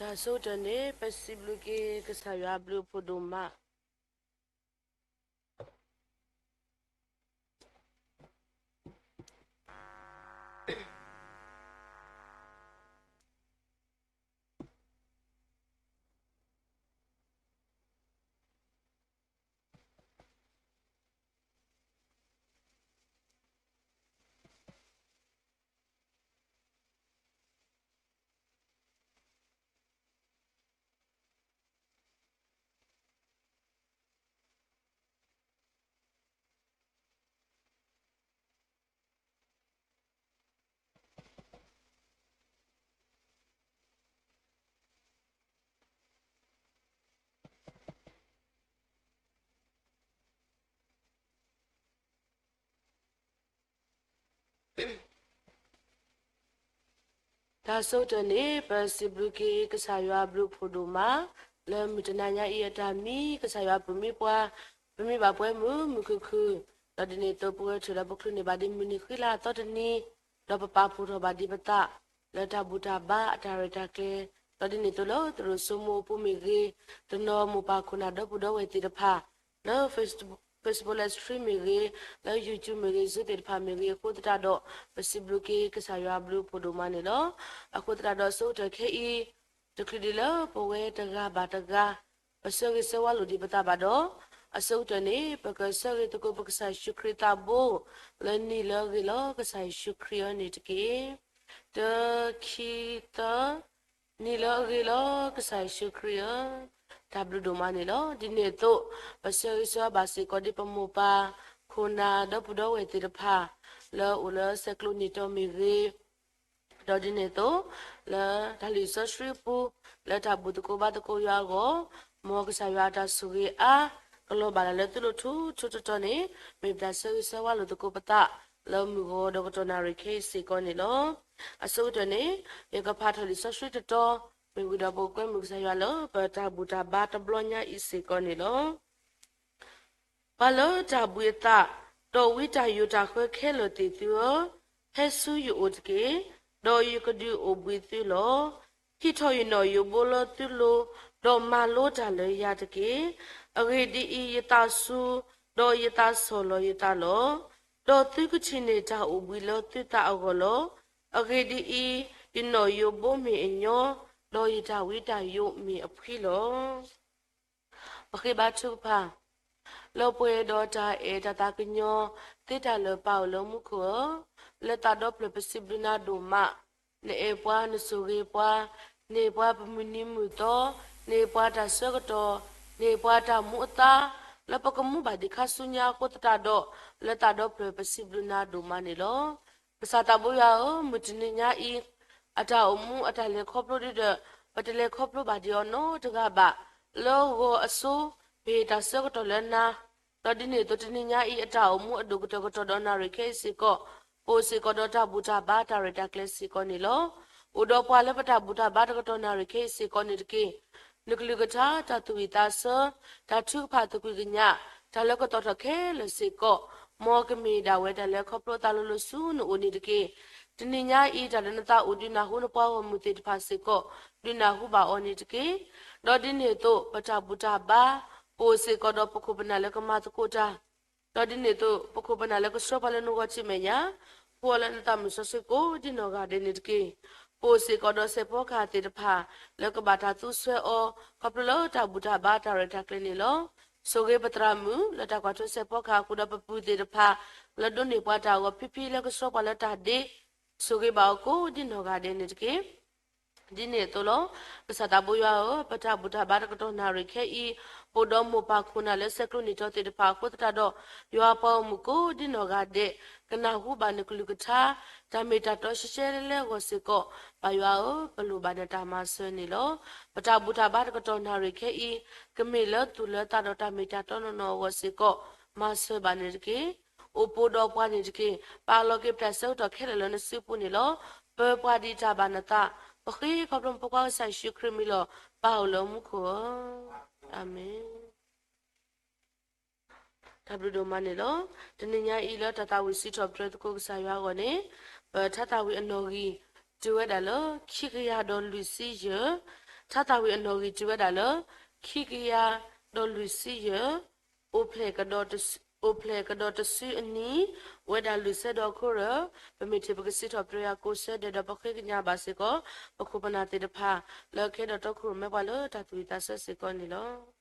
တၢ်ဆိကတၢၢ်န့ၣ် ပစံးဘျုးက့ၤကစၢ်ယွၤအဘျုးအဖှိၣ်ဒိၣ်မး. တၢ်ဆိကတၢၢ်န့ၣ် ပစံးဘျုးက့ၤကစၢ်ယွၤအဘျုးအဖှိၣ်ဒိၣ်မး, လၢမုၢ်တနၤညါအံၤအတၢ်မံ ကစၢ်ယွၤပာ်မံပှၤ, ပမ့ၢ်ဘၣ်ပှဲၤမုာ်မုာ်ခုၣ်ခုၣ်, ဒီးဒ်န့ၣ်အသိး ပဂဲၤထၢၣ်လၢပချုးန့ၢ်ဘၣ်ဒ်မုၢ်နံၤဃံလၤအသီတနံၤ, ဒီးပပာ်ဖှိၣ်ထီၣ်ဘၣ်ဒံးပသး လၢတၢ်ဘူၣ်တၢ်ဘါအတၢ်ရဲၣ်တၢ်ကျဲၤ, ဒီးဒ်န့ၣ်အသိးလၢသရိာ်စိမိၢ်အပူၤမ့ၢ်ဂ့ၤ, တနီၤမိၢ်ပၢ်ခိၣ်နၢ်ဒီပုၢ်ဒီဝဲၢ်သ့ၣ်တဖၣ် လၢ Facebook Live Stream မ့ၢ်ဂ့ၤ, လၢ YouTube မ့ၢ်ဂ့ၤ, Zoom သ့ၣ်တဖၣ်မ့ၢ်ဂ့ၤ, အဃိသတးဒီး ပစံးဘျုးက့ၤကစၢ်ယွၤအဘျုးအဖှိၣ်ဒိၣ်မးန့ၣ်လီၤ. အဃိသတးဒီးအဆိကတၢၢ်ခဲအံၤ တချုးဒံးလၢပဝဲတဂၤဘၣ်တဂၤ ပဆၢဂ့ၤဆၢဝါလိာ်ဒံးပသးဘၣ်ဒီး, အဆိကတၢၢ်န့ၣ် ပကဆၢဂ့ၤသကိးပကစၢ်ယ့ၣ်ၡူးခရံာ်သးဘိ လၢနံၣ်လၢအဂ့ၤလီၤကစၢ်ယ့ၣ်ၡူးခရံာ်ဧၢန့ၣ်တက့ၢ်. တၢ ခံ သၢ နံၣ်လၢအဂ့ၤလီၤကစၢ်ယ့ၣ်ၡူးခရံာ်ဧၢ, တၢ်ဘျုးဒိၣ်မးန့ၣ်လီၤ. ဒ်န့ၣ်အသိး ပဆၢဂ့ၤဆၢဝါဘၣ်စ့ၢ်ကီးဒ်ပမိၢ်ပၢ် ခိၣ်နၢ်ဒီပုၢ်ဒီဝဲၢ်သ့ၣ်တဖၣ် လၢအအိၣ်လၢဆဲးကျိးနံၣ်တီမ့ၢ်ဂ့ၤ, ဒီးဒ်န့ၣ်အသိး လၢတၢ်လုၢ်စီဆှံအပူၤ လၢတၢ်ဘူၣ်သကိးဘါသကိးယွၤအဂီၢ်, မ်ကစၢ်ယွၤအတၢ်ဆိၣ်ဂ့ၤအါ ကလီၤဘၣ်လၢ်လၢသုလိၤထူထူတီတီန့ၣ် မ့ၢ်ပတၢ်ဆၢဂ့ၤဆၢဝါလိာ်သကိးပသး လၢမုၢ်ဂီၤဒီးကတီၢ်နၣ်ရံၣ်ခဲအံၤစ့ၢ်ကီးန့ၣ်လီၤ. အဆိကတၢၢ်န့ၣ် ယကဖးထီၣ်လံာ်စီဆှံတတီ မ့ၢ်ဝံၤဒီးပကကွဲမုာ်ကစၢ်ယွၤလၢပတၢ်ဘူၣ်တၢ်ဘါတဘျီညါအံၤစ့ၢ်ကီးန့ၣ်လီၤ. ပှၤလၢတၢ်ဘှံးအသး, ဒီးဝံတၢ်ယိးတၢ်ဃၢခဲလၢာ်သ့ၣ်သုဧၢ, ဟဲဆူယအိၣ်တက့ၢ်, ဒီးယကဒုးအိၣ်ဘှံးသုလီၤ. ဟံးထီၣ်ယနီၣ်ယိးဘိလၢသုလိၤ, ဒီးမၤလိတၢ်လၢယၤတက့ၢ်. အဂ့ၢ်ဒ်အံၤ, ယသးစူၤ, ဒီးယသးဆီၣ်လီၤယသးလီၤ. ဒီးသုကထံၣ်န့ၢ်တၢ်အိၣ်ဘှံးလၢသုသးအဂီၢ်လီၤ. အဂ့ၢ်ဒ်အံၤ, ယနီၣ်ယိးဘိမ့ၢ်အညီ, ဒီးယတၢ်ဝံတၢ်ယိးမ့ၢ်အဖှံလီၤ. ပဃ့ဘါထုကဖၣ်, လၢပှဲၤဒီးတၢ်အဲၣ်တၢ်သးကညီၤ သ့တၢ်လၢာ်ပၢ်အိၣ်လၢမူခိၣ်ဧၢ, လၢသးဒီဖျၢၣ်ပစံးဘျုးနၤဒိၣ်မး, နအဲၣ်ပှၤနဆိၣ်ဂ့ၤပှၤ, နဟ့ၣ်ပှၤပမုၢ်နံၤမုၢ်သီ, နဟ့ၣ်ပှၤတၢ်ဆၢကတီၢ်, နဟ့ၣ်ပှၤတၢ်မူအသါ, လၢပကမူဘၣ်ဒံးခါဆူညါအဃိသတးဒီး, လၢသးဒီဖျၢၣ်ပစံးဘျုးနၤဒိၣ်မးန့ၣ်လီၤ. ကစၢ်သးဘိယွၤဧၢ, မုၢ်တနံၤညါအံၤ, အတၢ်အိၣ်မူအတၢ်လဲၤခီဖျိဒ်ဒီး, ပတလဲၤခီဖျိဘၣ်ဒံးအီၤနီတဂၤဘၣ်. လၢဂီၤအစိ, ပဟ့ၣ်တၢ်ဆၢကတီၢ်လၢနၤ, ဒီးဒ်န့ၣ်အသိးတနံၤညါအံၤအတၢ်အိၣ်မူအဒိၣ်ကတၢၢ်ကတီၢ်ဒီးနၣ်ရံၣ်ခဲအံၤစ့ၢ်ကီး, ပအိၣ်စ့ၢ်ကီးဒီးတၢ်ဘူၣ်တၢ်ဘါတၢ်ရဲၣ်တၢ်ကျဲၤစ့ၢ်ကီးန့ၣ်လီၤ. အိၣ်ဒီးပှၤလၢပတၢ်ဘူၣ်တၢ်ဘါတကတီၢ်နၣ်ရံၣ်ခဲအံၤစ့ၢ်ကီးန့ၣ်တက့ၢ်. နကလုၢ်ကထါ, တၢ်သူၣ်ဝံၣ်သးဆၢ, တၢ်ထုကဖၣ်သကွံာ်ကညး, တၢ်လၢကတီၢ်ထီၣ်ခဲလၢာ်စ့ၢ်ကီး, မ်ကမ့ၢ်ဒၣ်ဝဲတၢ်လၢခီဖျိအသးလိၤလိၤဆူနအိၣ်န့ၣ်တက့ၢ်. တနံၤညါအံၤတၢ်လၢနသးအိၣ်ဒုးနၢ်ဟူနပှၤဂီၢ်မုၢ်သ့ၣ်တဖၣ်စ့ၢ်ကီး, ဒုးနၢ်ဟူဘၣ်အီၤန့ၣ်တက့ၢ်. ဒီးဒ်န့ၣ်အသိး ပတၢ်ဘူၣ်တၢ်ဘါ, ပအိၣ်စ့ၢ်ကီးဒီးပခိၣ်ပနၢ်လၢကမၤသကိးတၢ် ဒီးဒ်န့ၣ်အသိး ပခိၣ်ပနၢ်လၢကဆှၢပှၤလၢနဂီၢ်ထံမဲာ်ညါ, ဖှူအီၤလၢနသးမုၢ်စီဆှံကိးဒ်နီၢ်ဂၤဒဲးန့ၣ်တက့ၢ်. ပအိၣ်စ့ၢ်ကီးဒီးစဲးဖီကဟၣ်သ့ၣ်တဖၣ် လၢကဘၣ်တၢ်သူဆှၢအီၤ ခီဖျိလၢတၢ်ဘူၣ်တၢ်ဘါတၢ်ရဲၣ်တၢ်ကျဲၤန့ၣ်လီၤ. ဆိၣ်ဂ့ၤပသရၣ်မုၣ် လၢတၢ်ကွၢ်ထွဲစဲးဖီကဟၣ်အဃိဒီးပပုၢ်သ့ၣ်တဖၣ် လၢဒိးန့ၢ်ပှၤတၢ်ဂီၤဖံဖံလၢကဆှၢပှၤလၢတၢ်ဒ့, ဆိၣ်ဂ့ၤဘၣ်အီၤကိးဒ်နီၢ်ဂၤဒဲးန့ၣ်တက့ၢ်. ဒ်န့ၣ်အသိးလီၤ. ကစၢ်သးဘိယွၤဧၢ, ပတၢ်ဘူၣ်တၢ်ဘါတကတီၢ်နၣ်ရံၣ်ခဲအံၤ, ပအိၣ်ဒီးမိၢ်ပၢ်ခိၣ်နၢ်လၢဆဲးကျိးနံၣ်တီသ့ၣ်တဖၣ်အဃိသတးဒီး, ယွၤပှၤဂီၢ်မုၢ်ကိးဒ်နီၢ်ဂၤဒဲး, ကနၢ်ဟူဘၣ်နကလုၢ်ကထါ, တၢ်မ့ၢ်တၢ်တီရှဲရှဲလဲလဲအဂီၢ်စ့ၢ်ကီး, ပၢ်ယွၤဧၢ, ပလိၣ်ဘၣ်နတၢ်မၤစၢၤန့ၣ်လီၤ. ပတၢ်ဘူၣ်တၢ်ဘါတကတီၢ်နၣ်ရံၣ်ခဲအံၤ, ကမ့ၢ်လၢသူၣ်လၢသးဒီးတၢ်မ့ၢ်တၢ်တီနီၢ်နီၢ်အဂီၢ်စ့ၢ်ကီး, မၤစၢၤဘၣ်န့ၣ်တက့ၢ်. အိၣ်ပိၣ်ဒီးပှၤန့ၣ်တက့ၢ်. ပာ်လီၤက့ၤပတၢ်ဆၢကတီၢ်ခဲလၢာ်လၢနစုပူၤန့ၣ်လီၤ. ပၢၤပှၤဒ်တၢ်ဘၣ်နသး, ပဃ့ခီဖျိဖိခွါကစၢ်ယ့ၣ်ၡူးခရံာ်မံၤလီၤ. ပၢ်အိၣ်လၢမူခိၣ်ဧၢ, အၤမ့ၣ်. တၢ်ဘျုးဒိၣ်မးန့ၣ်လီၤ. တနံၤညါအံၤလၢတၢ်သးဝံၣ်စံးထီၣ်ပတြၢၤသကိးကစၢ်ယွၤအဂီၢ်န့ၣ်, ပထါသးဝံၣ်အနီၣ်ဂံၢ် တုၤဝဲဒၣ်လၢခံကယၤဒီးလွံၢ်ဆံယဲၢ်, ထါသးဝံၣ်အနီၣ်ဂံၢ်တုၤဝဲဒၣ်လၢ ခံကယၤဒီးလွံၢ်ဆံယဲၢ်, အိၣ်ဖျဲၣ်ကဒီးတစုအနံၤ, အိၣ်ဝဲဒၣ်လွံၢ်ဆၢဒီးအခိၣ်ရၢၢ်, ပမ့ၢ်ထံၣ်ပကစံးထီၣ်ပတြၢၤယွၤကိးဆၢဒဲးဒီးပဃ့ကညးဘၣ်စ့ၢ်ကီး ပခိၣ်ပနၢ်သ့ၣ်တဖၣ် လၢကဟဲဒီးတီခိၣ်ရိၣ်မဲပှၤလၢတၢ်သူၣ်ဝံၣ်သးဆၢစ့ၢ်ကီးန့ၣ်လီၤ.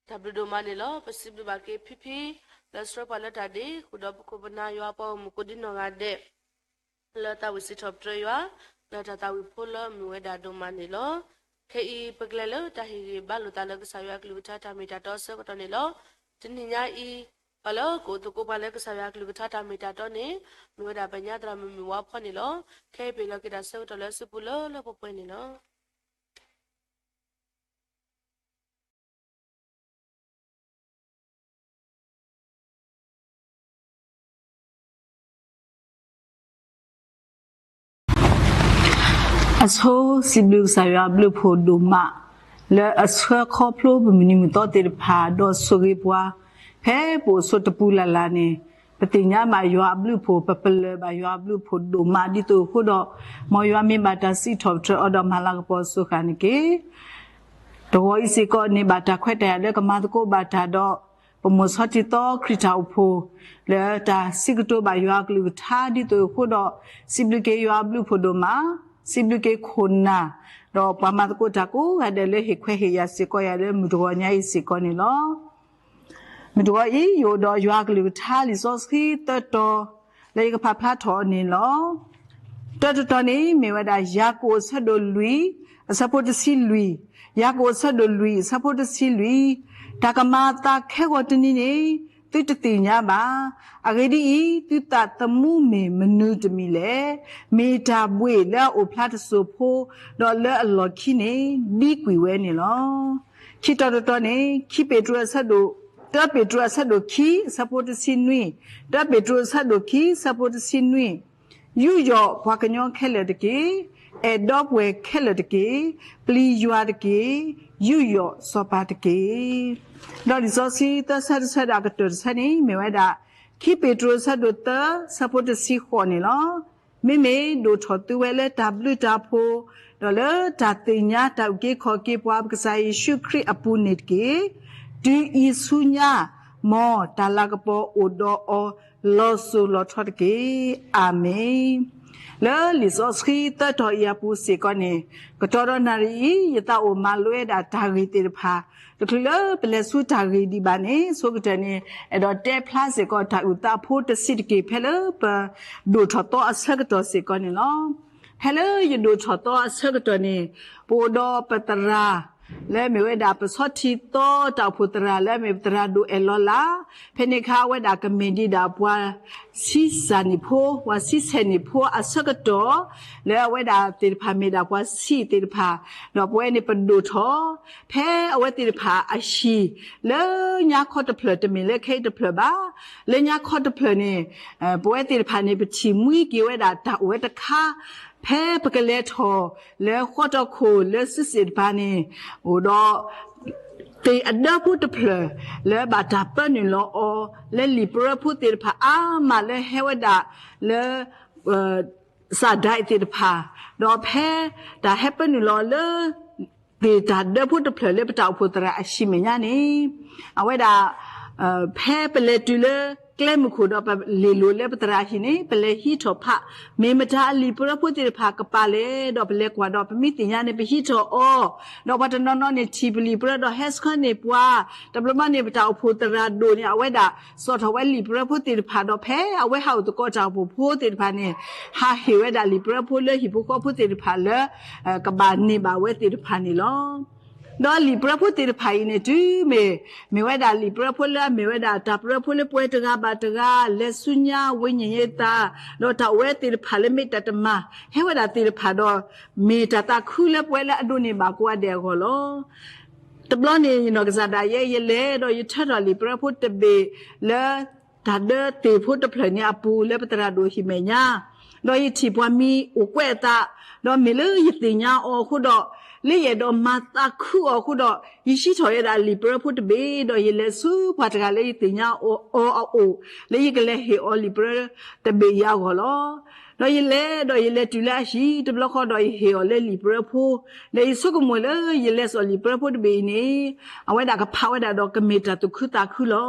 တၢ်ဘျုးဒိၣ်မးန့ၣ်လီၤ. ပစံးဘျုးဘၣ်က့ၤဖံဖံ လၢဆှၢပှၤလၢတၢ်ဒ့ ဃုာ်ဒီးပခိၣ်ပနၢ်ယွၤအပှၤဂီၢ်မုၢ်ကိးဒံနီၢ်ဂၤဒဲး လၢတၢ်ဝံၣ်စံးထီၣ်ပတြၢၤယွၤ လၢတၢ်သးဝံၣ်ဖိလၢမုာ်ဝဲဒၣ်ဒိၣ်မးန့ၣ်လီၤ. ခဲအံၤပကလဲၤလၢတၢ်ဟ့ၣ်ဂံၢ်ဘါလိာ်သးလၢကစၢ်ယွၤကလုၢ်ကထါတၢ်မ့ၢ်တၢ်တီအဆၢကတီၢ်န့ၣ်လီၤ. တနံၤညါအံၤ ပှၤလၢကအိၣ်သကိးပှၤလၢကစၢ်ယွၤကလုၢ်ကထါတၢ်မ့ၢ်တၢ်တီန့ၣ် မ့ၢ်ဝဲဒၣ်ပညါသရၣ်မုၣ်မုၢ်ဝါဖီန့ၣ်လီၤ. ခဲအံၤပဟ့ၣ်လီၤက့ၤတၢ်ဆၢကတီၢ်လၢစုပူၤလၢလၢပှဲၤပှဲၤန့ၣ်လီၤ. အဆိ စံးဘျုးကစၢ်ယွၤအဘျုးအဖှိၣ်ဒိၣ်မး လၢအဆှၢခီဖျိပမုၢ်နံၤမုၢ်သီသ့ၣ်တဖၣ် ဒီးဆိၣ်ဂ့ၤပှၤ ဖဲပအိၣ်ဆိးတပူၤလၢ်လၢ်န့ၣ် ပသ့ၣ်ညါဘၣ်ယွၤအဘျုးအဖှိၣ် ပပလၢၢ်ဘၣ်ယွၤအဘျုးအဖှိၣ်ဒိၣ်မး ဒ်သိးအဃိဒီး မ်ယွၤမ့ၢ်ဘၣ်တၢ်စံးထီၣ်ပတြၢၤအီၤဒီးမၤလၤကပီၤအစိၤဃၣ်န့ၣ်တက့ၢ်. တဂီၤအံၤစ့ၢ်ကီးန့ၣ် ဘၣ်တၢ်ခွဲးတၢ်ယာ်လၢကမၤသကိးဘၣ်တၢ်ဒီး ပမိၢ်ဆီထံသီခရံာ်တၢ်အိၣ်ဖှိၣ် လၢတၢ်စံးကတိၤဘၣ်ယွၤအကလုၢ်ကထါဒ်သိးအဃိဒီး စံးဘျုးက့ၤယွၤအဘျုးအဖှိၣ်ဒိၣ်မး, စံးဘျုးက့ၤခိၣ်နၢ်, ဒီးပှၤမၤသကိးတၢ်ကိးဂၤဒဲးလၢဟ့ၣ်ခွဲးဟ့ၣ်ယာ်စ့ၢ်ကီးယၤလၢမုၢ်တဂီၤညါအံၤစ့ၢ်ကီးန့ၣ်လီၤ. မုၢ်တဂီၤအံၤ ယအိၣ်ဒီးယွၤအကလုၢ်ကထါလံာ်စီဆှံသၢတီၤ လၢယကဖးဖျါထီၣ်အီၤန့ၣ်လီၤ. တၢတတီၤန့ၣ် မ့ၢ်ဝဲဒၣ် ယၤကိာ်အဆၢဒိၣ်လွံၢ် အဆၢဖိတဆံလွံၢ်, ယၤကိာ်အဆၢဒိၣ်လွံၢ် အဆၢဖိတဆံလွံၢ်, တၢ်ကမၤအသးခဲဂီၤတနံၤန့ၣ် သုတသ့ၣ်ညါဘၣ်. အဂ့ၢ်ဒ်အံၤ, သုသးသမူမ့ၢ်မနုၤတမံၤလဲၣ်. မ့ၢ်တၢ်ဘှ့ၣ်လၢအအိၣ်ဖျါတစိၢ်ဖိ, ဒီးလၢအလီၢ်ခံန့ၣ် ဘံကွံာ်ဝဲန့ၣ်လီၤ. ခံတီၤတတီၤန့ၣ် ခံပ့းတရူးအဆၢဒိၣ်, တၢပ့းတရူးအဆၢဒိၣ်ခံ အဆၢဖိတဆံနွံ, တၢပ့းတရူးအဆၢဒိၣ်ခံ အဆၢဖိတဆံနွံ, ယူးယီၣ်ပှၤကညီခဲလၢာ်တက့ၢ်. အဲၣ်ဒိးပှဲၤခဲလၢာ်တက့ၢ်. ပျံၤယွၤတက့ၢ်. ယူးယီၣ်စီၤပၤတက့ၢ်. ဒီးလံာ်စီဆှံသၢဆၢတဆၢဒီးအကတၢၢ်တဆၢန့ၣ် မ့ၢ်ဝဲဒၣ် ခံပ့းတရူးအဆၢဒိၣ်သၢ အဆၢဖိတဆံဃိးန့ၣ်လီၤ. မ့မ့ၢ်ဒိၣ်ထီၣ်သုဝဲလၢတၢ်ဘျုးတၢ်ဖှိၣ်, ဒီးလၢတၢ်သ့ၣ်ညါတၢ်အုၣ်က့ၤခီၣ်က့ၤပှၤပကစၢ်ယ့ၣ်ၡူးခရံာ်အပူၤန့ၣ်တက့ၢ်. တုၤအံၤဆူညါ, မ်တၢ်လၤကပီၤအိၣ်ဒီးအီၤလီၤစိၤလီၤထီတက့ၢ်. အၤမ့ၣ်. လၢလံာ်စီဆှံသၢတီၤအံၤအပူၤစ့ၢ်ကီးန့ၣ်, ကတီၢ်ဒီးနၣ်ရံၣ်အံၤ ယသးအိၣ်မၤလိဝဲဒၣ်တၢ်ဂ့ၢ်သ့ၣ်တဖၣ်, တချုးလၢပလဲၤဆူတၢ်ဂ့ၢ်ဒံးဘၣ်န့ၣ် ဆိကတၢၢ်န့ၣ် အဲၣ်ဒိးတဲဖျါစ့ၢ်ကီးတၢ်အုၣ်သးဖိတဆံးတက့ၢ် ဖဲလၢပဒိၣ်ထီၣ်သီအဆၢကတီၢ်စ့ၢ်ကီးန့ၣ်လီၤ. ဖဲလၢယဒိၣ်ထီၣ်သီအဆၢကတီၢ်န့ၣ် ပအိၣ်ဒီးပသရၣ် လၢအမ့ၢ်ဝဲဒၣ်ပဆီထံသီတၢ်အိၣ်ဖှိၣ်သရၣ် လၢအမ့ၢ်ပသရၣ်ဒိၣ်အဲၣ်လီၤလး, ဖဲန့ၣ်အခါ အဝဲဒၣ်ကမ့ၢ်ဒံးဒၣ်ပှၤဆံးစၢ်န့ၣ်ဖိ, ပှၤဆံးဆဲၣ်န့ၣ်ဖိအဆၢကတီၢ်, လၢအဝဲဒၣ်သ့ၣ်တဖၣ်မ့ၢ်ဒၣ်ပှၤဆံးသ့ၣ်တဖၣ်, ဒီးပဝဲန့ၣ်ပဒိၣ်ထီၣ် ဖဲအဝဲသ့ၣ်တဖၣ်အဟံၣ် လၢညါခီတဖျၢၣ် တမ့ၢ်လၢခဲအံၤတဖျၢၣ်ဘၣ်. လၢညါခီတဖျၢၣ်န့ၣ် ပဝဲသ့ၣ်တဖၣ်န့ၣ် ပထံၣ်မှံက့ၤဝဲဒၣ်တၢ်အိၣ်ဝဲတခါ ဖဲပကလဲၤထီၣ်လၢဃီတီခိၣ်လၢစုစ့ၣ်တပၤန့ၣ် အိၣ်ဒီး သ့ၣ်အဒၢဖိတဖျၢၣ် လၢဘၣ်တၢ်ပၢနုာ်လီၤအီၤ လၢလံာ်ပရၢဖိသ့ၣ်တဖၣ်အါမးလၢဟဲဝဲဒၣ်လၢ စၣ်ဒၣ်အံၤသ့ၣ်တဖၣ်, ဒီးဖဲတၢ်ဟဲပၢနုာ်လီၤလၢ သ့ၣ်တၢ်ဒၢဖိတဖျၢၣ်လၢပတၢ်အိၣ်ဖှိၣ်သရၣ်အဟံၣ်မဲာ်ညါန့ၣ်, အဝဲဒၣ် ဖဲပလဲၤတုၤလၢကျဲမုၢ်ခိၣ်ဒီးပလဲၤလိာ်လၢပသရၣ်အဟံၣ်န့ၣ် ပလဲၤဟံးထီၣ်ဖး မ့ၢ်မတၤအလံာ်ပရၢဖိသ့ၣ်တဖၣ်ကပာ်လဲၣ် ဒီးပလဲၤကွၢ်ဒီးပမ့ၢ်သ့ၣ်ညါန့ၣ် ပဟံးထီၣ်အီၤ, ဒီးပှၤတနီၤနီၤန့ၣ်ထံၣ်ပလံာ်ပရၢဒီးဟဲဆှၢန့ၢ်ပှၤ, တဘျီဘျီန့ၣ် ပတၢ်အိၣ်ဖှိၣ်သရၣ်ဒိၣ်န့ၣ် အဝဲဒၣ်စိာ်ထီၣ်ဝဲလံာ်ပရၢဖိသ့ၣ်တဖၣ် ဒီးဖဲအဝဲဟးအိၣ်သကိးတၢ်အိၣ်ဖှိၣ်ဖိသ့ၣ်တဖၣ်န့ၣ် ဟးဟ့ၣ်ဝဲဒၣ်လံာ်ပရၢဖိလၢဟံၣ်ဖိဃီဖိသ့ၣ်တဖၣ်လၢ ကဘၣ်န့ၢ်ဘၣ်ဝဲသ့ၣ်တဖၣ်န့ၣ်လီၤ. ဒီးလံာ်ပရၢဖိသ့ၣ်တဖၣ်အံၤန့ၣ် တုၤမ့ၢ် မ့ၢ်ဝဲဒၣ်လံာ်ပရၢဖိလၢအမ့ၢ်ဝဲဒၣ်တၢ်ပရၢဖိလၢပဝဲတဂၤဘၣ်တဂၤ လဲၤဆူညါဝိညာဉ်ရေးသး, ဒီးတၢ်အိၣ်ဝဲသ့ၣ်တဖၣ်လၢမ့ၢ်တၢ်တမၤ ဟဲဝဲဒၣ်သ့ၣ်တဖၣ်ဒီး မ့ၢ်တၢ်သးခုလၢပဝဲလၢအဒိးန့ၢ်ဘၣ်ကိးဂၤဒဲးအဂီၢ်လီၤ. တဘျီန့ၣ် ယနီၢ်ကစၢ်ဒၣ်ယဲ ယလဲၤဒီးယထၢထီၣ်လံာ်ပရၢဖိတဘ့ၣ်လၢ တၢ်ဒၢသ့ၣ်ဖိတဖျၢၣ်န့ၣ်အပူၤလၢပသရၣ်ဒိၣ်ဟံၣ်မဲာ်ညါ, ဒီးယထံၣ်ပှၤမံၤအိၣ်ကွဲးအသး, ဒီးမ့ၢ်လၢယသ့ၣ်ညါအီၤအဃိဒီး လၢယအဲၣ်ဒိးမၤသးခုအီၤအဃိဒီး ယဟံးထီၣ်ဝဲဒၣ်လံာ်ပရၢဖိတဘ့ၣ် ဒီးယလဲၤဆူပှၤတဂၤလၢယသ့ၣ်ညါအီၤအအိၣ် လၢယကလဲၤဟ့ၣ်အီၤလံာ်ပရၢတဘ့ၣ်အံၤအဂီၢ်လီၤ. ဒီးယလဲၤဒီးယလဲၤတုၤလၢအဟံၣ်တဘျီဃီဒီး ယဟ့ၣ်အီၤလၢလံာ်ပရၢဖိ, ဒီးယဆိကမိၣ်လၢယလဲၤစိာ်လံာ်ပရၢဖိတဘ့ၣ်အံၤန့ၣ် အဝဲဒၣ်ကဖးဝဲဒၣ်ဒီးကမ့ၢ်တၢ်သူၣ်ခုသးခုလီၤ.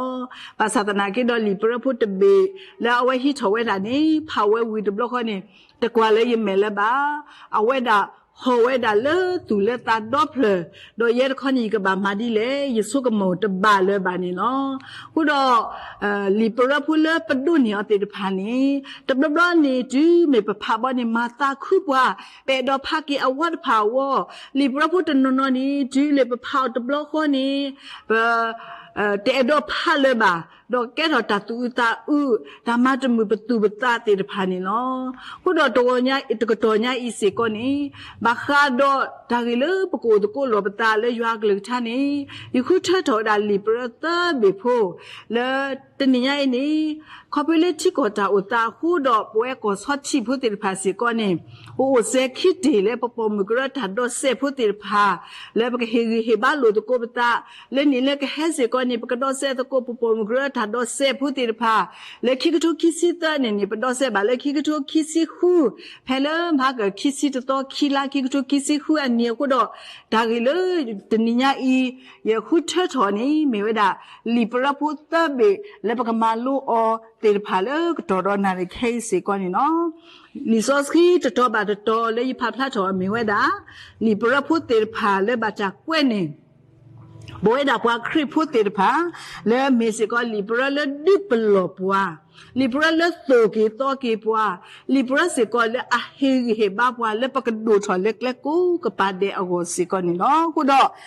ဘၣ်ဆၣ်သနာ်က့ဒီးလံာ်ပရၢဖိတဘ့ၣ် လၢအဝဲဟံးထီၣ်ဝဲဒၣ်န့ၣ် ဖးဝဲဝံၤတဘျီဃီန့ၣ် တကွၢ်လၢယမဲာ်လၢၤဘၣ်. အဝဲဒၣ် ဟီၣ်ဝဲဒၣ်လၢသူၣ်လၢသးဒီဖျၢၣ်, ဒီးယဲတခီန့ၣ် ယကဘၣ်မၤဒ်လဲၣ်, ယဆိကမိၣ်တဘၣ်လၢၤဘၣ်န့ၣ်လီၤ. အဃိဒီး လံာ်ပရၢဖိလၢပဒိးန့ၢ်အီၤသ့ၣ်တဖၣ်န့ၣ်, တဘျီဘျီန့ၣ် တုၤမ့ၢ်ပဖးဘီန့ၣ် မၤသးခုပှၤ, ပအဲၣ်ဒိးဖးက့ၤအဝီတဖၣ်အဂီၢ်, လံာ်ပရၢဖိတနီၤနီၤန့ၣ် တုၤလၢပဖးအီၤတဘျီဃီန့ၣ် ပ တအဲၣ်ဒိးဖးလၢၤဘၣ်, ဒီးကဲထီၣ်တၢ်သူၣ်အုးသးအုး, တၢ်မၤတမုာ်ပသူၣ်ပသးသ့ၣ်တဖၣ်န့ၣ်လီၤ. အဃိဒီးတကတီၢ်ညါအံၤစ့ၢ်ကီးန့ၣ်, ဘၣ်ဃးဒီးတၢ်ဂ့ၢ်လၢပကအိၣ်သကိးလိာ်ပသးလၢယွၤအကလုၢ်ကထါန့ၣ်, ယဃုထၢထီၣ်ဝဲဒၣ်လံာ်ပရၢသၢဘ့ၣ်ဖိ လၢတနံၤညါအံၤန့ၣ်, ခီဖျိလၢထံကီၢ်တၢ်အိၣ်သးအဃိဒီး ပဝဲကီၢ်ဆီထံးဖိသ့ၣ်တဖၣ်စ့ၢ်ကီးန့ၣ်, ပအိၣ်စဲၤခံတ့ၢ်လၢပပိာ်မုၣ်ကရၢတၢ်ဒိးစဲးဖိသ့ၣ်တဖၣ်, လၢပကဟ့ၣ်ဂံၢ်ဟ့ၣ်ဘါလိာ်သကိးပသး, လၢနံၣ်လၢကဟဲစ့ၢ်ကီးန့ၣ် ပကဒိးစဲးသကိးပပိာ်မုၣ်ကရၢတၢ်ဒိးစဲးဖိသ့ၣ်တဖၣ်, လၢခံကထိခံဆံသၢန့ၣ်န့ၣ် ပဒိးစဲးဘၣ်လၢခံကထိခံဆံဃု, ဖဲလၢမဟါကခံဆံတသီခံလါခံကထိခံဆံဃုအနံၤအဃိဒီး, တၢ်ဂ့ၢ်လၢတနံၤညါအံၤ ယဃုထၢထီၣ်န့ၣ် မ့ၢ်ဝဲဒၣ် လံာ်ပရၢဖိသၢဘ့ၣ်လၢပကမၤလိအီၤသ့ၣ်တဖၣ်လၢ ကတီၢ်ဒီးနၣ်ရံၣ်ခဲအံၤစ့ၢ်ကီးန့ၣ်လီၤ. လံာ်စီဆှံတတီၤဘၣ်တတီၤလၢယဖးဖျါထီၣ်အီၤမ့ၢ်ဝဲဒၣ်, လံာ်ပရၢဖိသ့ၣ်တဖၣ်လၢဘၣ်တၢ်ကွဲးန့ၣ် ပဝဲဒၣ်ပှၤခရံာ်ဖိသ့ၣ်တဖၣ်, လၢမ့ၢ်စ့ၢ်ကီးလံာ်ပရၢလၢဒုးပလီၢ်ပှၤ, လံာ်ပရၢလၢသိၣ်က့ၤသီက့ၤပှၤ, လံာ်ပရၢစ့ၢ်ကီးလၢအဟ့ၣ်ဂံၢ်ဟ့ၣ်ဘါပှၤလၢပကဒိၣ်ထီၣ်လၢကျဲကိးကပၤဒဲးအဂီၢ်စ့ၢ်ကီးန့ၣ်လီၤ. အဃိဒီး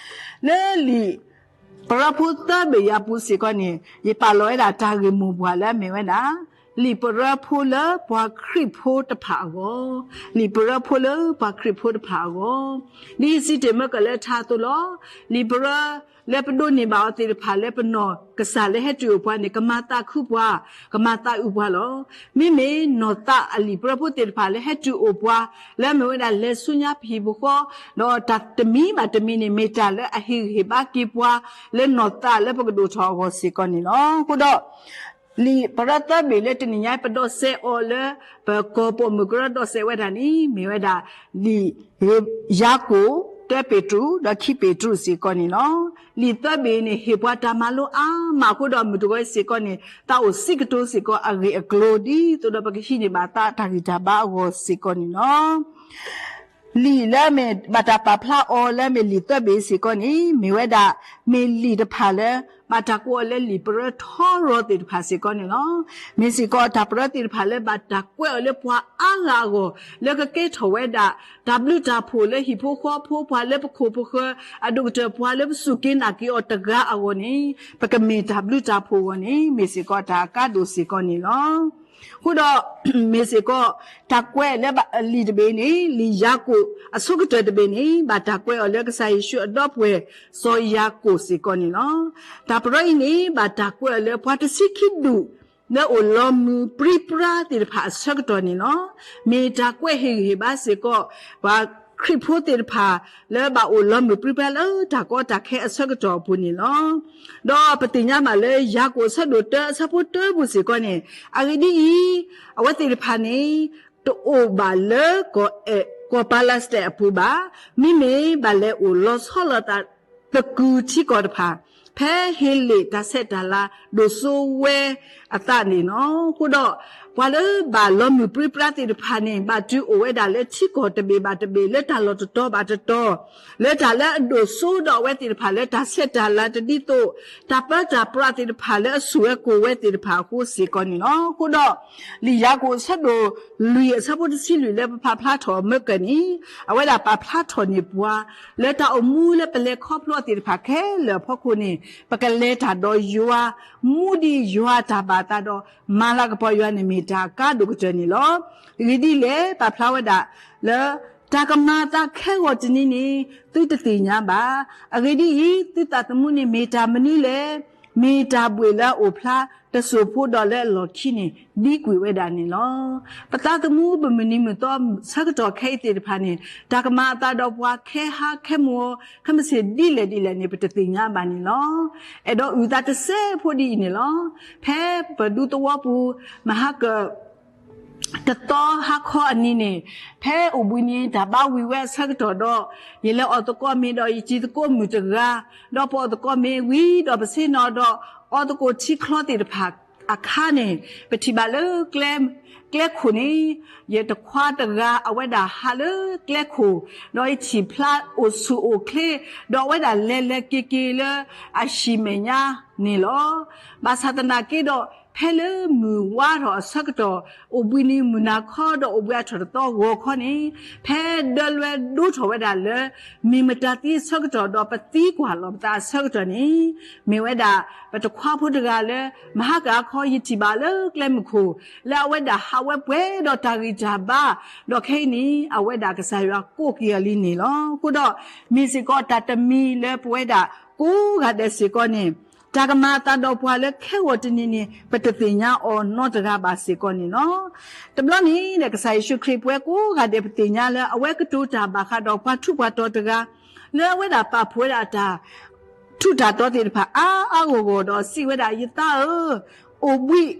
လၢလံာ် ပရၢဖိသၢဘ့ၣ်အံၤအပူၤစ့ၢ်ကီးန့ၣ်, ယပာ်လီၤဝဲဒၣ်တၢ်ဂ့ၢ်မိၢ်ပှၢ်လၢအမ့ၢ်ဝဲဒၣ်, လံာ်ပရၢဖိလၢပှၤခရံာ်ဖိတဖၣ်အဂီၢ်, လံာ်ပရၢဖိလၢပှၤခရံာ်ဖိတဖၣ်အဂီၢ်, ဒ်ယစံးတ့ၢ်မၢကၢၢ်လၢထါအသိးလီၤ. လံာ်ပရၢလၢပဒိးန့ၢ်ဘၣ်အီၤသ့ၣ်တဖၣ်လၢပနီၢ်ကစၢ်လၢဟဲတုၤအိၣ်ပှၤန့ၣ် ကမၤသးခုပှၤ, ကမၤသးအုးပှၤလီၤ. မ့မ့ၢ်နီၢ်သးအလံာ်ပရၢဖိသ့ၣ်တဖၣ်လၢဟဲတုၤအိၣ်ပှၤ, လၢအမ့ၢ်ဝဲဒၣ်လဲၤဆူညါပဟံၣ်ပဃီ, ဒီးတၢ်တမံၤဘၣ်တမံၤန့ၣ် မ့ၢ်တၢ်လၢအဟ့ၣ်ဂံၢ်ဟ့ၣ်ဘါက့ၤပှၤ, လၢနီၢ်သးလၢပကဒိၣ်ထီၣ်အဂီၢ်စ့ၢ်ကီးန့ၣ်လီၤ. အဃိဒီး လံာ်ပရၢသၢဘ့ၣ်လၢတနံၤညါပဒိးစဲးအီၤလၢ ပကီၢ်ပိာ်မုၣ်ကရၢဒိးစဲးဝဲဒၣ်န့ၣ် မ့ၢ်ဝဲဒၣ် လံာ်ယၤကိာ်, တၢပ့းတရူး, ဒီးခံပ့းတရူးစ့ၢ်ကီးန့ၣ်လီၤ. လံာ်သၢဘ့ၣ်န့ၣ် ဟ့ၣ်ပှၤတၢ်မၤလိအါမးအဃိဒီး မုၢ်တဂီၤအံၤစ့ၢ်ကီးန့ၣ် သးအိၣ်စံးကတိၤစ့ၢ်ကီးအဂ့ၢ်အကျိၤ ဒ်သိးဒီးပကဟံးန့ၢ်ဘၣ်သးတၢ်ဂံၢ်တၢ်ဘါအဂီၢ်စ့ၢ်ကီးန့ၣ်လီၤ. လံာ်လၢမ့ၢ်ဘၣ်တၢ်ပာ်ဖျါအီၤလၢမ့ၢ်လံာ်သၢဘ့ၣ်စ့ၢ်ကီးန့ၣ် မ့ၢ်ဝဲဒၣ် မ့ၢ်လံာ်တဖၣ်လၢ ဘၣ်တၢ်ကွဲးအီၤလၢလံာ်ပရၢထီရီၤသ့ၣ်တဖၣ်စ့ၢ်ကီးန့ၣ်လီၤ. မ့ၢ်စ့ၢ်ကီးတၢ်ပရၢသ့ၣ်တဖၣ်လၢဘၣ်တၢ်ကွဲးအီၤလၢပှၤအါဂၤအဂီၢ် လၢကကဲထီၣ်ဝဲဒၣ် တၢ်ဘျုးတၢ်ဖှိၣ်လၢဟံၣ်ဖိဃီဖိ ပှၤလၢပခိၣ်ပဃၢၤ အဒိၣ်ကတၢၢ်ပှၤလၢပစူၢ်က့ၤနာ်က့ၤအီၤတဂၤအဂီၢ်န့ၣ် ပကမ့ၢ်တၢ်ဘျုးတၢ်ဖှိၣ်အဂီၢ်န့ၣ် မ့ၢ်စ့ၢ်ကီးတၢ်အကါဒိၣ်စ့ၢ်ကီးန့ၣ်လီၤ. အဃိဒီး မ့ၢ်စ့ၢ်ကီး တၢ်ကွဲးလၢလံာ်တဘ့ၣ်န့ၣ် လံာ်ယၤကိာ်အဆိကတၢၢ်တဘ့ၣ်န့ၣ် ဘၣ်တၢ်ကွဲးအီၤလၢကစၢ်ယ့ၣ်ၡူးအဒီပုၢ်ဝဲၢ် စီၤယၤကိာ်စ့ၢ်ကီးန့ၣ်လီၤ. တၢ်ပရၢအံၤန့ၣ် ဘၣ်တၢ်ကွဲးအီၤလၢပှၤတဆံခံဒူၣ် လၢအိၣ်လီၤမုၢ်ပြံပြါသ့ၣ်တဖၣ်အဆၢကတီၢ်န့ၣ်လီၤ. မ့ၢ်တၢ်ကွဲးဟ့ၣ်ဂံၢ်ဟ့ၣ်ဘါစ့ၢ်ကီး ပှၤခရံာ်ဖိသ့ၣ်တဖၣ် လၢဘၣ်အိၣ်လီၤမုၢ်ပြံပြါလၢတၢ်ကီတၢ်ခဲအဆၢကတီၢ်အပူၤန့ၣ်လီၤ. ဒီးပသ့ၣ်ညါဘၣ်လၢယၤကိာ်အဆၢဒိၣ်တၢအဆၢဖိတၢပူၤစ့ၢ်ကီးန့ၣ် အဂ့ၢ်ဒ်အံၤ, အဝဲသ့ၣ်တဖၣ်န့ၣ် တအိၣ်ဘၣ်လၢ ကီၢ်ပၤလးစတဲးအပူၤဘၣ်. မ့မ့ၢ်ဘၣ်လဲၤအိၣ်လီၤဆီလီၤသး သကုၤထံကီၢ်တဖၣ် ဖဲဟ့လ့ၣ်တၢ်ဆဲးတၢ်လၤဒိၣ်စိဝဲအသးန့ၣ်လီၤ. အဃိဒီး ပှၤလၢဘၣ်လီၤမုၢ်ပြံပြါသ့ၣ်တဖၣ်န့ၣ် ဘၣ်တုၤအိၣ်ဝဲဒၣ်လၢထံကီၢ်တဘ့ၣ်ဘၣ်တဘ့ၣ် လၢတၢ်လီၢ်တတီၤဘၣ်တတီၤ လၢတၢ်လၢအဒိၣ်စိဒီးအဝဲသ့ၣ်တဖၣ်လၢတၢ်ဆဲးတၢ်လၤတဒ်သိး တၢ်ပၢတၢ်ပြးသ့ၣ်တဖၣ်လၢအဆူၣ်ဝဲကိၢ်ဝဲသ့ၣ်တဖၣ်အဃိစ့ၢ်ကီးန့ၣ်လီၤ. အဃိဒီး လံာ်ယၤကိာ်အဆၢဒိၣ်လွံၢ်အဆၢဖိတဆံလွံၢ်လၢပဖးဖျါထီၣ်မၢကၢၢ်န့ၣ် အဝဲဒၣ်ပာ်ဖျါထီၣ်န့ၢ်ပှၤ လၢတၢ်အိၣ်မူလၢပလဲၤခီဖျိသ့ၣ်တဖၣ်ခဲလၢာ်အဖီခိၣ်န့ၣ် ပကလဲၤတၢ်ဒီးယွၤ မူဒံးယွၤတၢ်ဘၣ်အသးဒီး မၤလၤကပီၤယွၤန့ၣ်မ့ၢ်တၢ်အကါဒိၣ်ကတၢၢ်န့ၣ်လီၤ. အဂ့ၢ်ဒ်လဲၣ် ပာ်ဖျါဝဲဒၣ်လၢ တၢ်ကမၤအသးခဲဂီၤတနံၤန့ၣ် သုတသ့ၣ်ညါဘၣ်. အဂ့ၢ်ဒ်အံၤ, သုသးသမူန့ၣ်မ့ၢ်တၢ်မနုၤလဲၣ်. မ့ၢ်တၢ်ဘှံးလၢအအိၣ်ဖျါတစိၢ်ဖိဒီးလၢအလီၢ်ခံန့ၣ် ဒံကွံာ်ဝဲဒၣ်န့ၣ်လီၤ. ပသးသမူပမုၢ်နံၤမုၢ်သီဆၢကတီၢ်ခဲအံၤသ့ၣ်တဖၣ်န့ၣ် တၢ်ကမၤအသးဒီးပှၤခဲဟါခဲမုၢ် ခဲမုၢ်ဆ့ၣ်ဒ်လဲၣ်ဒ်လဲၣ်န့ၣ် ပတသ့ၣ်ညါဘၣ်န့ၣ်လီၤ. အဲၣ်ဒိးအုၣ်သးတစဲးဖိဒ်အံၤန့ၣ်လီၤ. ဖဲပဒူသဝီပူၤ မဟါကၢၢ် တသီဟါခီအနံၤန့ၣ် ဖဲအိၣ်ဘှံးနံၤတၢ်ဘါဝံၤဝဲအဆၢကတီၢ်ဒီး ယလဲၤအီၣ်သကိးမ့ၤဒီးယတံၤသကိးမုၣ်တဂၤ, ဒီးပအီၣ်သကိးမ့ၤဝံၤဒီးပဆ့ၣ်နီၤဒီး အီသကိးထံချီသ့ၣ်တဖၣ် အခါန့ၣ် ပထံၣ်ဘၣ်လၢ ကျဲခိၣ်န့ၣ် ယတခွါတဂၤအဝဲဒၣ်ဟးလၢကျဲခိၣ်, ဒီးယထံၣ်ဖျါအိၣ်ဆူၣ်အိၣ်ချ့, ဒီးအဝဲဒၣ်လဲၤလဲၤက့ၤက့ၤလၢအဟံၣ်မဲာ်ညါန့ၣ်လီၤ. ဘၣ်ဆၣ်သနာ်က့ဒီး ဖဲလၢမုၢ်ဝါထီၣ်အဆၢကတီၢ်, အိၣ်ဘှံးနံၤမုၢ်နၤခီ ဒီးအိၣ်ဘှံးအထီၣ်တသီဂီၤခီန့ၣ်, ဖဲဒၢလွဲဒိထီၣ်ဝဲဒၣ်လၢ မ့ၢ်မတၤသံအဆၢကတီၢ် ဒီးပသံကွၢ်လီၤပသးအဆၢကတီၢ်န့ၣ်, မ့ၢ်ဝဲဒၣ် ပတခွါဖိတဂၤလၢ မဟါကအခီ ယထံၣ်ဘၣ်လၢကျဲမုၢ်ခိၣ် လၢအဝဲဒၣ်ဟးဝဲပှဲၤဒီးတၢ်ဂံၢ်တၢ်ဘါ, ဒီးခဲအံၤန့ၣ် အဝဲဒၣ်ကစၢ်ယွၤကိးက့ၤအီၤလံန့ၣ်လီၤ. အဃိဒီး မ့ၢ်စ့ၢ်ကီးတၢ်တမံၤလၢပဝဲဒၣ်ကိးဂၤဒဲးစ့ၢ်ကီးန့ၣ်, တၢ်ကမၤအသးဒီးပှၤလၢခဲဂီၤတနံၤန့ၣ် ပတသ့ၣ်ညါအီၤနီတဂၤဘၣ်စ့ၢ်ကီးန့ၣ်လီၤ. တဘျီန့ၣ်ဒီး ကစၢ်ယ့ၣ်ၡူးခရံာ်ပဝဲကိးဂၤဒဲး ပသ့ၣ်ညါလၢအဝဲကတိၤတၢ်ဘၣ်ဃးဒီးပှၤထူးပှၤတီၤတဂၤ လၢအဝဲဒၣ်ပာ်ဖှိၣ်ဝဲဒၣ်တၢ် ထူးတၢ်တီၤသ့ၣ်တဖၣ်အါအါဂီၢ်ဂီၢ်ဒီးစံးဝဲဒၣ်, ယသးဧၢ, အိၣ်ဘှံးဒီး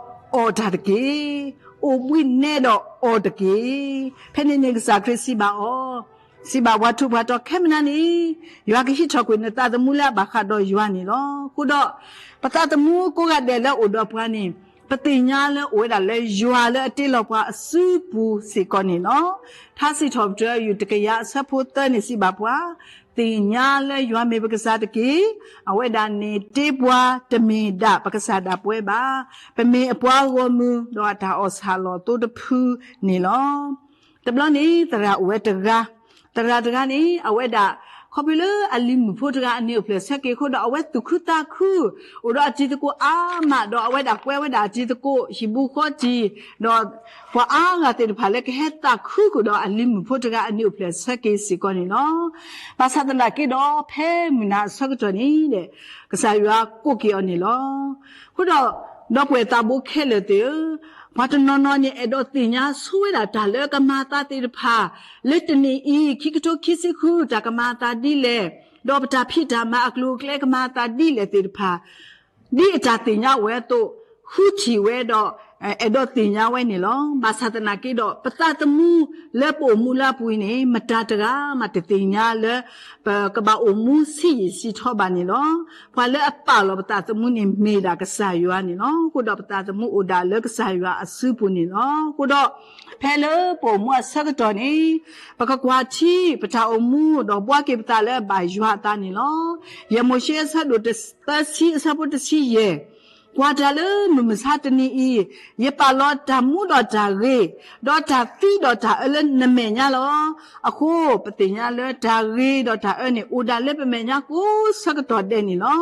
အီၣ်တၢ်တက့ၢ်. အိၣ်ဘှံးနဲဒီးအီၣ်တက့ၢ်. ဖဲန့ၣ်န့ၣ်ကစၢ်ခရံာ်စံးဘၣ်အီၤ, စံးဘၣ်ပှၤထူးပှၤတီၤခဲမုၢ်နၤန့ၣ်, ယွၤကဟံးထီၣ်ကွံာ်နသးသမူလၢအဘၣ်ဃးဒီးယွၤန့ၣ်လီၤ. အဃိဒီး ပသးသမူကိးဂၤဒဲးလၢအအိၣ်ဒီးပှၤန့ၣ်, ပသ့ၣ်ညါလၢအိၣ်ဝဲဒၣ်လၢယွၤလၢအတ့လီၤပှၤအစုပူၤစ့ၢ်ကီးန့ၣ်လီၤ. ထါစံးထီၣ်ပတြၢၤ ယူၢ်တကယၤအဆၢဖိသၢန့ၣ်စံးဘၣ်ပှၤ, သ့ၣ်ညါလၢယွၤမ့ၢ်ပကစၢ်တက့ၢ်. အဝဲဒၣ်န့ၣ်တ့ပှၤတမ့ၢ်ဒၣ်ပကစၢ်ဒၣ်ပဝဲဘၣ်. ပမ့ၢ်အပှၤဂီၢ်မုၢ်ဒီးအတၢ်အီၣ်ဆၣ်လီၤသိတဖုန့ၣ်လီၤ. တဘျီန့ၣ် သရၣ်အိၣ်ဝဲတဂၤ, သရၣ်တဂၤန့ၣ် အဝဲဒၣ် ခီဖျိလၢအလံၤမုၣ်ဖိတဂၤအန့ၣ်အိၣ်ဖျဲၣ်ဆၢက့ၤအဃိဒီး အဝဲသူၣ်ခုသးခု အိၣ်ဒီးအတံၤသကိးအါမး ဒီးအဝဲဒၣ်ကွဲဝဲဒၣ်အတံၤသကိး ဟံၣ်ဘူးဃီတံၢ်, ဒီးပှၤအါဂၤသ့ၣ်တဖၣ်လၢကဟဲသးခုဃုာ်ဒီးအလံၤမုၣ်ဖိတဂၤအန့ၣ်အိၣ်ဖျဲၣ်ဆၢက့ၤစ့ၢ်ကီးန့ၣ်လီၤ. ဘၣ်ဆၣ်သနာ်က့ဒီး ဖဲမုၢ်နၤအဆၢကတီၢ်န့ၣ်ဒီး ကစၢ်ယွၤကိးက့ၤအီၤန့ၣ်လီၤ. အဃိဒီး ဒီပုၢ်ဝဲၢ်သးဘိခဲလၢာ်သ့ၣ်ဧၢ, ပှၤတနီၤနီၤန့ၣ် အဲၣ်ဒိးသ့ၣ်ညါဆိဝဲဒၣ်တၢ်လၢကမၤအသးသ့ၣ်တဖၣ် လၢတနံၤအံၤ ခံကထိခံဆံဃု တၢ်ကမၤအသးဒ်လဲၣ်, ဒီးပတၢ်ဖံးတၢ်မၤအကျိၤအကျဲကမၤအသးဒ်လဲၣ်သ့ၣ်တဖၣ် ဒ်အတၢ်သ့ၣ်ညါဝဲအသိး ဃုထံၣ်ဝဲဒီး အဲၣ်ဒိးသ့ၣ်ညါဝဲန့ၣ်လီၤ. ဘၣ်ဆၣ်သနာ်က့ဒီး ပသးသမူလၢပအိၣ်မူလၢအပူၤအံၤန့ၣ် မတၤတဂၤမးတသ့ၣ်ညါလၢ ပကဘၣ်အိၣ်မူဆံးယံာ်ဆံးထီဘၣ်န့ၣ်လီၤ. ပှၤလၢအပာ်လီၤပသးသမူန့ၣ် မ့ၢ်ဒၣ်ကစၢ်ယွၤန့ၣ်လီၤ. အဃိဒီးပသးသမူအိၣ်ဒၣ်လၢကစၢ်ယွၤအစုပူၤန့ၣ်လီၤ. အဃိဒီး ဖဲလၢပအိၣ်မူအဆၢကတီၢ်န့ၣ် ပကကွၢ်ထံ ပတၢ်အိၣ်မူဒီးဘှီက့ၤပသးလၢဘၣ်ယွၤအသးန့ၣ်လီၤ. ယဲၢ်မိၤၡ့အဆၢဒိၣ်သၢဆံအဆၢဖိတဆံယဲၢ်, ကွၢ်တၢ်လၢမုၢ်မဆါတနံၤအံၤ, ယပာ်လီၤတၢ်မူဒီးတၢ်ဂ့ၤ, ဒီးတၢ်သံဒီးတၢ်အၢလၢနမဲာ်ညါလီၤ. အဃိ ပသ့ၣ်ညါလၢတၢ်ဂ့ၤဒီးတၢ်အၢန့ၣ် အိၣ်ဒၣ်လၢပမဲာ်ညါကိးဆၢကတီၢ်ဒဲးန့ၣ်လီၤ.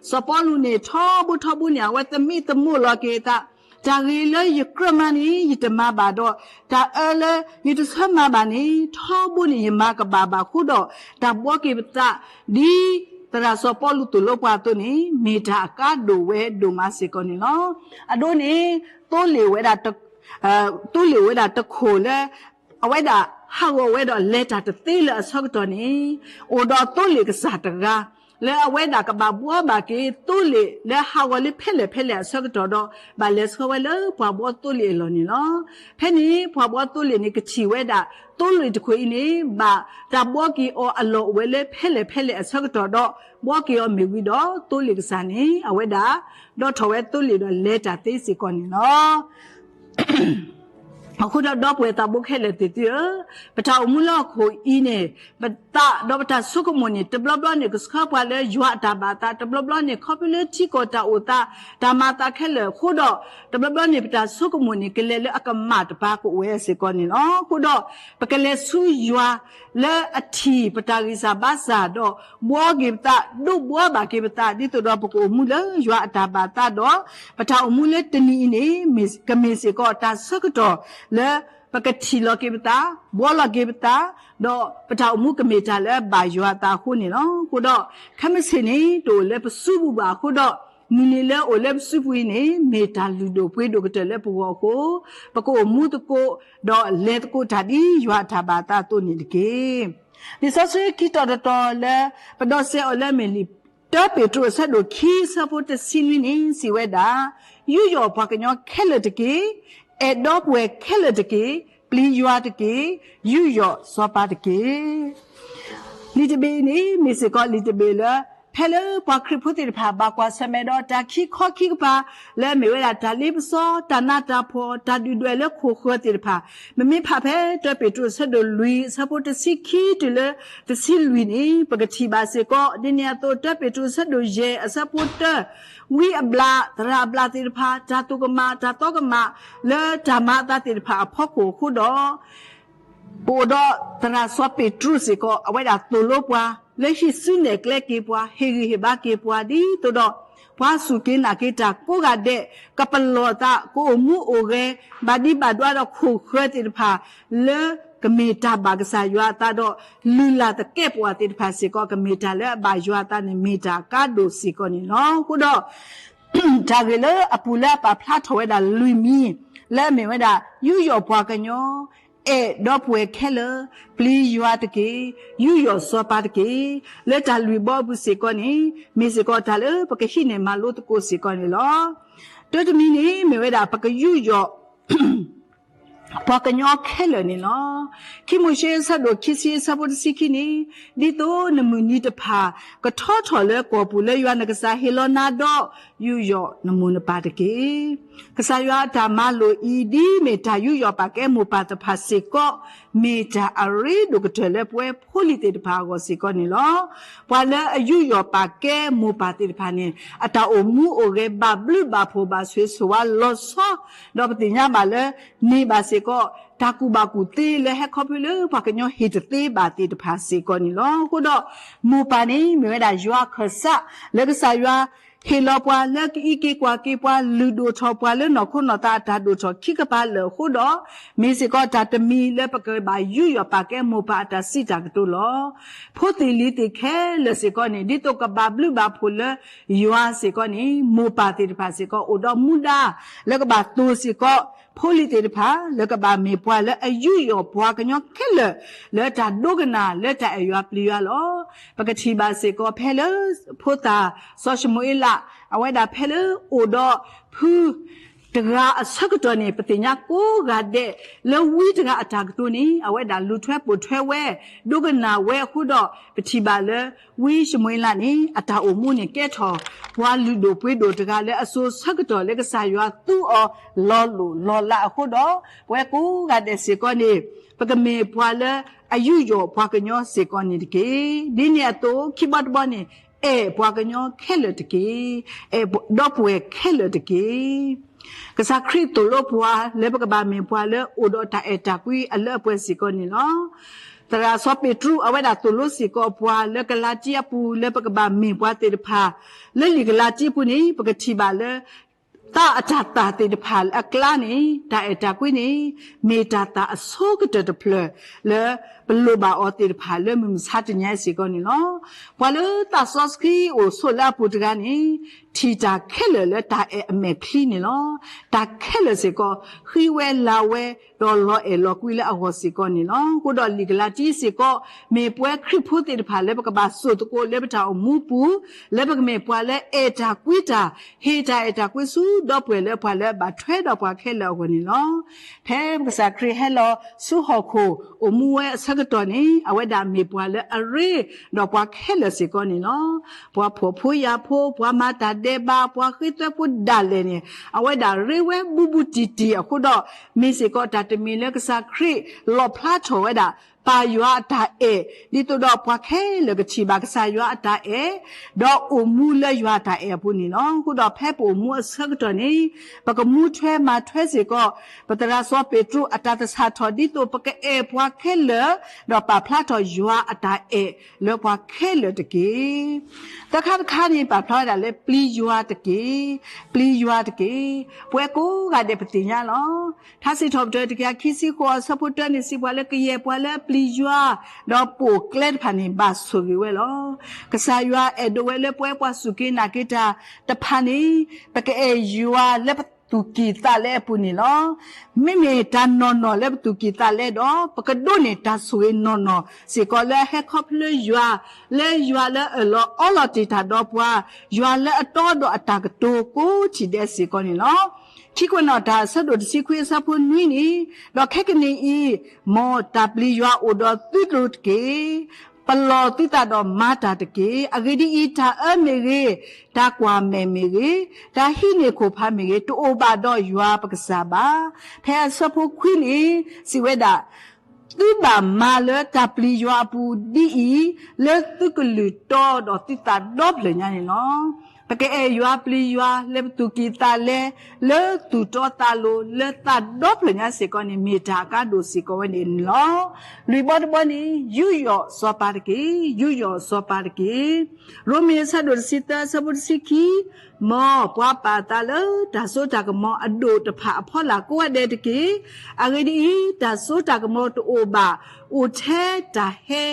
စီၤပီလူးန့ၣ် ထီဘိထီဘိန့ၣ် အဝဲသမံသမိးလီၤက့ၤအသး, တၢ်ဂ့ၤလၢယကြၢးမၤန့ၣ် ယတမၤဘၣ်ဒီး တၢ်အၢလၢယတဆၢမၤဘၣ်န့ၣ် ထီဘိန့ၣ်ယမၤကဘၣ်ဘၣ်အဃိဒီး တၢ်ဘှီက့ၤပသး ဒ်သရၣ်စီၤပီလူးသိၣ်လိပှၤအသိးန့ၣ် မ့ၢ်တၢ်အကါဒိၣ်ဝဲဒိၣ်မးစ့ၢ်ကီးန့ၣ်လီၤ. အဒိန့ၣ် သိလ့ၣ်ဝဲဒၣ် သိလ့ၣ်ဝဲဒၣ်တခိၣ်လၢ အဝဲဒၣ်ဟးဂီၤဝဲဒီးလဲၤတၢ်တသ့လၢအဆၢကတီၢ်န့ၣ် အိၣ်ဒီးသိလ့ၣ်ကစၢ်တဂၤ လၢအဝဲဒၣ်ကဘၣ်ဘှီဘၣ်က့ၤသိလ့ၣ်လၢဟးဂီၤလၢဖဲလဲၣ်ဖဲလဲၣ်အဆၢကတီၢ်ဒီး ဘၣ်လဲၤဆှၢဝဲလၢပှၤဘှီသိလ့ၣ်အလီၢ်န့ၣ်လီၤ. ဖဲန့ၣ် ပှၤဘှီသိလ့ၣ်န့ၣ် ကထံၣ်ဝဲဒၣ် သိလ့ၣ်တခိၣ်အံၤန့ၣ် ဘၣ်တၢ်ဘှီက့ၤအီၤအလီၢ်အိၣ်ဝဲလၢဖဲလဲၣ်ဖဲလဲၣ်အဆၢကတီၢ်ဒီး ဘှီက့ၤအီၤမ့ၢ်ဝံၤဒီး သိလ့ၣ်ကစၢ်န့ၣ် အဝဲဒၣ် ဒီးထီၣ်ဝဲသိလ့ၣ်ဒီးလဲၤတၢ်သ့စ့ၢ်ကီးန့ၣ်လီၤ. အဃိဒီးဒီပုၢ်ဝဲၢ်သးဘိခဲလၢာ်သ့ၣ်သုဧၢ, ပတၢ်အိၣ်မူလၢဟီၣ်ခိၣ်အံၤန့ၣ် ပသးဒီးပတၢ်ဆိကမိၣ်န့ၣ် တဘျီဘျီန့ၣ် ကဆှၢပှၤလၢယွၤအတၢ်ဘၣ်သး, တဘျီဘျီန့ၣ် ခီဖျိလၢထံကီၢ်တၢ်အိၣ်သး တၢ်မၤသးခဲလၢာ်အဃိဒီး တဘျီဘျီန့ၣ် ပတၢ်ဆိကမိၣ်န့ၣ် ကလဲၤလၢအကမၣ်တပၤကအိၣ်ဝဲစ့ၢ်ကီးန့ၣ်လီၤ. အဃိဒီး ပကလဲၤဆူယွၤလၢအထံၣ်ပတၢ်ဂံၢ်စၢ်ဘါစၢ်ဒီး ဘှီက့ၤပသး, ဒိးဘှီဘၣ်က့ၤပသး ဒ်သိးဒီးပကအိၣ်မူလၢယွၤအတၢ်ဘၣ်သးဒီး ပတၢ်အိၣ်မူလၢတနံၤအံၤန့ၣ် ကမ့ၢ်စ့ၢ်ကီးတၢ်ဆၢကတီၢ်လၢပကထံၣ်လီၤက့ၤပသး, ဘှီလီၤက့ၤပသး, ဒီးပတၢ်အိၣ်မူကမ့ၢ်တၢ်လၢဘၣ်ယွၤအသးအဃိန့ၣ်လီၤ. အဃိဒီး ခဲမုၢ်ဆ့ၣ်န့ၣ် တအိၣ်လၢပစုပူၤဘၣ်အဃိဒီး မုၢ်နံၤလၢအအိၣ်လၢပစုပူၤအံၤန့ၣ် မ့ၢ်တၢ်လုၢ်ဒိၣ်ပှ့ၤဒိၣ်ကတၢၢ်လၢပဂီၢ်အဃိ ပကအိၣ်မူသကိး ဒီးလဲၤသကိးတၢ်ဒ်ယွၤအတၢ်ဘၣ်သးအသိးန့ၣ်တက့ၢ်. လံာ်စီဆှံခံတီၤတတီၤလၢ ပဒိးစဲးအီၤလၢမ့ၢ်လံာ်တၢပ့းတရူးအဆၢဒိၣ်ခံအဆၢဖိတဆံနွံန့ၣ် စံးဝဲဒၣ်, ယူးယီၣ်ပှၤကညီခဲလၢာ်တက့ၢ်. အဲၣ်ဒိးပဝဲခဲလၢာ်တက့ၢ်. ပျံၤယွၤတက့ၢ်. ယူးယီၣ်စီၤပၤတက့ၢ်. လံာ်တဘ့ၣ်အံၤန့ၣ် မ့ၢ်စ့ၢ်ကီးလံာ်တဘ့ၣ်လၢ ဖဲလၢပှၤခရံာ်ဖိသ့ၣ်တဖၣ် ဘၣ်ကွၢ်ဆၢၣ်မဲာ်ဒီးတၢ်ခံခီခံကပၤ လၢအမ့ၢ်ဝဲဒၣ်တၢ်လ့ပစီ, တၢ်နးတၢ်ဖှီၣ်, တၢ်ဒုၣ်ဒွဲၣ်လၢခိၣ်ဃၢၤသ့ၣ်တဖၣ်, မ့မ့ၢ်ဖးဖဲတၢပ့းတရူးအဆၢဒိၣ်လွံၢ် အဆၢဖိတဆံခံတုၤလၢတဆံလွံၢ်န့ၣ် ပကထံၣ်ဘၣ်စ့ၢ်ကီး ဒ်န့ၣ်အသိး တၢပ့းတရူးအဆၢဒိၣ်ယဲၢ် အဆၢဖိတၢ, ဝံအဘျး သရၣ်အဘျးသ့ၣ်တဖၣ် တၢ်သိၣ်ကမၣ် တၢ်သီကမၣ် လၢတၢ်မၤအသးသ့ၣ်တဖၣ်အဖီခိၣ်အဃိဒီး ပအိၣ်ဒီးသရၣ်စီၤပ့းတရူးစ့ၢ်ကီး အဝဲဒၣ်သိၣ်လိပှၤ လၢဟံးစုနဲၣ်ကျဲက့ၤပှၤ ဟ့ၣ်ဂံၢ်ဟ့ၣ်ဘါက့ၤပှၤ ဒ်သိးဒီး ပှၤစူၢ်က့ၤနာ်က့ၤတၢ်ကိးဂၤဒဲး ကပလီၢ်သး ကအိၣ်မူအိၣ်ဂဲၤ ဘၣ်ဒံးဘၣ်ဒွးဒီးခိၣ်ဃၢၤသ့ၣ်တဖၣ် လၢကမ့ၢ်တၢ်ဘၣ်ကစၢ်ယွၤအသးဒီး လုၢ်လၢ်သကဲးပဝးသ့ၣ်တဖၣ်စ့ၢ်ကီး ကမ့ၢ်တၢ်လၢအဘၣ်ယွၤအသးန့ၣ် မ့ၢ်တၢ်ကါဒိၣ်စ့ၢ်ကီးန့ၣ်လီၤ. အဃိဒီး တၢ်ဂ့ၢ်လၢအပူၤလၢအပာ်ဖျါထီၣ်ဝဲဒၣ်လွံၢ်မံၤ လၢအမ့ၢ်ဝဲဒၣ် ယူးယီၣ်ပှၤကညီ, အဲၣ်ဒီပုၢ်ဝဲၢ်ခဲလၢာ်, ပျံၤယွၤတက့ၢ်, ယူးယီၣ်စီၤပၤတက့ၢ်. လၢတၢ်လွံၢ်ဘီအပူၤစ့ၢ်ကီးန့ၣ် မ့ၢ်စ့ၢ်ကီးတၢ်လၢပကဟံးန့ၢ်မၤလိသကိးစ့ၢ်ကီးန့ၣ်လီၤ. တၢတမံၤန့ၣ် မ့ၢ်ဝဲဒၣ်ပကယူးယီၣ် ပှၤကညီခဲလၢာ်န့ၣ်လီၤ. ခံမိၤၡ့အဆၢဒိၣ်ခံဆံအဆၢဖိတဆံခံန့ၣ် ဒ်သိးနမုၢ်နံၤတဖၣ် ကထီထီၣ်လၢကီၢ်ပူၤလၢယွၤနကစၢ်ဟ့ၣ်လီၤနၤဒီး ယူးယီၣ်နမိၢ်နပၢ်တက့ၢ်. ကစၢ်ယွၤအတၢ်မၤလိာ်အံၤ ဒ်မ့ၢ်တၢ်ယူးယီၣ်ပာ်ကဲမိၢ်ပၢ်တဖၣ်စ့ၢ်ကီး မ့ၢ်တၢ်အရ့ဒိၣ်ကတၢၢ်လၢပဝဲဖိလံၤသ့ၣ်တဖၣ်အဂီၢ်စ့ၢ်ကီးန့ၣ်လီၤ. ပှၤလၢအယူးယီၣ်ပာ်ကဲမိၢ်ပၢ်သ့ၣ်တဖၣ်န့ၣ် အတၢ်အိၣ်မူအိၣ်ဂဲၤဘၣ်ဘျုးဘၣ်ဖှိၣ်ဘၣ်ဆိၣ်ဂ့ၤဆိၣ်ဝါလီၤဆီ ဒီးပသ့ၣ်ညါဘၣ်လၢ န့ၢ်ဘၣ်စ့ၢ်ကီး တၢ်ကူၣ်ဘၣ်ကူၣ်သ့လၢဟဲခီဖျိလၢပှၤကညီဟ့ၣ်တသ့ဘၣ်သ့ၣ်တဖၣ်စ့ၢ်ကီးန့ၣ်လီၤ. အဃိဒီး မိၢ်ပၢ်န့ၣ် မ့ၢ်ဝဲဒၣ်ယွၤခၢၣ်စး လၢကစၢ်ယွၤဟ့ၣ်လီၤပှၤလၢကအံးက့ၤကွၢ်က့ၤပှၤ လုၢ်ဒိၣ်ထီၣ်ပှၤလၢနီၢ်ခိနီၢ်သးအတၢ်ဒိၣ်ထီၣ်ခံကပၤလၢာ်အဃိဒီး မ့ၢ်စ့ၢ်ကီးတၢ်တမံၤလၢပကဘၣ်ယူးယီၣ်ပာ်ကဲမိၢ်ပၢ်အတၢ်စံးတၢ်ကတိၤလီၤ. ဖိသ့ၣ်လံၤသ့ၣ်ခဲလၢာ်စ့ၢ်ကီးန့ၣ် ဒ်သိးကဘၣ်ဘျုးဘၣ်ဖှိၣ်လၢယွၤစ့ၢ်ကီးန့ၣ် မိၢ်ပၢ်သ့ၣ်တဖၣ်စ့ၢ်ကီး အိၣ်ဒီးမူဒါ လၢကဘၣ်သိၣ်စ့ၢ်ကီး ဖိလံၤသ့ၣ်တဖၣ် လၢကဘၣ်မ့ၢ်ပှၤလၢအယူးယီၣ်ပှၤကညီခဲလၢာ် လၢတၢ်ဒိကနၣ်လၢတၢ်အဲၣ်ယွၤပျံၤယွၤလီၤ. ပကထံၣ်ဘၣ်စ့ၢ်ကီးဖဲလၢ ဖိသၣ်စီၤၡမူၤအ့လး အဝဲဒၣ်ဖဲလၢအိၣ်ဒီးဖု တဂၤအဆၢကတီၢ်န့ၣ် ပသ့ၣ်ညါကိးဂၤဒဲး လၢဝံတဂၤအတၢ်ကတိၤန့ၣ် အဝဲဒၣ်လူၤထွဲပိာ်ထွဲဝဲ ဒိကနၣ်ဝဲအဃိဒီး ပထံၣ်ဘၣ်လၢ ဝံၡမူၤအ့လးန့ၣ် အတၢ်အိၣ်မူန့ၣ်ကဲထီၣ် ပှၤလုၢ်ဒိၣ်ပှ့ၤဒိၣ်တဂၤလၢအစိၤဆၢကတီၢ်လၢကစၢ်ယွၤသူအီၤလီၤလိၢ်လီၤလးအဃိဒီး ပဝဲကိးဂၤဒဲးစ့ၢ်ကီးန့ၣ် ပကမ့ၢ်ပှၤလၢအယူးယီၣ်ပှၤကညီစ့ၢ်ကီးန့ၣ်တက့ၢ်. ဒ်န့ၣ်အသိး ခံဘီတဘီန့ၣ် အဲၣ်ပှၤကညီခဲလၢာ်တက့ၢ်. အဲၣ်ဒီပုၢ်ဝဲၢ်ခဲလၢာ်တက့ၢ်. ကစၢ်ခရံာ်သိၣ်လိပှၤလၢပကဘၣ်မ့ၢ်ပှၤလၢအိၣ်ဒီးတၢ်အဲၣ်တၢ်ကွံအလၢအပှဲၤစ့ၢ်ကီးန့ၣ်လီၤ. သရၣ်စီၤပ့းတရူး အဝဲဒၣ်သိၣ်လိစ့ၢ်ကီးပှၤလၢကလၤတံအပူၤ လၢပကဘၣ်မ့ၢ်ပှၤသ့ၣ်တဖၣ် လၢလံာ်ကလၤတံအပူၤန့ၣ် ပကထံၣ်ဘၣ်လၢ သးအတၢ်သၣ်သ့ၣ်တဖၣ်အကျါန့ၣ် တၢ်အဲၣ်တၢ်ကွံန့ၣ် မ့ၢ်တၢ်သၣ်အဆိကတၢၢ်တဖျၢၣ် လၢပလိၣ်ဘၣ်အီၤသ့ၣ်တဖၣ်လၢမုၢ်မဆါတနံၤအံၤစ့ၢ်ကီးန့ၣ်လီၤ. ပှၤလၢသးစီဆှံအိၣ်ဆိးလၢအပူၤတဂၤန့ၣ် ထံၣ်တၢ်ခဲလၢာ်လၢတၢ်အဲၣ်အမဲာ်ချံန့ၣ်လီၤ. တၢ်ခဲလၢာ်စ့ၢ်ကီး ဃံဝဲလၤဝဲ ဒီးလီၤအဲၣ်လီၤကွံလၢအဂီၢ်စ့ၢ်ကီးန့ၣ်လီၤ. အဃိဒီးလံာ်ကလၤတံစ့ၢ်ကီး မ့ၢ်ပဝဲခရံာ်ဖိသ့ၣ်တဖၣ်လၢပကဘၣ်စိာ်သကိးလၢပတၢ်အိၣ်မူပူၤ လၢပကမ့ၢ်ပှၤလၢအဲၣ်တၢ်ကွံတၢ် ဟ့ၣ်တၢ်အဲၣ်တၢ်ကွံဆူဒီပုၢ်ဝဲၢ်လၢပှၤလၢအဘၣ်ထွဲဒီးပှၤခဲလၢာ်အဂီၢ်န့ၣ်လီၤ. ဖဲပကစၢ်ခရံာ်ဟဲလီၤဆူဟီၣ်ခိၣ်အိၣ်မူဝဲအဆၢကတီၢ်န့ၣ် အဝဲဒၣ်မ့ၢ်ပှၤလၢအရ့ဒီးပှၤခဲလၢာ်စ့ၢ်ကီးန့ၣ်လီၤ. ပှၤဖှီၣ်ဖိယာ်ဖိ, ပှၤမၤတၢ်ဒဲးဘး, ပှၤဃ့သွဲဖိဒၣ်လဲာ်န့ၣ် အဝဲဒၣ်ရ့ဝဲဘူးဘူးတံၢ်တံၢ်အဃိဒီး မ့ၢ်စ့ၢ်ကီးတၢ်တမံၤလၢကစၢ်ခရံာ်လီၣ်ဖျါထီၣ်ဝဲဒၣ် ပၢ်ယွၤအတၢ်အဲၣ် ဒ်သိးဒီးပှၤခဲလၢာ်ကထံၣ်ဘၣ်ကစၢ်ယွၤအတၢ်အဲၣ် ဒီးအိၣ်မူလၢယွၤအတၢ်အဲၣ်အပူၤန့ၣ်လီၤ. အဃိဒီးဖဲပအိၣ်မူအဆၢကတီၢ်န့ၣ် ပကမူထွဲမၤထွဲစ့ၢ်ကီး ပသရၣ်စီၤပ့းတရူးအတၢ်သဆၣ်ထီၣ် ဒ်သိးပကအဲၣ်ပှၤခဲလၢာ် ဒီးပာ်ဖျါထီၣ်ယွၤအတၢ်အဲၣ်လၢပှၤခဲလၢာ်တက့ၢ်. သၢခါတခါန့ၣ် ပာ်ဖျါဝဲဒၣ်လၢပျံၤယွၤတက့ၢ်, ပျံၤယွၤတက့ၢ်. ပဝဲကိးဂၤဒဲးပသ့ၣ်ညါလီၤ. ထါစံးထီၣ်ပတြၢၤတကယၤခံဆံဃိးအဆၢဖိတၢန့ၣ် စံးပှၤလၢကယဲၢ်ပှၤလၢအပျံၤယွၤ ဒီးပိာ်ကျဲတဖၣ်န့ၣ် ဘၣ်ဆိၣ်ဂ့ၤဝဲလီၤ. ကစၢ်ယွၤအဲၣ်ဒိးဝဲလၢပဝဲပှၤစူၢ်က့ၤနာ်က့ၤတၢ်တဖၣ်န့ၣ် ပကအဲၣ်ယွၤလၢပသူၣ်ကံၢ်သးလဲအပူၤန့ၣ်လီၤ. မ့မ့ၢ်တၢ်နီၢ်နီၢ်လၢပသူၣ်ကံၢ်သးလဲဒီး ပကဒိးန့ၢ်တၢ်ဆိၣ်ဂ့ၤနီၢ်နီၢ်စ့ၢ်ကီးလၢအဟဲခီဖျိယွၤ, လၢယွၤလၢအၢၣ်လီၤအီလီၤတ့ၢ်တၢ်ဒီးပှၤ, ယွၤလၢအတီဒီးအတၢ်ကတိၤကိးထံၣ်ဒဲးစ့ၢ်ကီးန့ၣ်လီၤ. ခံကွဲးနီၣ်တၢ်အဆၢဒိၣ်တဆံခွံအဆၢဖိနွံန့ၣ်, ဒီးခဲကနံၣ်အံၤ, မ်တၢ်ပျံၤယွၤအိၣ်ဒီးသုတက့ၢ်. ပလီၢ်သုသးဒီးမၤတၢ်တက့ၢ်. အဂ့ၢ်ဒ်အံၤ, တၢ်အၢမ့ၢ်ဂ့ၤ, တၢ်ကွၢ်မဲာ်မ့ၢ်ဂ့ၤ, တၢ်ဟံးန့ၢ်ခိၣ်ဖးမ့ၢ်ဂ့ၤ, တအိၣ်ဘၣ်ဒီးယွၤပကစၢ်ဘၣ်. ဖဲအဆၢဖိခွံန့ၣ် စံးဝဲဒၣ်, သုဘၣ်မၤလၢတၢ်ပျံၤယွၤအပူၤဒ်အံၤ, လၢသုကလုၢ်တီဒီးသုသးဒီဖျၢၣ်ညါန့ၣ်လီၤ. ပကအဲၣ်ယွၤပျံၤယွၤလၢပသူၣ်ကံၢ်သးလဲ, လၢသူၣ်တီသးလိၤ, လၢသးဒီဖျၢၣ်ညါစ့ၢ်ကီးန့ၣ် မ့ၢ်တၢ်အကါဒိၣ်စ့ၢ်ကီးဝဲန့ၣ်လီၤ. လွံၢ်ဘီတဘီန့ၣ် ယူးယီၣ်စီၤပၤတက့ၢ်. ယူးယီၣ်စီၤပၤတက့ၢ်. ရိမ့ၤအဆၢဒိၣ်တဆံသၢ အဆၢဖိတဆံခံ, မ်ပှၤပာ်အသးလၢတၢ်စိတၢ်ကမီၤအဒိၣ်တဖၣ်အဖီလာ်ကိးဂၤဒဲးတက့ၢ်. အဂ့ၢ်ဒ်အံၤ, တၢ်စိတၢ်ကမီၤတအိၣ်ဘၣ်အိၣ်ထဲတၢ်ဟဲ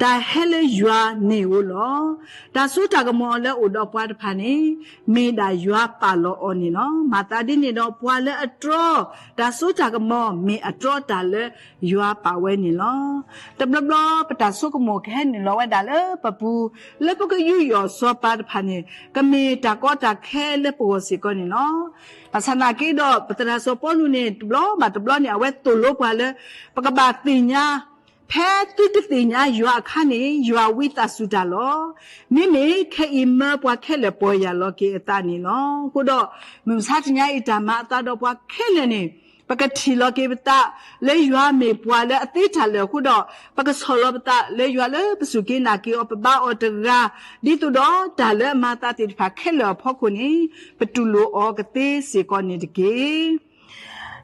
တၢ်ဟဲလၢယွၤန့ၣ်ဧိၤလီၤ. တၢ်စိတၢ်ကမီၤလၢအိၣ်ဒီးပှၤတဖၣ်န့ၣ် မ့ၢ်ဒၣ်ယွၤပာ်လီၤအီၤန့ၣ်လီၤ. မၤသးဒ်န့ၣ်ဒီး ပှၤလၢအတြီတၢ်စိတၢ်ကမီၤ မ့ၢ်အတြီတၢ်လၢယွၤပာ်ဝဲန့ၣ်လီၤ. တဘျီဘျီ ပတၢ်ဆိကမိၣ်ကဟဲနုာ်လီၤဝဲဒၣ်လၢပပူၤ, လၢပကယူးယီၣ်စီၤပၤတဖၣ်န့ၣ် ကမ့ၢ်တၢ်ကီတၢ်ခဲလၢပဂီၢ်စ့ၢ်ကီးန့ၣ်လီၤ. ဘၣ်ဆၣ်နာ်က့ဒီး ပသရၣ်စီၤပီလူးန့ၣ် တဘျီဘၣ်တဘျီန့ၣ် အဝဲသိၣ်လိပှၤလၢ ပကဘၣ်သ့ၣ်ညါ ဖဲသုတသ့ၣ်ညါယွၤအခါန့ၣ် ယွၤဝံသးစူၤတၢ်လီၤ. မ့မ့ၢ်ခဲအံၤမၢပှၤခဲလၢာ်ပီၢ်ယၢ်လီၤက့ၤအသးန့ၣ်လီၤ. အဃိဒီး မုၢ်မဆါတနံၤအံၤ တၢ်မၤအသးဒီးပှၤခဲလၢာ်န့ၣ် ပကထံၣ်လီၤက့ၤပသး လၢယွၤမ့ၢ်ပှၤလၢအသ့တၢ်လၢာ်အဃိဒီး ပကဆီၣ်လီၤပသးလၢယွၤလၢပစူၢ်က့ၤနာ်က့ၤအီၤ ပဘါအီၤတဂၤ ဒ်သိးဒီးတၢ်လၢအမၤအသးသ့ၣ်တဖၣ်ခဲလၢာ်အဖီခိၣ်န့ၣ် ပတူၢ်လိာ်အီၤကသ့စ့ၢ်ကီးန့ၣ်တက့ၢ်.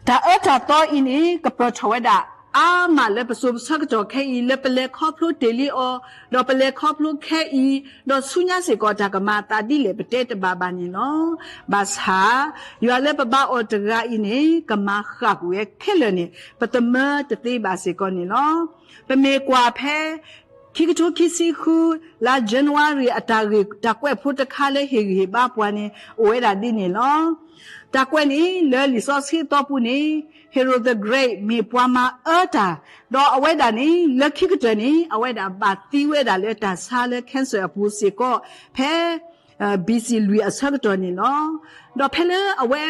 တၢ်အၢတၢ်သီအံၤန့ၣ် ကပၢၢ်ထီၣ်ဝဲဒၣ် အါမးလၢပစိၤပဆၢကတီၢ်ခဲအံၤ လၢပလဲၤခီဖျိတ့ၢ်လံအီၤ, ဒီးပလဲၤခီဖျိခဲအံၤ, ဒီးဆူညါစ့ၢ်ကီး တၢ်ကမၤအသးဒ်လဲၣ်ပတဲတဘၣ်ဘၣ်န့ၣ်လီၤ. ဘၣ်ဆၣ် ယွၤလၢပဘါအီၤတဂၤအံၤန့ၣ် ကမၤဃၣ်ကွံာ်ဝဲခဲလၢာ်န့ၣ် ပသမၢတသ့ဘၣ်စ့ၢ်ကီးန့ၣ်လီၤ. ပမ့ၢ်ကွၢ်ဖဲ ခံကထိခံဆံဃု လါ January အတၢ်ဂ့ၢ်တၢ်ကွဲးဖိတခါလၢဟ့ၣ်ဂံၢ်ဟ့ၣ်ဘါပှၤန့ၣ် အိၣ်ဝဲဒၣ်ဒ်န့ၣ်လီၤ. တၢ်ကွဲးန့ၣ် လၢလံာ်စီဆှံအသီပူၤန့ၣ် Herod the Great မ့ၢ်ပှၤမၤအၢတၢ်, ဒီးအဝဲဒၣ်န့ၣ် လၢခံကတၢၢ်န့ၣ် အဝဲဒၣ်ဘၣ်သံဝဲဒၣ်လၢတၢ်ဆါလၢ cancer အပူၤစ့ၢ်ကီး ဖဲ ဘီၣ်စံလွံၢ်အဆၢကတီၢ်န့ၣ်လီၤ. ဒီးဖဲလၢအဝဲ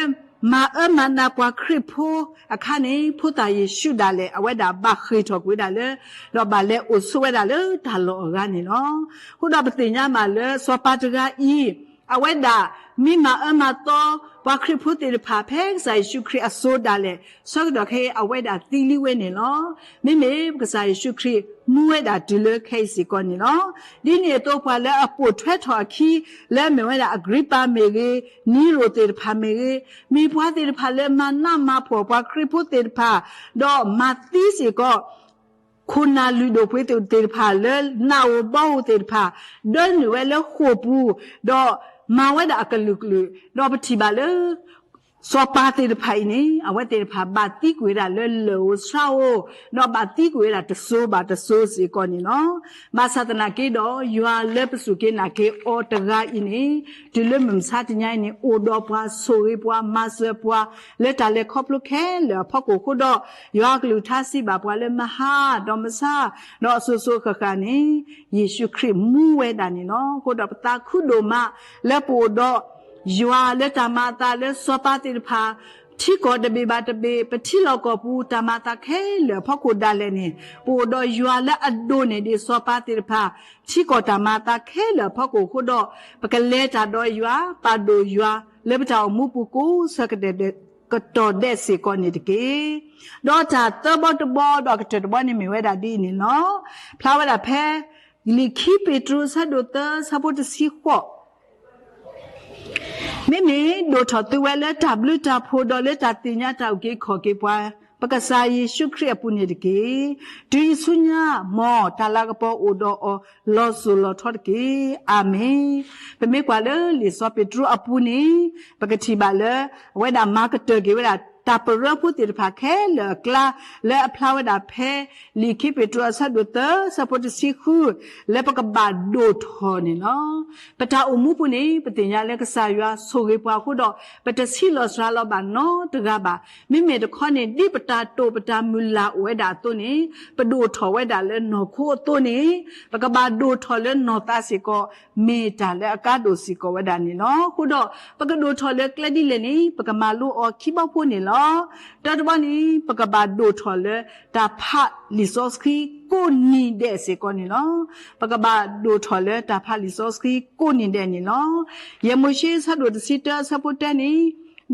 မၤအၢမၤနးပှၤခရံာ်ဖိအခါန့ၣ် ဖိသၣ်ယ့ၣ်ၡူးဒၣ်လဲာ် အဝဲဒၣ်ဘၣ်ဃ့ၢ်ထီၣ်ကွံာ်ဝဲဒၣ်လၢ ဒီးဘၣ်လဲၤအိၣ်ဆိးဝဲဒၣ်လၢတၢ်လီၢ်အဂၤန့ၣ်လီၤ. အဃိဒီးပသ့ၣ်ညါမးလၢစီၤပၤတဂၤအံၤ အဝဲဒၣ်မ့ၢ်မၤအၢမၤသီ ပှၤခရံာ်ဖိသ့ၣ်တဖၣ်ဖဲကစၢ်ယ့ၣ်ၡူးခရံာ်အစိၤဒၣ်လဲာ် ဆၢကတီၢ်ခဲအံၤ အဝဲဒၣ်သံလံဝဲန့ၣ်လီၤ. မ့မ့ၢ်ကစၢ်ယ့ၣ်ၡူးခရံာ်မူဝဲဒၣ်တုၤလၢခဲအံၤစ့ၢ်ကီးန့ၣ်လီၤ. ဒ်န့ၣ်အသိးပှၤလၢအပိာ်ထွဲထီၣ်အခံ လၢအမ့ၢ်ဝဲဒၣ်အဂြံၤပၤမ့ၢ်ဂ့ၤ, နံၤရိၣ်သ့ၣ်တဖၣ်မ့ၢ်ဂ့ၤ, မ့ၢ်ပှၤသ့ၣ်တဖၣ်လၢမၤနးမၤဖှီၣ်ပှၤခရံာ်ဖိသ့ၣ်တဖၣ်, ဒီးမၤသံစ့ၢ်ကီး ခိၣ်နၢ်လုၢ်ဒိၣ်ပှ့ၤသ့ၣ်တဖၣ်လၢနးဧိၤဘီဧိၤသ့ၣ်တဖၣ် ဒၢနုာ်ဝဲလၢဃိာ်ပူၤ, ဒီးမၤဝဲဒၣ်အကလုာ်ကလုာ်, ဒီးပထံၣ်ဘၣ်လၢ စီၤပၤသ့ၣ်တဖၣ်အံၤန့ၣ် အဝဲသ့ၣ်တဖၣ်ဘၣ်သံကွံာ်ဝဲဒၣ်လၢလၢၢ်ဧိၤဆှါဧိၤ, ဒီးဘၣ်သံကွံာ်ဝဲဒၣ်တစိၤဘၣ်တစိၤစ့ၢ်ကီးန့ၣ်လီၤ. ဘၣ်ဆၣ်သနာ်က့ဒီး ယွၤလၢပစူၢ်က့ၤနာ်က့ၤအီၤတဂၤအံၤန့ၣ် တုၤလၢမုၢ်မဆါတနံၤအံၤန့ၣ် အိၣ်ဒီးပှၤဆိၣ်ဂ့ၤပှၤမၤစၢၤပှၤ လၢတၢ်လဲၤခီဖျိခဲလၢာ်အဖီခိၣ်အဃိဒီး ယွၤအကလုၢ်ကထါစံးဘၣ်ပှၤလၢမဟါဒီးမဆါ ဒီးအစိၤစိၤဃၣ်ဃၣ်န့ၣ် ယ့ၣ်ၡူးခရံာ်မူဝဲဒၣ်န့ၣ်လီၤ. အဃိဒီးပသးခုဒိၣ်မးလၢပအိၣ်ဒီး ယွၤလၢတၢ်မၤအသးလၢစီၤပၤသ့ၣ်တဖၣ် ထံကီၢ်တဘ့ၣ်ဘၣ်တဘ့ၣ် ပထံလီၢ်ကီၢ်ပူၤ တၢ်မၤအသးခဲလၢာ်အဖီခိၣ်ဒၣ်လဲာ်န့ၣ် ပအိၣ်ဒီးယွၤလၢအဒိၣ်န့ၢ်ဒံးစီၤပၤသ့ၣ်တဖၣ် ထံကီၢ်တၢ်မၤအသးခဲလၢာ်အဖီခိၣ်အဃိဒီး ပကလဲၤတၢ်ဒီးယွၤ ပာ်ဒိၣ်ယွၤ လၢပတၢ်အိၣ်မူပူၤကိးဆၢကတီၢ်ဒဲးစ့ၢ်ကီးန့ၣ်တက့ၢ်. ဒီးတၢ်သၢဘီတဘီဒီးကတၢၢ်တဘီန့ၣ်မ့ၢ်ဝဲဒၣ်ဒ်အံၤန့ၣ်လီၤ. ဖျါဝဲဒၣ်ဖဲ လံာ်ခံပ့းတရူး အဆၢဒိၣ်သၢ အဆၢဖိတဆံဃိး မ့မ့ၢ်ဒိၣ်ထီၣ်သုဝဲလၢတၢ်ဘျုးတၢ်ဖှိၣ်ဒီးလၢတၢ်သ့ၣ်ညါတၢ်အုၣ်က့ၤခီၣ်က့ၤပှၤ ပကစၢ်ယ့ၣ်ၡူးခရံာ်အပူၤန့ၣ်တက့ၢ်. တုၤအံၤဆူညါ မ်တၢ်လၤကပီၤအိၣ်ဒီးအီၤလီၤစိၤလီၤထီတက့ၢ်. အၤမ့ၣ်. ပမ့ၢ်ကွၢ်လၢလံာ်စီၤပ့းတရူးအပူၤန့ၣ် ပကထံၣ်ဘၣ်လၢ အဝဲဒၣ်မၤကတၢၢ်က့ၤဝဲဒၣ် တၢ်ပရၢဖိသ့ၣ်တဖၣ်ခဲလၢာ်အကျါ လၢအဖျါဝဲဒၣ်ဖဲ လံာ်ခံပ့းတရူးအဆၢဒိၣ်သၢ အဆၢဖိတဆံဃု လၢပကဘၣ်ဒိၣ်ထီၣ်န့ၣ်လီၤ. ပတၢ်အိၣ်မူပူၤန့ၣ် ပသ့ၣ်ညါလၢကစၢ်ယွၤဆိၣ်ဂ့ၤပှၤအဃိဒီး ပတဆံးလီၤစှၤလီၤဘၣ်နီတဂၤဘၣ်. မ့မ့ၢ်တခီန့ၣ် ဒ်ပတၢ်တိာ်ပတၢ်မုၢ်လၢ်အိၣ်ဝဲဒၣ်အသိးန့ၣ် ပဒိၣ်ထီၣ်ဝဲဒၣ်လၢနီၢ်ခိအသိးန့ၣ် ပကဘၣ်ဒိၣ်ထီၣ်လၢနီၢ်သးစ့ၢ်ကီး မ့ၢ်တၢ်လၢအကါဒိၣ်စ့ၢ်ကီးဝဲဒၣ်န့ၣ်လီၤ. အဃိဒီး ပကဒိၣ်ထီၣ်လၢကျဲဒ်လဲၣ်န့ၣ် ပကမၤလိအီၤခံဘီဖိန့ၣ်လီၤ. တၢတဘီန့ၣ် ပကဘၣ်ဒိၣ်ထီၣ်လၢတၢ်ဖးလံာ်စီဆှံကိးနံၤဒဲးစ့ၢ်ကီးန့ၣ်လီၤ. ပကဘၣ်ဒိၣ်ထီၣ်လၢတၢ်ဖးလံာ်စီဆှံကိးနံၤဒဲးန့ၣ်လီၤ. ယဲၢ်မိၤၡ့ဆၢဒိၣ်တဆံတၢအဆၢဖိတၢန့ၣ်,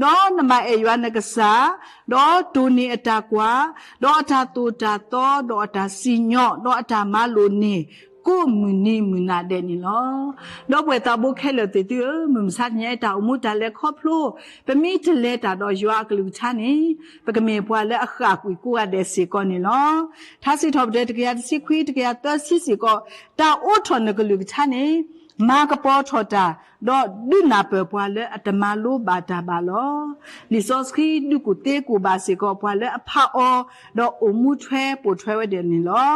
ဒီးနဘၣ်အဲၣ်ယွၤနကစၢ်, ဒီးတိၢ်န့ၢ်အတၢ်ကွၢ်, ဒီးအတၢ်သိၣ်တၢ်သီ, ဒီးအတၢ်စံၣ်ညီၣ်, ဒီးအတၢ်မၤလိာ်န့ၣ် ကိးမုၢ်နံၤမုၢ်နၤဒဲးန့ၣ်လီၤ. ဒီပုၢ်ဝဲၢ်သးဘိခဲလၢာ်သ့ၣ်သုဧၢ, မုၢ်မဆါတနံၤအံၤတၢ်အိၣ်မူတၢ်လဲၤခီဖျိ, ပမ့ၢ်တလဲၤတၢ်ဒီးယွၤအကလုၢ်ကထါန့ၣ်, ပကမ့ၢ်ပှၤလၢအဃၣ်ကွံာ်ကိးဂၤဒဲးစ့ၢ်ကီးန့ၣ်လီၤ. ထါစံးထီၣ်ပတြၢၤတကယၤတဆံခွံ တကယၤသၢဆံစ့ၢ်ကီး, တၢ်အိးထီၣ်နကလုၢ်ကထါန့ၣ် မၤကပီၤထီၣ်တၢ်, ဒီးဒုးနၢ်ပၢၢ်ပှၤလၢအတမၤလိဘၣ်တၢ်ဘၣ်လီၤ. လံာ်စီဆှံဒုးကူၣ်သ့ကူၣ်ဘၣ်စ့ၢ်ကီးပှၤလၢအဖးအီၤ, ဒီးအိၣ်မူထွဲပိာ်ထွဲဝဲဒၣ်န့ၣ်လီၤ.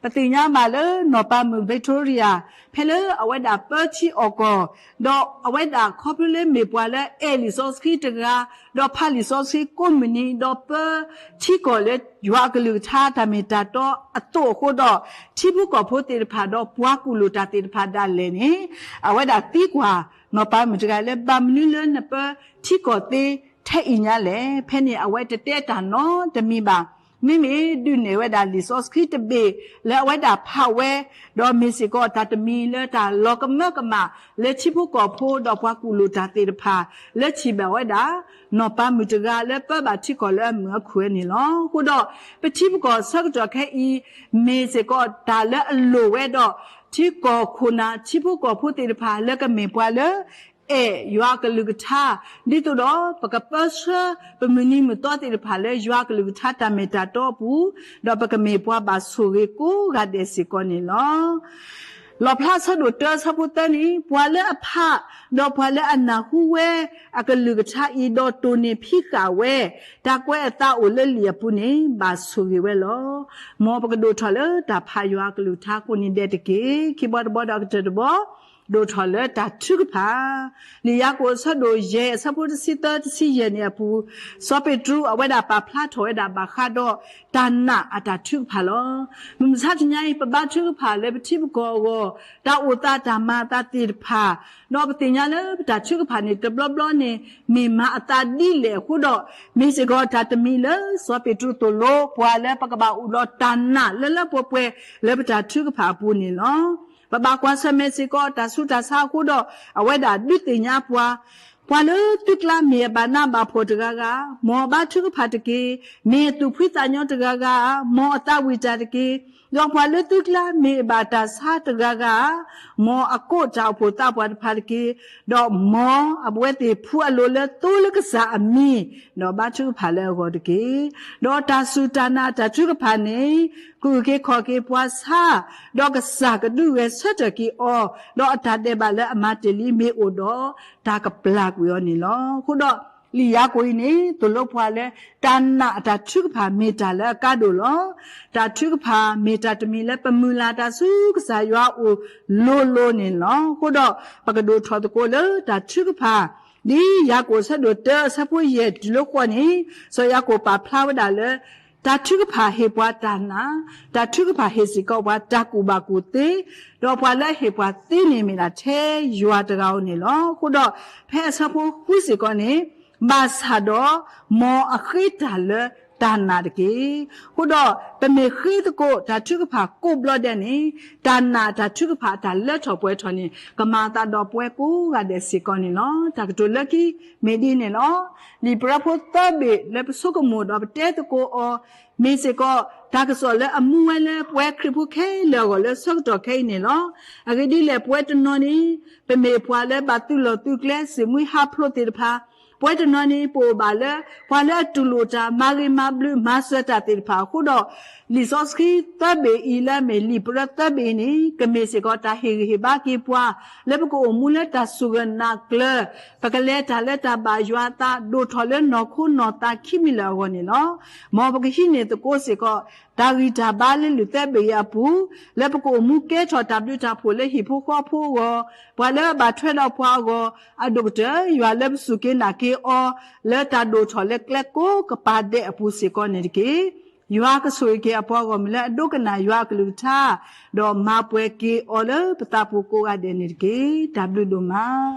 ပသ့ၣ်ညါဘၣ်လၢနီၢ်ပၤမုၣ် Victoria ဖဲလၢအဝဲဒၣ်ပၢထံအီၣ်ကီၢ်, ဒီးအဝဲဒၣ်ခီဖျိလၢမ့ၢ်ပှၤလၢအအဲၣ်လံာ်စီဆှံတဂၤ, ဒီးဖးလံာ်စီဆှံကိးမုၢ်နံၤ, ဒီးပၢထံကီၢ်လၢယွၤအကလုၢ်ကထါတၢ်မ့ၢ်တၢ်တီအသိးအဃိဒီး, ထံဖိကီၢ်ဖိသ့ၣ်တဖၣ်ဒီးပှၤကူၣ်လိာ်တၢ်သ့ၣ်တဖၣ်ဒၣ်လဲာ်န့ၣ်, အဝဲဒၣ်သံကွၢ်နီၢ်ပၤမုၣ်တဂၤလၢ ဘၣ်မနုၤလၢနပၢထံကီၢ်သ့ထဲအံၤညါလဲၣ်. ဖဲန့ၣ်အဝဲတတဲတၢ်နီတမံၤဘၣ်. မ့မ့ၢ်ဒုးနဲၣ်ဝဲဒၣ်လံာ်စီဆှံတဘ့ၣ်လၢအဝဲဒၣ်ဖးဝဲ, ဒီးမ့ၢ်စ့ၢ်ကီးတၢ်တမံၤလၢတၢ်လီၤကမၢကမၣ်လၢထံဖိကီၢ်ဖိဒီးပှၤကူၣ်လိာ်တၢ်သ့ၣ်တဖၣ် လၢထံၣ်ဘၣ်ဝဲဒၣ် နီၢ်ပၤမုၣ်တဂၤလၢပၢဘၣ်ထံကီၢ်လၢအမုာ်အခုၣ်ဝဲန့ၣ်လီၤ. အဃိဒီး ပထံပကီၢ်ဆၢကတီၢ်ခဲအံၤ မ့ၢ်စ့ၢ်ကီးတၢ်လၢအလိၣ်ဝဲဒီး ထံကီၢ်ခိၣ်နၢ် ထံဖိကီၢ်ဖိသ့ၣ်တဖၣ်လၢကမ့ၢ်ပှၤလၢ အဲၣ်ယွၤအကလုၢ်ကထါ, ဒ်သိးဒီးပကပၢဆှၢပမုၢ်နံၤမုၢ်သီသ့ၣ်တဖၣ်လၢယွၤအကလုၢ်ကထါတၢ်မ့ၢ်တၢ်တီအပူၤ, ဒီးပကမ့ၢ်ပှၤဘၣ်ဆိၣ်ဂ့ၤကိးဂၤဒဲးစ့ၢ်ကီးန့ၣ်လီၤ. လီၣ်ဖျါဆၢဒိၣ်တၢဆၢဖိသၢန့ၣ်, ပှၤလၢအဖး, ဒီးပှၤလၢအနၢ်ဟူဝဲအကလုၢ်ကထါအံၤ ဒီးတိၢ်န့ၢ်ဖံးဃာ်ဝဲ, တၢ်ကွဲးအသးအိၣ်လၢလံာ်အပူၤန့ၣ် ဘၣ်ဆိၣ်ဂ့ၤဝဲလီၤ. မ်ပကဒိၣ်ထီၣ်လၢတၢ်ဖးယွၤအကလုၢ်ကထါကိးနံၤဒဲးတက့ၢ်. ခံဘီတဘီဒီးအကတၢၢ်တဘီ ဒိၣ်ထီၣ်လၢတၢ်ထုကဖၣ်. လံာ်ယၤကိာ်အဆၢဒိၣ်ယဲၢ်အဆၢဖိတဆံသၢတဆံယဲၢ်န့ၣ်အပူၤ, စီၤပ့းတရူးအဝဲဒၣ်ပာ်ဖျါထီၣ်ဝဲဒၣ်ဘၣ်ဃးဒီးတၢ်နာ်အတၢ်ထုကဖၣ်လီၤ. မုၢ်မဆါတနံၤအံၤ ပဘါထုကဖၣ်လၢပထံပကီၢ်အဂီၢ်, တၢ်အိၣ်သးတၢ်မၤအသးသ့ၣ်တဖၣ်, ဒီးပသ့ၣ်ညါလၢပတၢ်ထုကဖၣ်န့ၣ် တဘျီဘျီန့ၣ် မ့ၢ်မၤအသးဒ်လဲၣ်အဃိဒီး, မ့ၢ်စ့ၢ်ကီးတၢ်တမံၤလၢစီၤပ့းတရူးသိၣ်လိပှၤလၢပကဘၣ်အိၣ်ဒီးတၢ်နာ်လၢလၢပှဲၤပှဲၤလၢပတၢ်ထုကဖၣ်အပူၤန့ၣ်လီၤ. ပဘၣ်ကွၢ်ဆၢၣ်မဲာ်စ့ၢ်ကီးတၢ်ဆူးတၢ်ဆါအဃိဒီး, အဝဲဒၣ်ဒုးသ့ၣ်ညါပှၤ, ပှၤလၢသုကျါမ့ၢ်အဘၣ်နးဘၣ်ဖှီၣ်တဂၤဂၤ, မ်အဘါထုကဖၣ်တက့ၢ်. မ့ၢ်အသူၣ်ဖှံသးညီတဂၤဂၤ, မ်အသးဝံၣ်တၢ်တက့ၢ်. ဒီးပှၤလၢသုကျါမ့ၢ်အဘၣ်တၢ်ဆါတဂၤဂၤ, မ်အကိးတၢ်အိၣ်ဖှိၣ်သးပှၢ်တဖၣ်တက့ၢ်. ဒီးမ်အဝဲသ့ၣ်ဖှူအလိၤလၢသိလၢကစၢ်အမံၤ, ဒီးဘါထုကဖၣ်လၢအဂီၢ်တက့ၢ်. ဒီးတၢ်စူၢ်တၢ်နာ်တၢ်ထုကဖၣ်န့ၣ် ကအုၣ်က့ၤခီၣ်က့ၤပှၤဆါ, ဒီးကစၢ်ကဒုးဂဲၤဆၢထၢၣ်က့ၤအီၤ, ဒီးအတၢ်ဒဲးဘးလၢအမၤတ့ၢ်လံမ့ၢ်အိၣ်ဒီး, တၢ်ကပျၢ်ကွံာ်အီၤန့ၣ်လီၤ. အဃိဒီး လံာ်ယၤကိာ်အံၤန့ၣ် သိၣ်လိပှၤလၢ တၢ်နာ်အတၢ်ထုကဖၣ်မ့ၢ်တၢ်လၢအကါဒိၣ်လီၤ. တၢ်ထုကဖၣ်မ့ၢ်တၢ်တမံၤလၢပမုၢ်လၢ်တၢ်ဆူကစၢ်ယွၤအအိၣ်လိၤလိၤန့ၣ်လီၤ. အဃိဒီး ပကဒိၣ်ထီၣ်သကိးလၢတၢ်ထုကဖၣ်, ဒ်ယၤကိာ်ဆၢဒိၣ်တၢအဆၢဖိယဲၢ်တုၤလၢဃိးန့ၣ်, စီၤယၤကိာ်ပာ်ဖျါဝဲဒၣ်လၢ တၢ်ထုကဖၣ်ဟ့ၣ်ပှၤတၢ်နာ်, တၢ်ထုကဖၣ်ဟ့ၣ်စ့ၢ်ကီးပှၤတၢ်ကူၣ်ဘၣ်ကူၣ်သ့, ဒီးပှၤလၢအဟ့ၣ်ပှၤသ့န့ၣ်မ့ၢ်ဒၣ်ထဲယွၤတဂၤဧိၤန့ၣ်လီၤ. အဃိဒီး ဖဲအဆၢဖိဃုစ့ၢ်ကီးန့ၣ်, ဘၣ်ဆၣ်ဒီး မ်အဃ့တၢ်လၢတၢ်နာ်တက့ၢ်. အဃိဒီး ပမ့ၢ်ဃ့သကိးတၢ်ထုကဖၣ်ကိးဘျီဒဲးန့ၣ်, တၢ်နာ်တၢ်ထုကဖၣ်အတၢ်လၢထီၣ်ပှဲၤထီၣ်န့ၣ် ကမၤအသးဒီးပဝဲကိးဂၤဒဲးစ့ၢ်ကီးန့ၣ်လီၤ. တၢ်ကတိၤလၢခံ မ့ၢ်ဒ်န့ၣ်လီၤ. လံာ်ပြၢဖိသၢဘ့ၣ်လၢပဆိကမိၣ်ဒီးပတဲသကိးအီၤ, မ့ၢ်စ့ၢ်ကီး တၢ်ကစီၣ်လၢအမူဝဲလၢပဝဲခရံာ်ဖိခဲလၢာ်အဂီၢ်လၢဆၢကတီၢ်ခဲအံၤန့ၣ်လီၤ. အဂ့ၢ်ဒ်လဲၣ် ပဝဲတနီၤန့ၣ် ပမ့ၢ်ပှၤလၢဘၣ်သုးလီၢ်သုးကျဲ စံၣ်မှံဟးဖျိးသ့ၣ်တဖၣ်, ပဝဲတနီၤန့ၣ် ပအိၣ်ဘၣ်လၢ ပှၤလၢအတူၢ်လိာ်တၢ် မၤဂ့ၤမၤဘျုးမၤစၢၤတၢ်သ့ၣ်တဖၣ်အဃိဒီး, လံာ်စီဆှံသၢဘ့ၣ်အံၤလၢအမ့ၢ်လံာ်ပြၢသၢဘ့ၣ်အံၤန့ၣ် ကမ့ၢ်စ့ၢ်ကီးတၢ်ဟ့ၣ်ဂံၢ်ဟ့ၣ်ဘါက့ၤပှၤ လၢပကအိၣ်မူလၢတၢ်စူၢ်က့ၤနာ်ကျၢၤ, ပကလဲၤတၢ်လၢတၢ်ဘၣ်ယွၤအသး ဒိၣ်ထီၣ်လၢနီၢ်ခိနီၢ်သးခံမံၤလၢာ်အဂီၢ်န့ၣ်လီၤ. မ်ပကဟံးန့ၢ်သကိးစ့ၢ်ကီး တၢ်ဂံၢ်တၢ်ဘါလၢလံာ်သၢဘ့ၣ်အံၤအပူၤ, လၢပကအိၣ်မူကဲထီၣ်တၢ်ဘျုးတၢ်ဖှိၣ်လၢဟံၣ်ဖိဃီဖိအဂီၢ်, ပှၤလၢအဘၣ်ထွဲဒီးပှၤအဂီၢ်, အဒိၣ်ကတၢၢ် ယွၤလၢပစူၢ်က့ၤနာ်က့ၤအီၤ လၢတၢ်ဒိၣ်ထီၣ်လၢကျဲကိးကပၤဒဲးအပူၤစ့ၢ်ကီးန့ၣ်တက့ၢ်. ယွၤကဆိၣ်ဂ့ၤက့ၤအပှၤဂီၢ်မုၢ်လၢအဒိကနၣ်ယွၤအကလုၢ်ကထါ, ဒီးမၤပှဲၤက့ၤအီၤလၢပသးပူၤကိးဂၤဒဲးန့ၣ်တက့ၢ်. တၢ်ဘျုးဒိၣ်မး.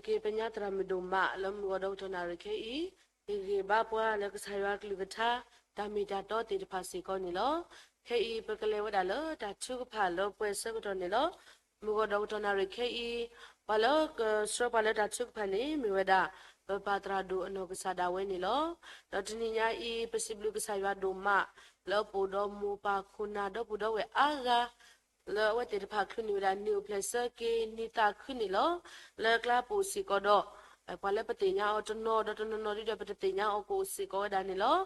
က့ၤပညါသရၣ်မုၣ်ဒိၣ်မးလၢမုၢ်ဂီၤဒီကတီၢ်နၣ်ရံၣ်ခဲအံၤ, ဟ့ၣ်ဂံၢ်ဘါပှၤလၢကစၢ်ယွၤကလုၢ်ကထါ တၢ်မ့ၢ်တၢ်တီသ့ၣ်တဖၣ်စ့ၢ်ကီးန့ၣ်လီၤ. ခဲအံၤပကလဲၤဝဲဒၣ်လၢတၢ်ထုကဖၣ်လၢပှဲၤဆၢကတီၢ်န့ၣ်လီၤ. မုၢ်ဂီၤဒီကတီၢ်နၣ်ရံၣ်ခဲအံၤ, ပှၤလၢကဆှၢပှၤလၢတၢ်ထုကဖၣ်န့ၣ် မ့ၢ်ဝဲဒၣ် ပပၢ်သရၣ်ဒိၣ်အနီၢ်ကစၢ်ဒၣ်ဝဲန့ၣ်လီၤ. ဒီးတနံၤညါအံၤ ပစံးဘျုးကစၢ်ယွၤဒိၣ်မး လၢပအိၣ်ဒီးမိၢ်ပၢ်ခိၣ်နၢ်ဒီပုၢ်ဒီဝဲၢ်အါဂၤ လၢအဝဲသ့ၣ်တဖၣ်ချုးန့ၢ်ဝဲဒၣ်နံၣ်အိၣ်ဖျဲၣ်ဆၢက့ၤ နံၣ်သးခုန့ၣ်လီၤ. လၢအကျါပအိၣ်စ့ၢ်ကီးဒီး ပှၤလၢပသ့ၣ်ညါအီၤတနီၤဒီးတနီၤနီၤဒီး ပတသ့ၣ်ညါအီၤကအိၣ်စ့ၢ်ကီးဝဲဒၣ်န့ၣ်လီၤ.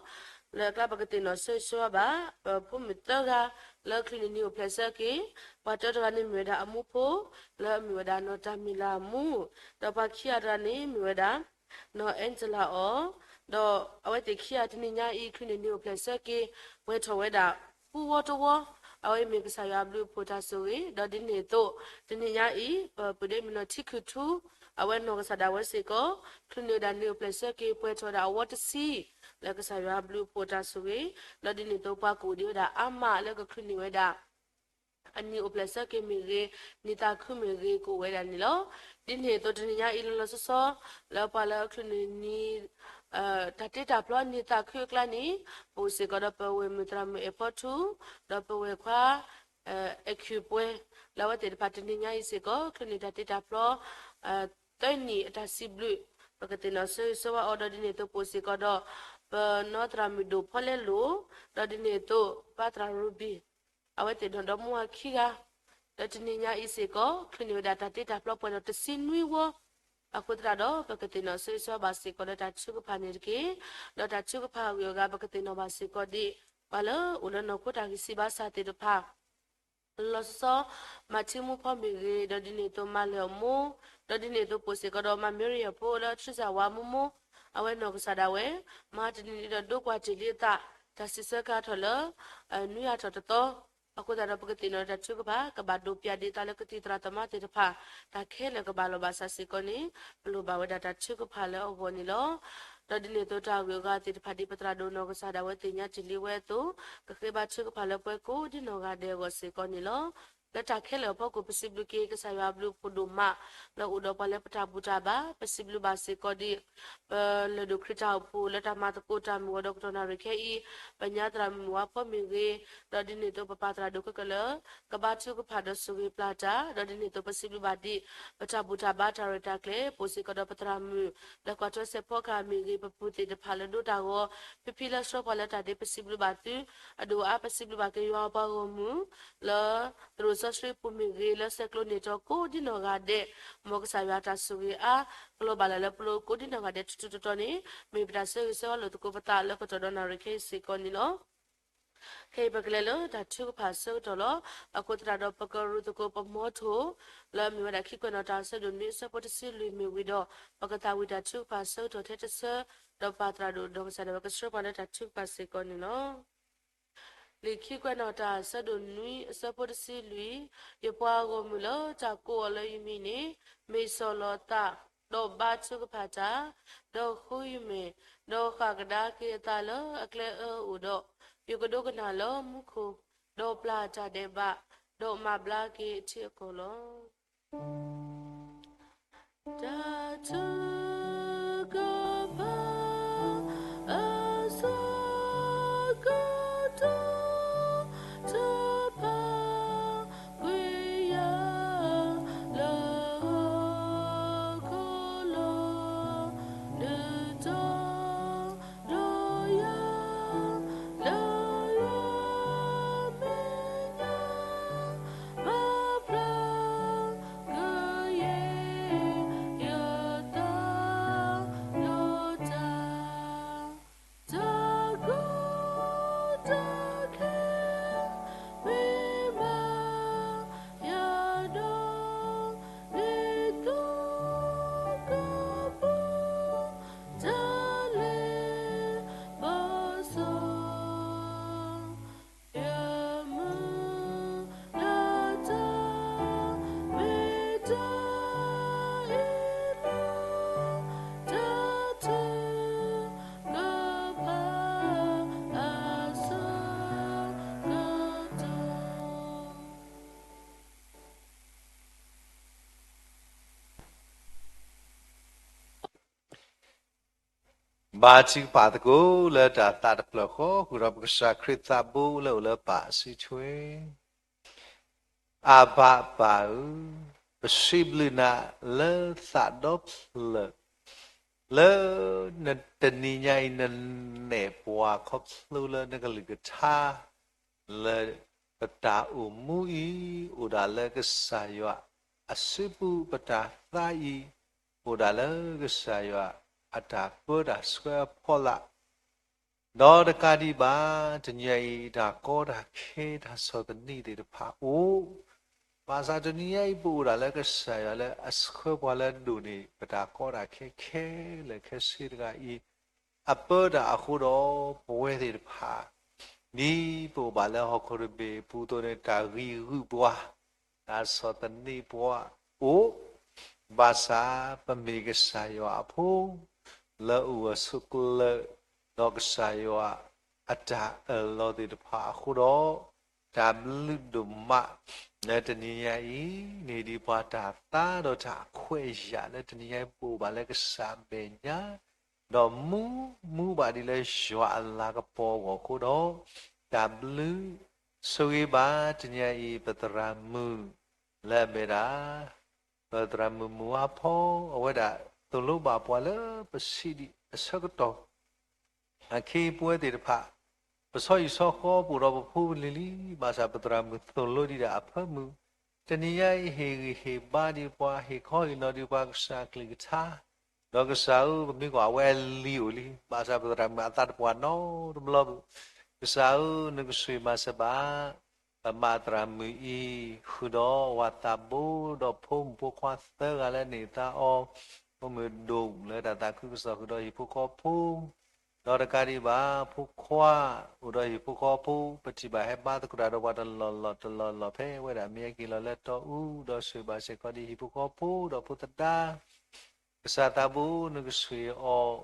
လၢအကျါပကသ့ၣ်နီၣ်ဆၢဂ့ၤဆၢဝါဘၣ် ပဖိမုၣ်သၢဂၤ လၢချုးန့ၢ်နံၣ်အိၣ်ဖျဲၣ်ဆၢက့ၤ, ပှၤတၢတဂၤန့ၣ်မ့ၢ်ဝဲဒၣ်အမူဖိ လၢအမ့ၢ်ဝဲဒၣ်နီၢ်တၢ်မံၤလၢ်အမူ, ဒီးပှၤခံဂၤတဂၤန့ၣ်မ့ၢ်ဝဲဒၣ် နီၢ်အဲၣ်စလၤအီၤ, ဒီးအဝဲသ့ၣ်ခံဂၤတနံၤညါအံၤ ချုးန့ၢ်နံၣ်အိၣ်ဖျဲၣ်ဆၢက့ၤ ပှဲၤထီၣ်ဝဲဒၣ် ပူဝီတဝီ, အဝဲမ့ၢ်ကစၢ်ယွၤအဘျုးအဖှိၣ်တၢ်ဆိၣ်ဂ့ၤ, ဒီးဒ်န့ၣ်အသိး တနံၤညါအံၤ ပပုၢ်ဒ့မုၣ်နီၢ်ထံခုၣ်ထူ အဝဲနီၢ်ကစၢ်ဒၣ်ဝဲစ့ၢ်ကီး ချုးန့ၢ်ဝဲဒၣ်နံၣ်အိၣ်ဖျဲၣ်ဆၢက့ၤ ပှဲၤထီၣ်ဝဲဒၣ်အဝီတဆံ လၢကစၢ်ယွၤအဘျုးအဖှိၣ်တၢ်ဆိၣ်ဂ့ၤ, ဒီးဒ်န့ၣ်အသိးပှၤကအိၣ်ဒံးဝဲဒၣ်အါမးလၢကချုးန့ၢ်ဝဲဒၣ် အနံၣ်အိၣ်ဖျဲၣ်ဆၢက့ၤမ့ၢ်ဂ့ၤ, နံၣ်သးခုမ့ၢ်ဂ့ၤ ကအိၣ်ဝဲဒၣ်န့ၣ်လီၤ. ဒ်န့ၣ်အသိးတနံၤညါအံၤလီၤလီၤဆီဆီ လၢပှၤလၢအချုးန့ၢ်နံၣ် တၢ်တ့တၢ်ဖျီနံၣ်သးခုအကျါန့ၣ် ပအိၣ်စ့ၢ်ကီးဒီးပဝဲၢ်မုၣ်သရၣ်မုၣ်အဲၣ်ဖီထူ ဒီးပဝဲၢ်ခွါ အဲၣ်ခုၣ်ပှဲၤ လၢအဝဲသ့ၣ်တဖၣ်တနံၤညါအံၤစ့ၢ်ကီး ချုးန့ၢ်တၢ်တ့တၢ်ဖျီ သၢနံၣ်အတၢ်စံးဘျုး, ပကသ့ၣ်နီၣ်ဆၢဂ့ၤဆၢဝါအီၤ ဒီးဒ်န့ၣ်အသိးပအိၣ်စ့ၢ်ကီးဒီး ပနီၢ်သရၣ်မုၣ်ဒိၣ်ဖီလဲလိာ်, ဒီးဒ်န့ၣ်အသိး ပၢ်သရၣ်ရူဘံၣ် အဝဲသ့ၣ်နီၣ်ဒီမါဝၤခံဂၤ လၢတနံၤညါအံၤစ့ၢ်ကီး ချုးန့ၢ်ဝဲဒၣ်တၢ်တ့တၢ်ဖျီပှဲၤဒီးတဆံနွံဝီ, အဃိသတးဒီး ပကသ့ၣ်နီၣ်ဆၢဂ့ၤဆၢဝါဘၣ်စ့ၢ်ကီးလၢတၢ်ထုကဖၣ်န့ၣ်တက့ၢ်. ဒီးတၢ်ထုကဖၣ်အဂုၤအဂၤ ပကသ့ၣ်နီၣ်ဘၣ်စ့ၢ်ကီးဒ် ပှၤလၢအိၣ်လၢနီၢ်ခိတၢ်ဂံၢ်စၢ်ဘါစၢ်သ့ၣ်တဖၣ် လီၤဆီဆီ မၤထံမူဖီမ့ၢ်ဂ့ၤ, ဒီးဒ်န့ၣ်အသိးမၤလၢအမိၢ်, ဒီးဒ်န့ၣ်အသိးပအိၣ်စ့ၢ်ကီးဒီးမၤမ့ရံယၤဖိလၢထရံစၢ်ဝါမိၢ်မိၢ်, အဝဲနီၢ်ကစၢ်ဒၣ်ဝဲ မၤတနံၤဒ်ဒီးဒိကွၢ်တ့ၢ်လံအသး, တၢ်စံးဆၢကါထီၣ်လၢ နွံအါထီၣ်တသီ, အဃိသတးဒီးပကသ့ၣ်နီၣ်တၢ်ထုကဖၣ် ကဘၣ်ဒိးပၠးဒ်သးလၢကသံၣ်သရၣ်သမါသ့ၣ်တဖၣ် တၢ်ခဲလၢာ်ကဘၣ်လီၤဘၣ်စးစ့ၢ်ကီးန့ၣ် ပလိၣ်ဘၣ်ဝဲဒၣ်တၢ်ထုကဖၣ်လၢအဂီၢ်န့ၣ်လီၤ. ဒီးဒ်န့ၣ်အသိးတၢ်ဂုၤအဂၤသ့ၣ်တဖၣ်ဒ်ပသရၣ်ဒိၣ်နီၢ်ကစၢ်ဒၣ်ဝဲသ့ၣ်ညါတ့ၢ်လံဝဲအသိး, ကဃ့ဘါထုကဖၣ်လၢပှၤကိးဒ်နီၢ်ဂၤဒဲးအဂီၢ်စ့ၢ်ကီးန့ၣ်လီၤ. လၢတၢ်ခဲလၢာ်အဖီခိၣ် ပစံးဘျုးက့ၤကစၢ်ယွၤအဘျုးအဖှိၣ်ဒိၣ်မး လၢအိၣ်ဒီးပှၤလၢပတၢ်ဘူၣ်တၢ်ဘါ, ပစံးဘျုးဘၣ်စ့ၢ်ကီးဒ် ပလဲၤဒိၣ်ခရံာ်တၢ်အိၣ်ဖှိၣ်လၢတၢ်မၤသကိးတၢ်မုၢ်ဂီၤဒီးကတီၢ်နၣ်ရံၣ်ခဲအံၤ, ပညါသရၣ်မုၣ်ဝါဖီမ့ၢ်ဂ့ၤ, ဒီးဒ်န့ၣ်အသိးပပၢ်သရၣ်ဒိၣ်ခဲကလၢာ် ကဘါထုကဖၣ်ဒီးဆိၣ်ဂ့ၤပျၢ်တၢ်, ဒီးဒ်န့ၣ်အသိးပစံးဘျုးဘၣ်ဒ် ပတၢ်ဘူၣ်တၢ်ဘါတၢ်ရဲၣ်တၢ်ကျဲၤ, ပအိၣ်စ့ၢ်ကီးဒီးပသရၣ်မုၣ် လၢကွၢ်ထွဲစဲးဖီကဟၣ်မ့ၢ်ဂ့ၤ, ပပုၢ်သ့ၣ်တဖၣ်လၢဒိတၢ်ဂီၤ, ဖံဖံလၢဆှၢပှၤလၢတၢ်ဒ့ပစံးဘျုးဘၣ်သု, အဒိၣ်အါပစံးဘျုးဘၣ်က့ၤယွၤအပှၤဂီၢ်မုၢ် လၢ သရိာ်စီဆှံပူၤမ့ၢ်ဂ့ၤ, လၢဆဲးကျိးန့ၢ်တီကိးဒ်နီၢ်ဂၤဒဲး, မ်ကစၢ်ယွၤတၢ်ဆိၣ်ဂ့ၤအါ ကလီၤဘၣ်လၢ်လၢပလိၤကိးဒ်နီၢ်ဂၤဒဲး ထူးထူးတီၤတီၤန့ၣ် မ့ၢ်ပတၢ်ဆၢဂ့ၤဆၢဝါလိာ်သကိးပသးလၢကတီၢ်ဒီးနၣ်ရံၣ်ခဲအံၤစ့ၢ်ကီးန့ၣ်လီၤ. ခဲအံၤပကလဲၤလၢတၢ်ထုကဖၣ်အဆၢကတီၢ်လီၤ. အဃိသတးဒီးပကရူၢ်သကိးပမီထိၣ် လၢအမ့ၢ်ဝဲဒၣ်ခံကွဲးနီၣ်တၢ်အဆၢဒိၣ်နွံအဆၢဖိတဆံလွံၢ်မ့ၢ်ဝံၤဒီး ပကသးဝံၣ်တၢ်ထုကဖၣ်အဆၢကတီၢ်ထဲတဆၢ, ဒီးပၢ်သရၣ်ဒိၣ်ဒီးကစၢ်ဒၣ်ဝဲကဆှၢပှၤလၢတၢ်ထုကဖၣ်စ့ၢ်ကီးန့ၣ်လီၤ. လံာ်ခံကွဲးနီၣ်တၢ်အဆၢဒိၣ်နွံအဆၢဖိတဆံလွံၢ်, ယပှၤဂီၢ်မုၢ်လၢတၢ်ကိးအီၤလၢယမံၤန့ၣ် မ့ၢ်စီၢ်လီၤသး, ဒီးဘါထုကဖၣ်တၢ်, ဒီးဃုယမဲာ်, ဒီးဃၣ်ကဒါက့ၤအသးလၢအကျဲအၢအအိၣ်ဒီး, ယကဒိကနၣ်လၢမူခိၣ်, ဒီးပျၢ်တၢ်ဒဲးဘး, ဒီးမၤဘျါက့ၤအထံအကီၢ်လီၤ. တၢ်ထုကဖၣ် အဆၢကတီၢ် တဖၣ်ကွံာ်ယၤ လၢဟီၣ်ခိၣ်လီၤ ဒုးတီၤ ဒီးယၤ လၢယွၤမဲာ်ညါ မၤဘျါကယဲၢ်ယသး ဘါထုကဖၣ်သကိးလၢတၢ်သးတဖျၢၣ်ဃီ ဃုာ်ဒီးပကစၢ်ခရံာ်သးဘိလၢအိၣ်လၢပၢ်အစုထွဲ, အဘၤပၢ်ဧၢ, ပစံးဘျုးနၤလၢသးဒီဖျၢၣ် လၢနတနံၤညါအံၤ နနဲၣ်ပှၤခီဖျိလၢနကလုၢ်ကထါ လၢပတၢ်အိၣ်မူအံၤ အိၣ်ဒၣ်လၢကစၢ်ယွၤအစုပူၤ, ပတၢ်သါအံၤ အိၣ်ဒၣ်လၢကစၢ်ယွၤအတၢ်ပၢတၢ်ဆှၢအဖီလာ်, ဒီးတကးဒံးဘၣ် တနံၤညါအံၤ တၢ်ကီတၢ်ခဲတၢ်ဆီၣ်သနံးသ့ၣ်တဖၣ်အိၣ်, ဘၣ်ဆၣ်တနံၤညါအံၤ ပအိၣ်ဒၣ်လၢကစၢ်ယွၤလၢအဆှၢပှၤလၢအဒိၣ်န့ၢ် ပတၢ်ကီတၢ်ခဲခဲလၢာ်ခဲဆ့တဂၤအံၤ အပၢတၢ်အဃိဒီး ပဝဲသ့ၣ်တဖၣ် ဒ်ပအိၣ်ဘၣ်လၢဟီၣ်ခိၣ်တဘ့ၣ်အပူၤအသိးန့ၣ် တၢ်ဂံၢ်ဂုာ်ပှၤ, တၢ်ဆီၣ်သနံးပှၤအိၣ်, ဘၣ်ဆၣ်ပမ့ၢ်ကစၢ်ယွၤအဖိ လၢအိၣ်ဂၢၢ်ဆိးကျၢၤ ဒီးကစၢ်ယွၤအတၢ်အၢၣ်လီၤသ့ၣ်တဖၣ်အဃိဒီး တၢ်ဘျုးဒိၣ်မး လၢတနံၤညါအံၤ န့ၢ်ဒံးပှၤတၢ်သါဒီးတၢ်ခွဲးယာ်လၢတနံၤညါအံၤ ပအိၣ်ဘၣ်လၢကစၢ်မဲာ်ညါ ဒီးမူ မူဘၣ်ဒံးလၢယွၤအလၤကပီၤအဂီၢ်အဃိဒီး တၢ်ဘျုး ဆိၣ်ဂ့ၤဘၣ်တနံၤညါအံၤ ပသရၣ်မုၣ် လၢအမ့ၢ်ဒၣ် ပသရၣ်မုၣ်မုၢ်ဝါဖီ အဝဲဒၣ်သိၣ်လိဘၣ်ပှၤလၢပစံးဒံးအဆၢကတီၢ် အခ့အပဝဲသ့ၣ်တဖၣ် ပဆီဟံၣ်ဆီဃီပအိၣ်ဒီးပဖိပလံၤလံ, ဘၣ်ဆၣ်ပသရၣ်မုၣ်သိၣ်လိဒံးဒၣ်အဖၢမုၢ်, တနံၤညါအံၤဟ့ၣ်ဂံၢ်ဟ့ၣ်ဘါဒံးပှၤ ဟ့ၣ်ခီဟ့ၣ်နီၤဒံးပှၤကစၢ်အကလုၢ်ကထါ, ဒီးကစၢ်ဧၢ ပမ့ၢ်ကွၢ်အဝဲအလံၤအိၣ်လံ, ဘၣ်ဆၣ်ပသရၣ်မုၣ်အသးတပှၢ်နီတဘျီဘၣ်, ကစၢ်ဧၢ နကဆိၣ်ဂ့ၤမၤစၢၤဘၣ် ပမၤသရၣ်မုၣ်အံၤ ဃုာ်ဒီးဝၤသးဘိ ဒီးဖိမုၣ်ဖိခွါသၢဂၤလၢန့ၢ်သါအီၤ, ဖိမုၣ်ဒိၣ်လၢတၢ်သးခုကစီၣ်ဃုာ်ဒီးဟံၣ်ဖိဃီဖိ, ဒီးတကးဒံးဘၣ် ဖိခွါ အိၣ်ဒီးဟံၣ်ဖိဃီဖိ ပထံၣ်ဘၣ်ဟဲဘါသကိးတၢ်ဒီးပှၤတလီၢ်လီၢ်တလီၢ်လီၢ် ဖဲဝဲဒၣ်မ့ၢ်ဟဲက့ၤလီၤလၢတီအူ, ဒီးဆိၣ်ဂ့ၤဘၣ်စ့ၢ်ကီးဒံးဟံၣ်ဖိဃီဖိ ဒီးဖိသဒါ ကစၢ်သးဘိ နကဆိၣ်ဂ့ၤ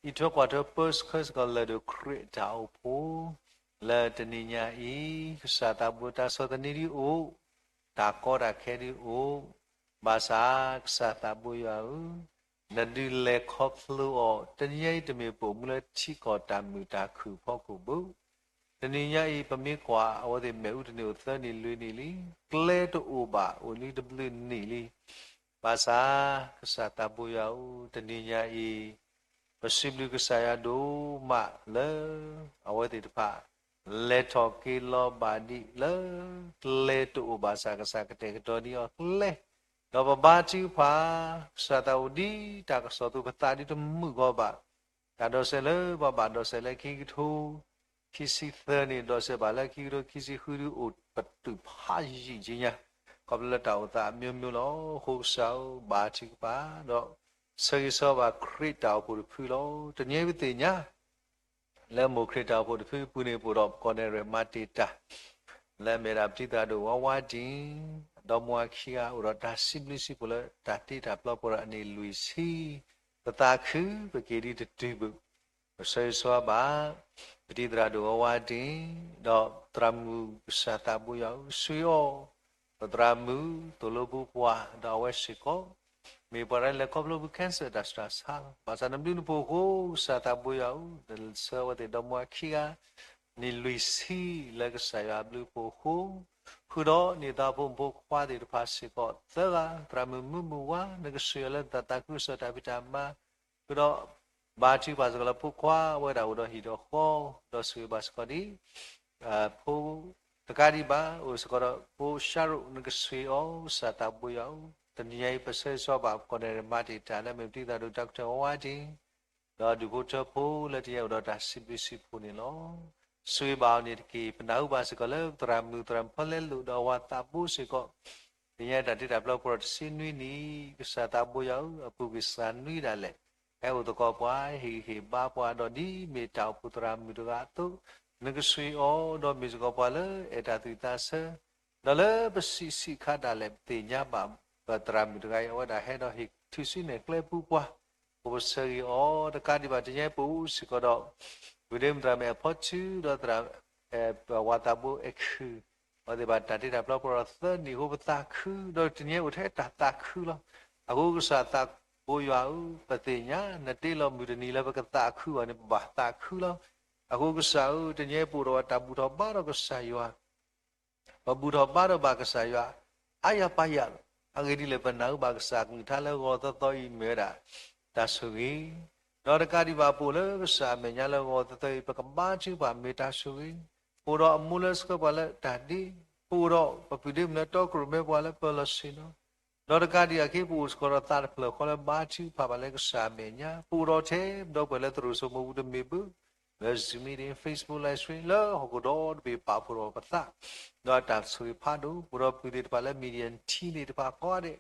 အီၤ အံးထွဲကွၢ်ထွဲပၢဆှၢစ့ၢ်ကီးလၢၢ်ဒိၣ်ခရံာ်အတၢ်အိၣ်ဖှိၣ် လၢတနံၤညါအံၤ ကစၢ်သးဘိ တၢ်ဆီၣ်သနံးဒ်အိၣ်, တၢ်ကီတၢ်ခဲဒ်အိၣ်, ဘၣ်ဆၣ်ကစၢ်သးဘိယွၤဧၢ, နဒုးလဲၤခီဖျိအီၤ တနံၤညါအံၤတမ့ၢ်ပအိၣ်မူလၢထံကီၢ်တၢ်မုာ်တၢ်ခုၣ်အဖီခိၣ်ဘၣ် တနံၤညါအံၤ ပမ့ၢ်ကွၢ်အဝဲသ့ၣ်မ့ၣ်အူတန့ၢ်အိၣ်သၢနံၣ်လွံၢ်နံၣ်လံ, ကျဲတအိၣ်ဘၣ်အိၣ်လံတဘျုးနံၣ်လံ. ဘၣ်ဆၣ် ကစၢ်သးဘိယွၤဧၢ, တနံၤညါအံၤ ပစံးဘျုးကစၢ်ယွၤဒိၣ်မးလၢ အဝဲသ့ၣ်တဖၣ် လဲၤထီၣ်က့ၤလီၤဘၣ်ဒံးလၢ ကျဲတအိၣ်ဘၣ်ဆၣ် ကစၢ်ကတဲာ်ကတီၤဒံးအီၤကျဲ, ဒီးပဘါထုကဖၣ် ကစၢ်သးအိၣ်ဒံးတၢ်ကစီၣ်အသိး ပသးဒံးတမုာ်ဂီၢ်ဘၣ်. တၢ်ဒိးစဲးလၢပှၤဘၣ်ဒိးစဲးလၢခံကထိခံဆံသၢန့ၣ် ဒိးစဲးဘၣ်လၢခံကထိခံဆံဃုဒုအိၣ်ပတုာ်ဖးယံာ်က့ညါ, ခီဖျိလၢတၢ်အိၣ်သးအမျိုးမျိုးလီၤ. အဃိကစၢ်ဧၢ ဘါထုကဖၣ်ဒီး ဆၢဂ့ၤဆၢဝါဘၣ်ခရံာ်တၢ်အိၣ်ဖှိၣ်တဖုလီၤ. တနံၤအံၤပသ့ၣ်ညါ လၢမိၢ်ခရံာ်တၢ်အိၣ်ဖှိၣ်တဖုအပူၤန့ၣ် ပအိၣ်ဒီးပကီၢ်နဲၣ်ရဲၣ်မၤတ့ၢ်တၢ် လၢအမ့ၢ်ဒၣ်ပတံၤသရၣ်ဒိၣ်ဝါဝါဒံၣ် ဒီမါဝၤခံဂၤ အိၣ်ဒီးတၢ်စံးဘျုးစံးဖှိၣ်လၢတၢ်တ့တၢ်ဖျီပှဲၤဒီးအနံၣ်လွံၢ်ဆံ, ပသးခု ပက့ၤဒ်တတုၤဘၣ်. ပဆၢဂ့ၤဆၢဝါဘၣ် ပတံၤသရၣ်ဒိၣ်ဝါဝါဒံၣ် ဒီးသရၣ်မုၣ်ကစၢ်သးဘိယွၤဧၢ ဆိၣ်ဂ့ၤအီၤ, ပသရၣ်မုၣ်သိၣ်လိပူၤပှၤ ဒီးအဝဲစ့ၢ်ကီး မ့ၢ်ပှၤတဂၤလၢလဲၤခီဖျိပူၤ cancer တၢ်ဆူးတၢ်ဆါလီၤ. ဘၣ်ဆၣ်နဘျုးနဖှိၣ်အဃိ ကစၢ်သးဘိယွၤဧၢ, နဆှၢအဝဲသ့ၣ်ဒီမါဝၤခံဂၤ နံၣ်လွံၢ်ဆံလၢကစၢ်ယွၤအဘျုးအဖှိၣ်အဃိ, ဃုာ်ဒီးန့ၢ်သါဖိမုၣ်ဖိခွါသ့ၣ်တဖၣ်စ့ၢ်ကီးသၢဂၤ, သရၣ်မုၣ်မုၢ်မုၢ်ဝါ နကဆိၣ်ဂ့ၤအီၤလၢတၢ်သးခုကစီၣ်တၢ်ဖံးတၢ်မၤ, ဃုာ်ဒီး ဘါထုကဖၣ်စ့ၢ်ကီးလၢဖိခွါဝဲဒၣ်အိၣ်ဒီးဟံၣ်ဒီးဃီ, ဒီးဆိၣ်ဂ့ၤဘၣ်စ့ၢ်ကီးဒံး ဖိ တကးဒံးဘၣ် အိၣ်စ့ၢ်ကီးဒီးဖိ Cheryl နကဆိၣ်ဂ့ၤအီၤ ကစၢ်သးဘိယွၤဧၢ, တနံၤညါအံၤ ပဆၢဂ့ၤဆၢဝါဘၣ် ပကီၢ်နဲၣ်ရဲၣ်မၤတ့ၢ်တၢ်လၢအမ့ၢ်ပတံၤသရၣ်ဒိၣ် Doctor ဝါဝါဒံၣ် ဒီးဒူၣ်ဖိထၢဖိလၢတနံၤညါအိၣ်ဒီးတၢ်စံးဘျုးစံးဖှိၣ်န့ၣ်လီၤ. ဆိၣ်ဂ့ၤဘၣ်အီၤန့ၣ်တက့ၢ်. ပနၢ်ဟူဘၣ်စ့ၢ်ကီးလၢသရၣ်မုၣ်သရၣ်ဖီလဲလိာ်ဒီးအဝၤသးဘိစ့ၢ်ကီး တနံၤညါတၢ်တ့တၢ်ဖျီပှဲၤဒီးတဆံနွံနံၣ်, ကစၢ်သးဘိယွၤဧၢ, အပူၤကွံာ်စှၤနွံဒၣ်လဲာ်, ဟဲအိၣ်သကိးပှၤ ဟ့ၣ်ဂံၢ်ဟ့ၣ်ဘါပှၤ ဒီးဒ်မ့ၢ်တၢ်အိၣ်ဖှိၣ်သရၣ်မုၣ်တဂၤအသိး, နကဆိၣ်ဂ့ၤအီၤ ဒီးမ့ၢ်စ့ၢ်ကီးပှၤလၢအဲၣ်တၢ်သူၣ်သးဆၢ, ဒီးလၢပဆံးဆံးခါဒၣ်လဲာ် ပသ့ၣ်ညါဘၣ်ပသရၣ်မုၣ်တဂၤအံၤ အဝဲဒၣ်ဟဲဒီးဟ့ၣ်ထုးစုနဲၣ်ကျဲပူၤပှၤ, ပအိၣ်ပဆၢဂ့ၤအီၤ တကးဒံးဘၣ် တနံၤညါပအိၣ်စ့ၢ်ကီးဒီး ဝံၤဒ့မုၣ်သရၣ်မုၣ်အဲၣ်ဖီထူ ဒီးသရၣ် ဝၤသးဘိအဲၣ်ခုၣ်, အဝဲသ့ၣ်ဘၣ်တၢ်တ့တၢ်ဖျီပှဲၤဒီးသၢနံၣ်အဃိ ပသးခု, ဒီးတနံၤညါအိၣ်ထဲတၢ်သးခုလီၤ. အဃိကစၢ်သး ဖိယွၤဧၢ, ပသ့ၣ်ညါ နတ့လီၤမုၢ်တနံၤလၢပကသးခုအီၤန့ၣ် ပဘၣ်သးခုလီၤ. အဃိကစၢ်ဧၢ, တနံၤအံၤပအိၣ်ဒီးပတၢ်ဘူၣ်ထီၣ်ဘါထီၣ်ကစၢ်ယွၤ ပဘူၣ်ထီၣ်ဘါထီၣ်ဘၣ်ကစၢ်ယွၤ အါယၤပါယၤလီၤ. အဂ့ၢ်ဒ်လဲၣ်, ပနၢ်ဟူဘၣ်ကစၢ်အကလုၢ်ကထါလၢဂီၤသီသီအံၤမ့ၢ်ဝဲဒၣ် တၢ်ဆိၣ်ဂ့ၤ, ဒီးတကးဒံးဘၣ် ပအိၣ်လၢကစၢ်အမဲာ်ညါလၢဂီၤသီသီအံၤ ပကဘါထုကဖၣ်မ့ၢ်တၢ်ဆိၣ်ဂ့ၤ, ပအိၣ်ဒီးအမိၢ်လၢဆှၢပှၤလၢတၢ်ဒ့, ပအိၣ်ဒီးပပုၢ်ဒ့မုၣ်လၢတီခိၣ်ရိၣ်မဲပှၤလၢပၢၤလီၢ်ဆ့ၣ်နီၤ ဒီးတကးဒံးအခံ ပအိၣ်စ့ၢ်ကီးဒီးသးတဖျၢၣ်ဃီလၢဘါထုကဖၣ်ဘၣ်လၢကစၢ်အမဲာ်ညါ, ပအိၣ်ဒီးထဲပဒီပုၢ်ဝဲၢ်လၢသရိာ်စိမိၢ်ပူၤတမ့ၢ်ဘၣ်, လၢ Zoom meeting, Facebook live stream လၢဟီၣ်ခိၣ်ဒီတဘ့ၣ်ပာ်ဖှိၣ်ထီၣ်ပသး, ဒီးတၢ်ဆိၣ်ဂ့ၤဖးဒိၣ်, ပအိၣ်ဒီးပုၢ်သ့ၣ်တဖၣ်လၢ media team သ့ၣ်တဖၣ်ကိးဂၤဒဲး,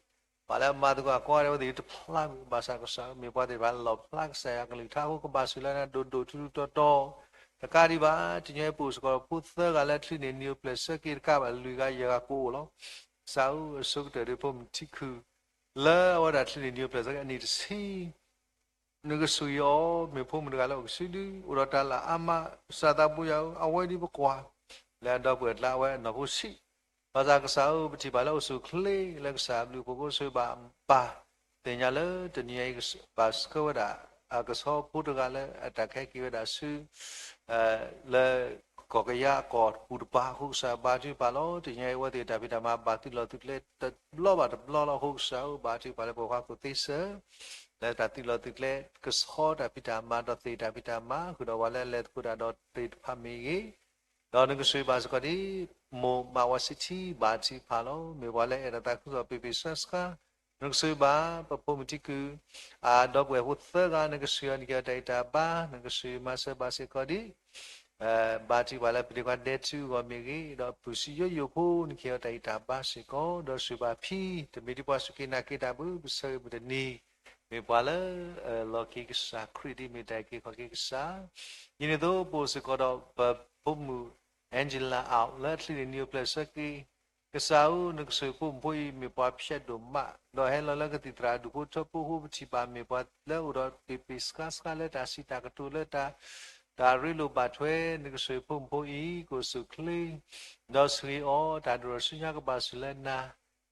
ပှၤလၢအမၤသကိးကိးဂၤဒဲး အဝဲသ့ၣ်တဖျါမုၢ် ဘၣ်ဆၣ်ကစၢ်ဧၢ, မ့ၢ်ပှၤသ့ၣ်တဖၣ်လၢလီၣ်ဖျါကစၢ်ယွၤကလုၢ်ကထါအဃိ ကဘၣ်ဆိၣ်လၢနၤဒိၣ်ဒိၣ်ထူထူတီတီ တကးဒံးဘၣ် တနံၤအံၤပအိၣ်စ့ၢ်ကီးဒီးဖိသၢဂၤလၢချံးန့ၢ်နံၤအိၣ်ဖျဲၣ်ဆၢက့ၤတကးဘၣ်လွံၢ်ဂၤယဲၢ်ဂၤကအိၣ်လီၤ. ကစၢ်ဧၢ, အဆိကတၢၢ်ဒီးဖိမုၣ်ထံခုၣ် လၢအဝဲဒၣ်ချံးန့ၢ်နံၤအိၣ်ဖျဲၣ်ဆၢက့ၤအနံၣ်တဆံ နကဆိၣ်ဂ့ၤအီၤ မ့ၢ်ဖိမုၣ်တဂၤလၢအိၣ်ကစုဒု အိၣ်ဒီးတၢ်လၢအါမး, ကစၢ်သးပူၤယွၤဧၢ, အဝဲဒ်ပကွၢ် လၢအဒီပုၢ်ဝဲၢ်အကျါ အဝဲအနီၢ်ဖိဆံး, ဘၣ်ဆၣ်ကစၢ်ဧၢ, ပထံၣ်ဘၣ်လၢအိၣ်ဆူၣ်ချ့လၢကစၢ်အဘျုးအဖှိၣ်အဃိ ဆိၣ်ဂ့ၤဘၣ်ပၢ်, သ့ၣ်ညါလၢတနံၤအံၤ ဘၣ်ဆှၢဝဲဒၣ် အကဆီဖိတဂၤလၢအတၢ်ကဟဲက့ၤဝဲဒၣ်ဆူ လၢကီၢ်ကယၤအကီၢ်ပူၤတပၤအဃိ ကစၢ်ဘါထုကဖၣ်လီၤ. တနံၤအံၤအဝဲသ့ၣ်တၢ်ဖံးတၢ်မၤဘၣ်သုးလီၢ်သုးကျဲတဘျီဘၣ်တဘျီလီၤအဃိ ကစၢ်ဧၢ, ဘါထုကဖၣ်လၢပှၤဟီၣ်ခိၣ်သ့စၢၤ လၢတၢ်သုးလီၢ်သုးကျဲ ကဆီတၢ်ဖံးတၢ်မၤ ဒီးသ့ၣ်တၢ်ဖံးတၢ်မၤ ဃုာ်ဒီးပှၤလၢအလဲၤသကိးတၢ်ဒီးသ့ၣ်တဖၣ်မ့ၢ်ဂ့ၤ, ဒီးနကဆိၣ်ဂ့ၤဘၣ်စ့ၢ်ကီးဒ် မိၢ်မးဝါဆံထံ ဘါထုကဖၣ်လီၤ. မ့ၢ်ပှၤလၢအဲၣ်ဒိးသးခုကစီၣ်ပ့ၤပ့ၤဆှါဆှါ, နကဆိၣ်ဂ့ၤဘၣ် ပဖိမုၣ်ထံခုၣ် အဒီပုၢ်ဝဲၢ်ဖိသၢဂၤ နကဆိၣ်ဂ့ၤအီၤ နကဟ့ၣ်အီၤတၢ်ဂံၢ်တၢ်ဘါ, နကဆိၣ်ဂ့ၤမၤစၢၤဘၣ်စ့ၢ်ကီးဒ် ဘါထုကဖၣ်လၢပဒ့ခွါဒဲထူအဂီၢ်မ့ၢ်ဂ့ၤ, ဒီးပုၢ်စံယိယိဖိ နကဟ့ၣ်အီၤတၢ်ဂံၢ်တၢ်ဘါစ့ၢ်ကီး, ဒီးဆိၣ်ဂ့ၤဘၣ်ဖံ တမ့ၢ်ဒ်ပှၤစူၢ်က့ၤနာ်က့ၤတၢ်ဘၣ် ပဆၢဂ့ၤမုၢ်တနံၤ မ့ၢ်ပှၤလၢအလီၤက့ၤကစၢ်ခရံာ် ဒ်မ့ၢ်တၢ်အုၣ်က့ၤခီၣ်က့ၤကစၢ်, ဒ်န့ၣ်အသိး ပအိၣ်စ့ၢ်ကီးဒီးပဖိမုၣ် Angela အီၤ လၢအချံးန့ၢ်နံၤအိၣ်ဖျဲၣ်ဆၢက့ၤ, ကစၢ်ဧၢ, နကဆိၣ်ဂ့ၤဖိမုၣ်ဖိအံၤ မ့ၢ်ပှၤဖျဲးဒိၣ်မး, ဒီးဟဲလီၤလၢကသံၣ်သရၣ်ဒူၣ်ဖိထၢဖိအဃိ ပထံၣ်ဘၣ်မ့ၢ်ပှၤလၢအိၣ်ဒီးပ့ၤပ့ၤဆှါဆှါလၢတၢ်စံးတၢ်ကတိၤလၢတၢ် တၢ်ရ့လိာ်ဘၣ်ထွဲ နကဆိၣ်ဂ့ၤဖိမုၣ်ဖိအံၤ ကအိၣ်ဆူၣ်ချ့ ဒီးဆိၣ်ဂ့ၤအီၤ တၢ်ဒိၣ်ထီၣ်ဆူညါကဘၣ်ဆိၣ်လၢနၤ,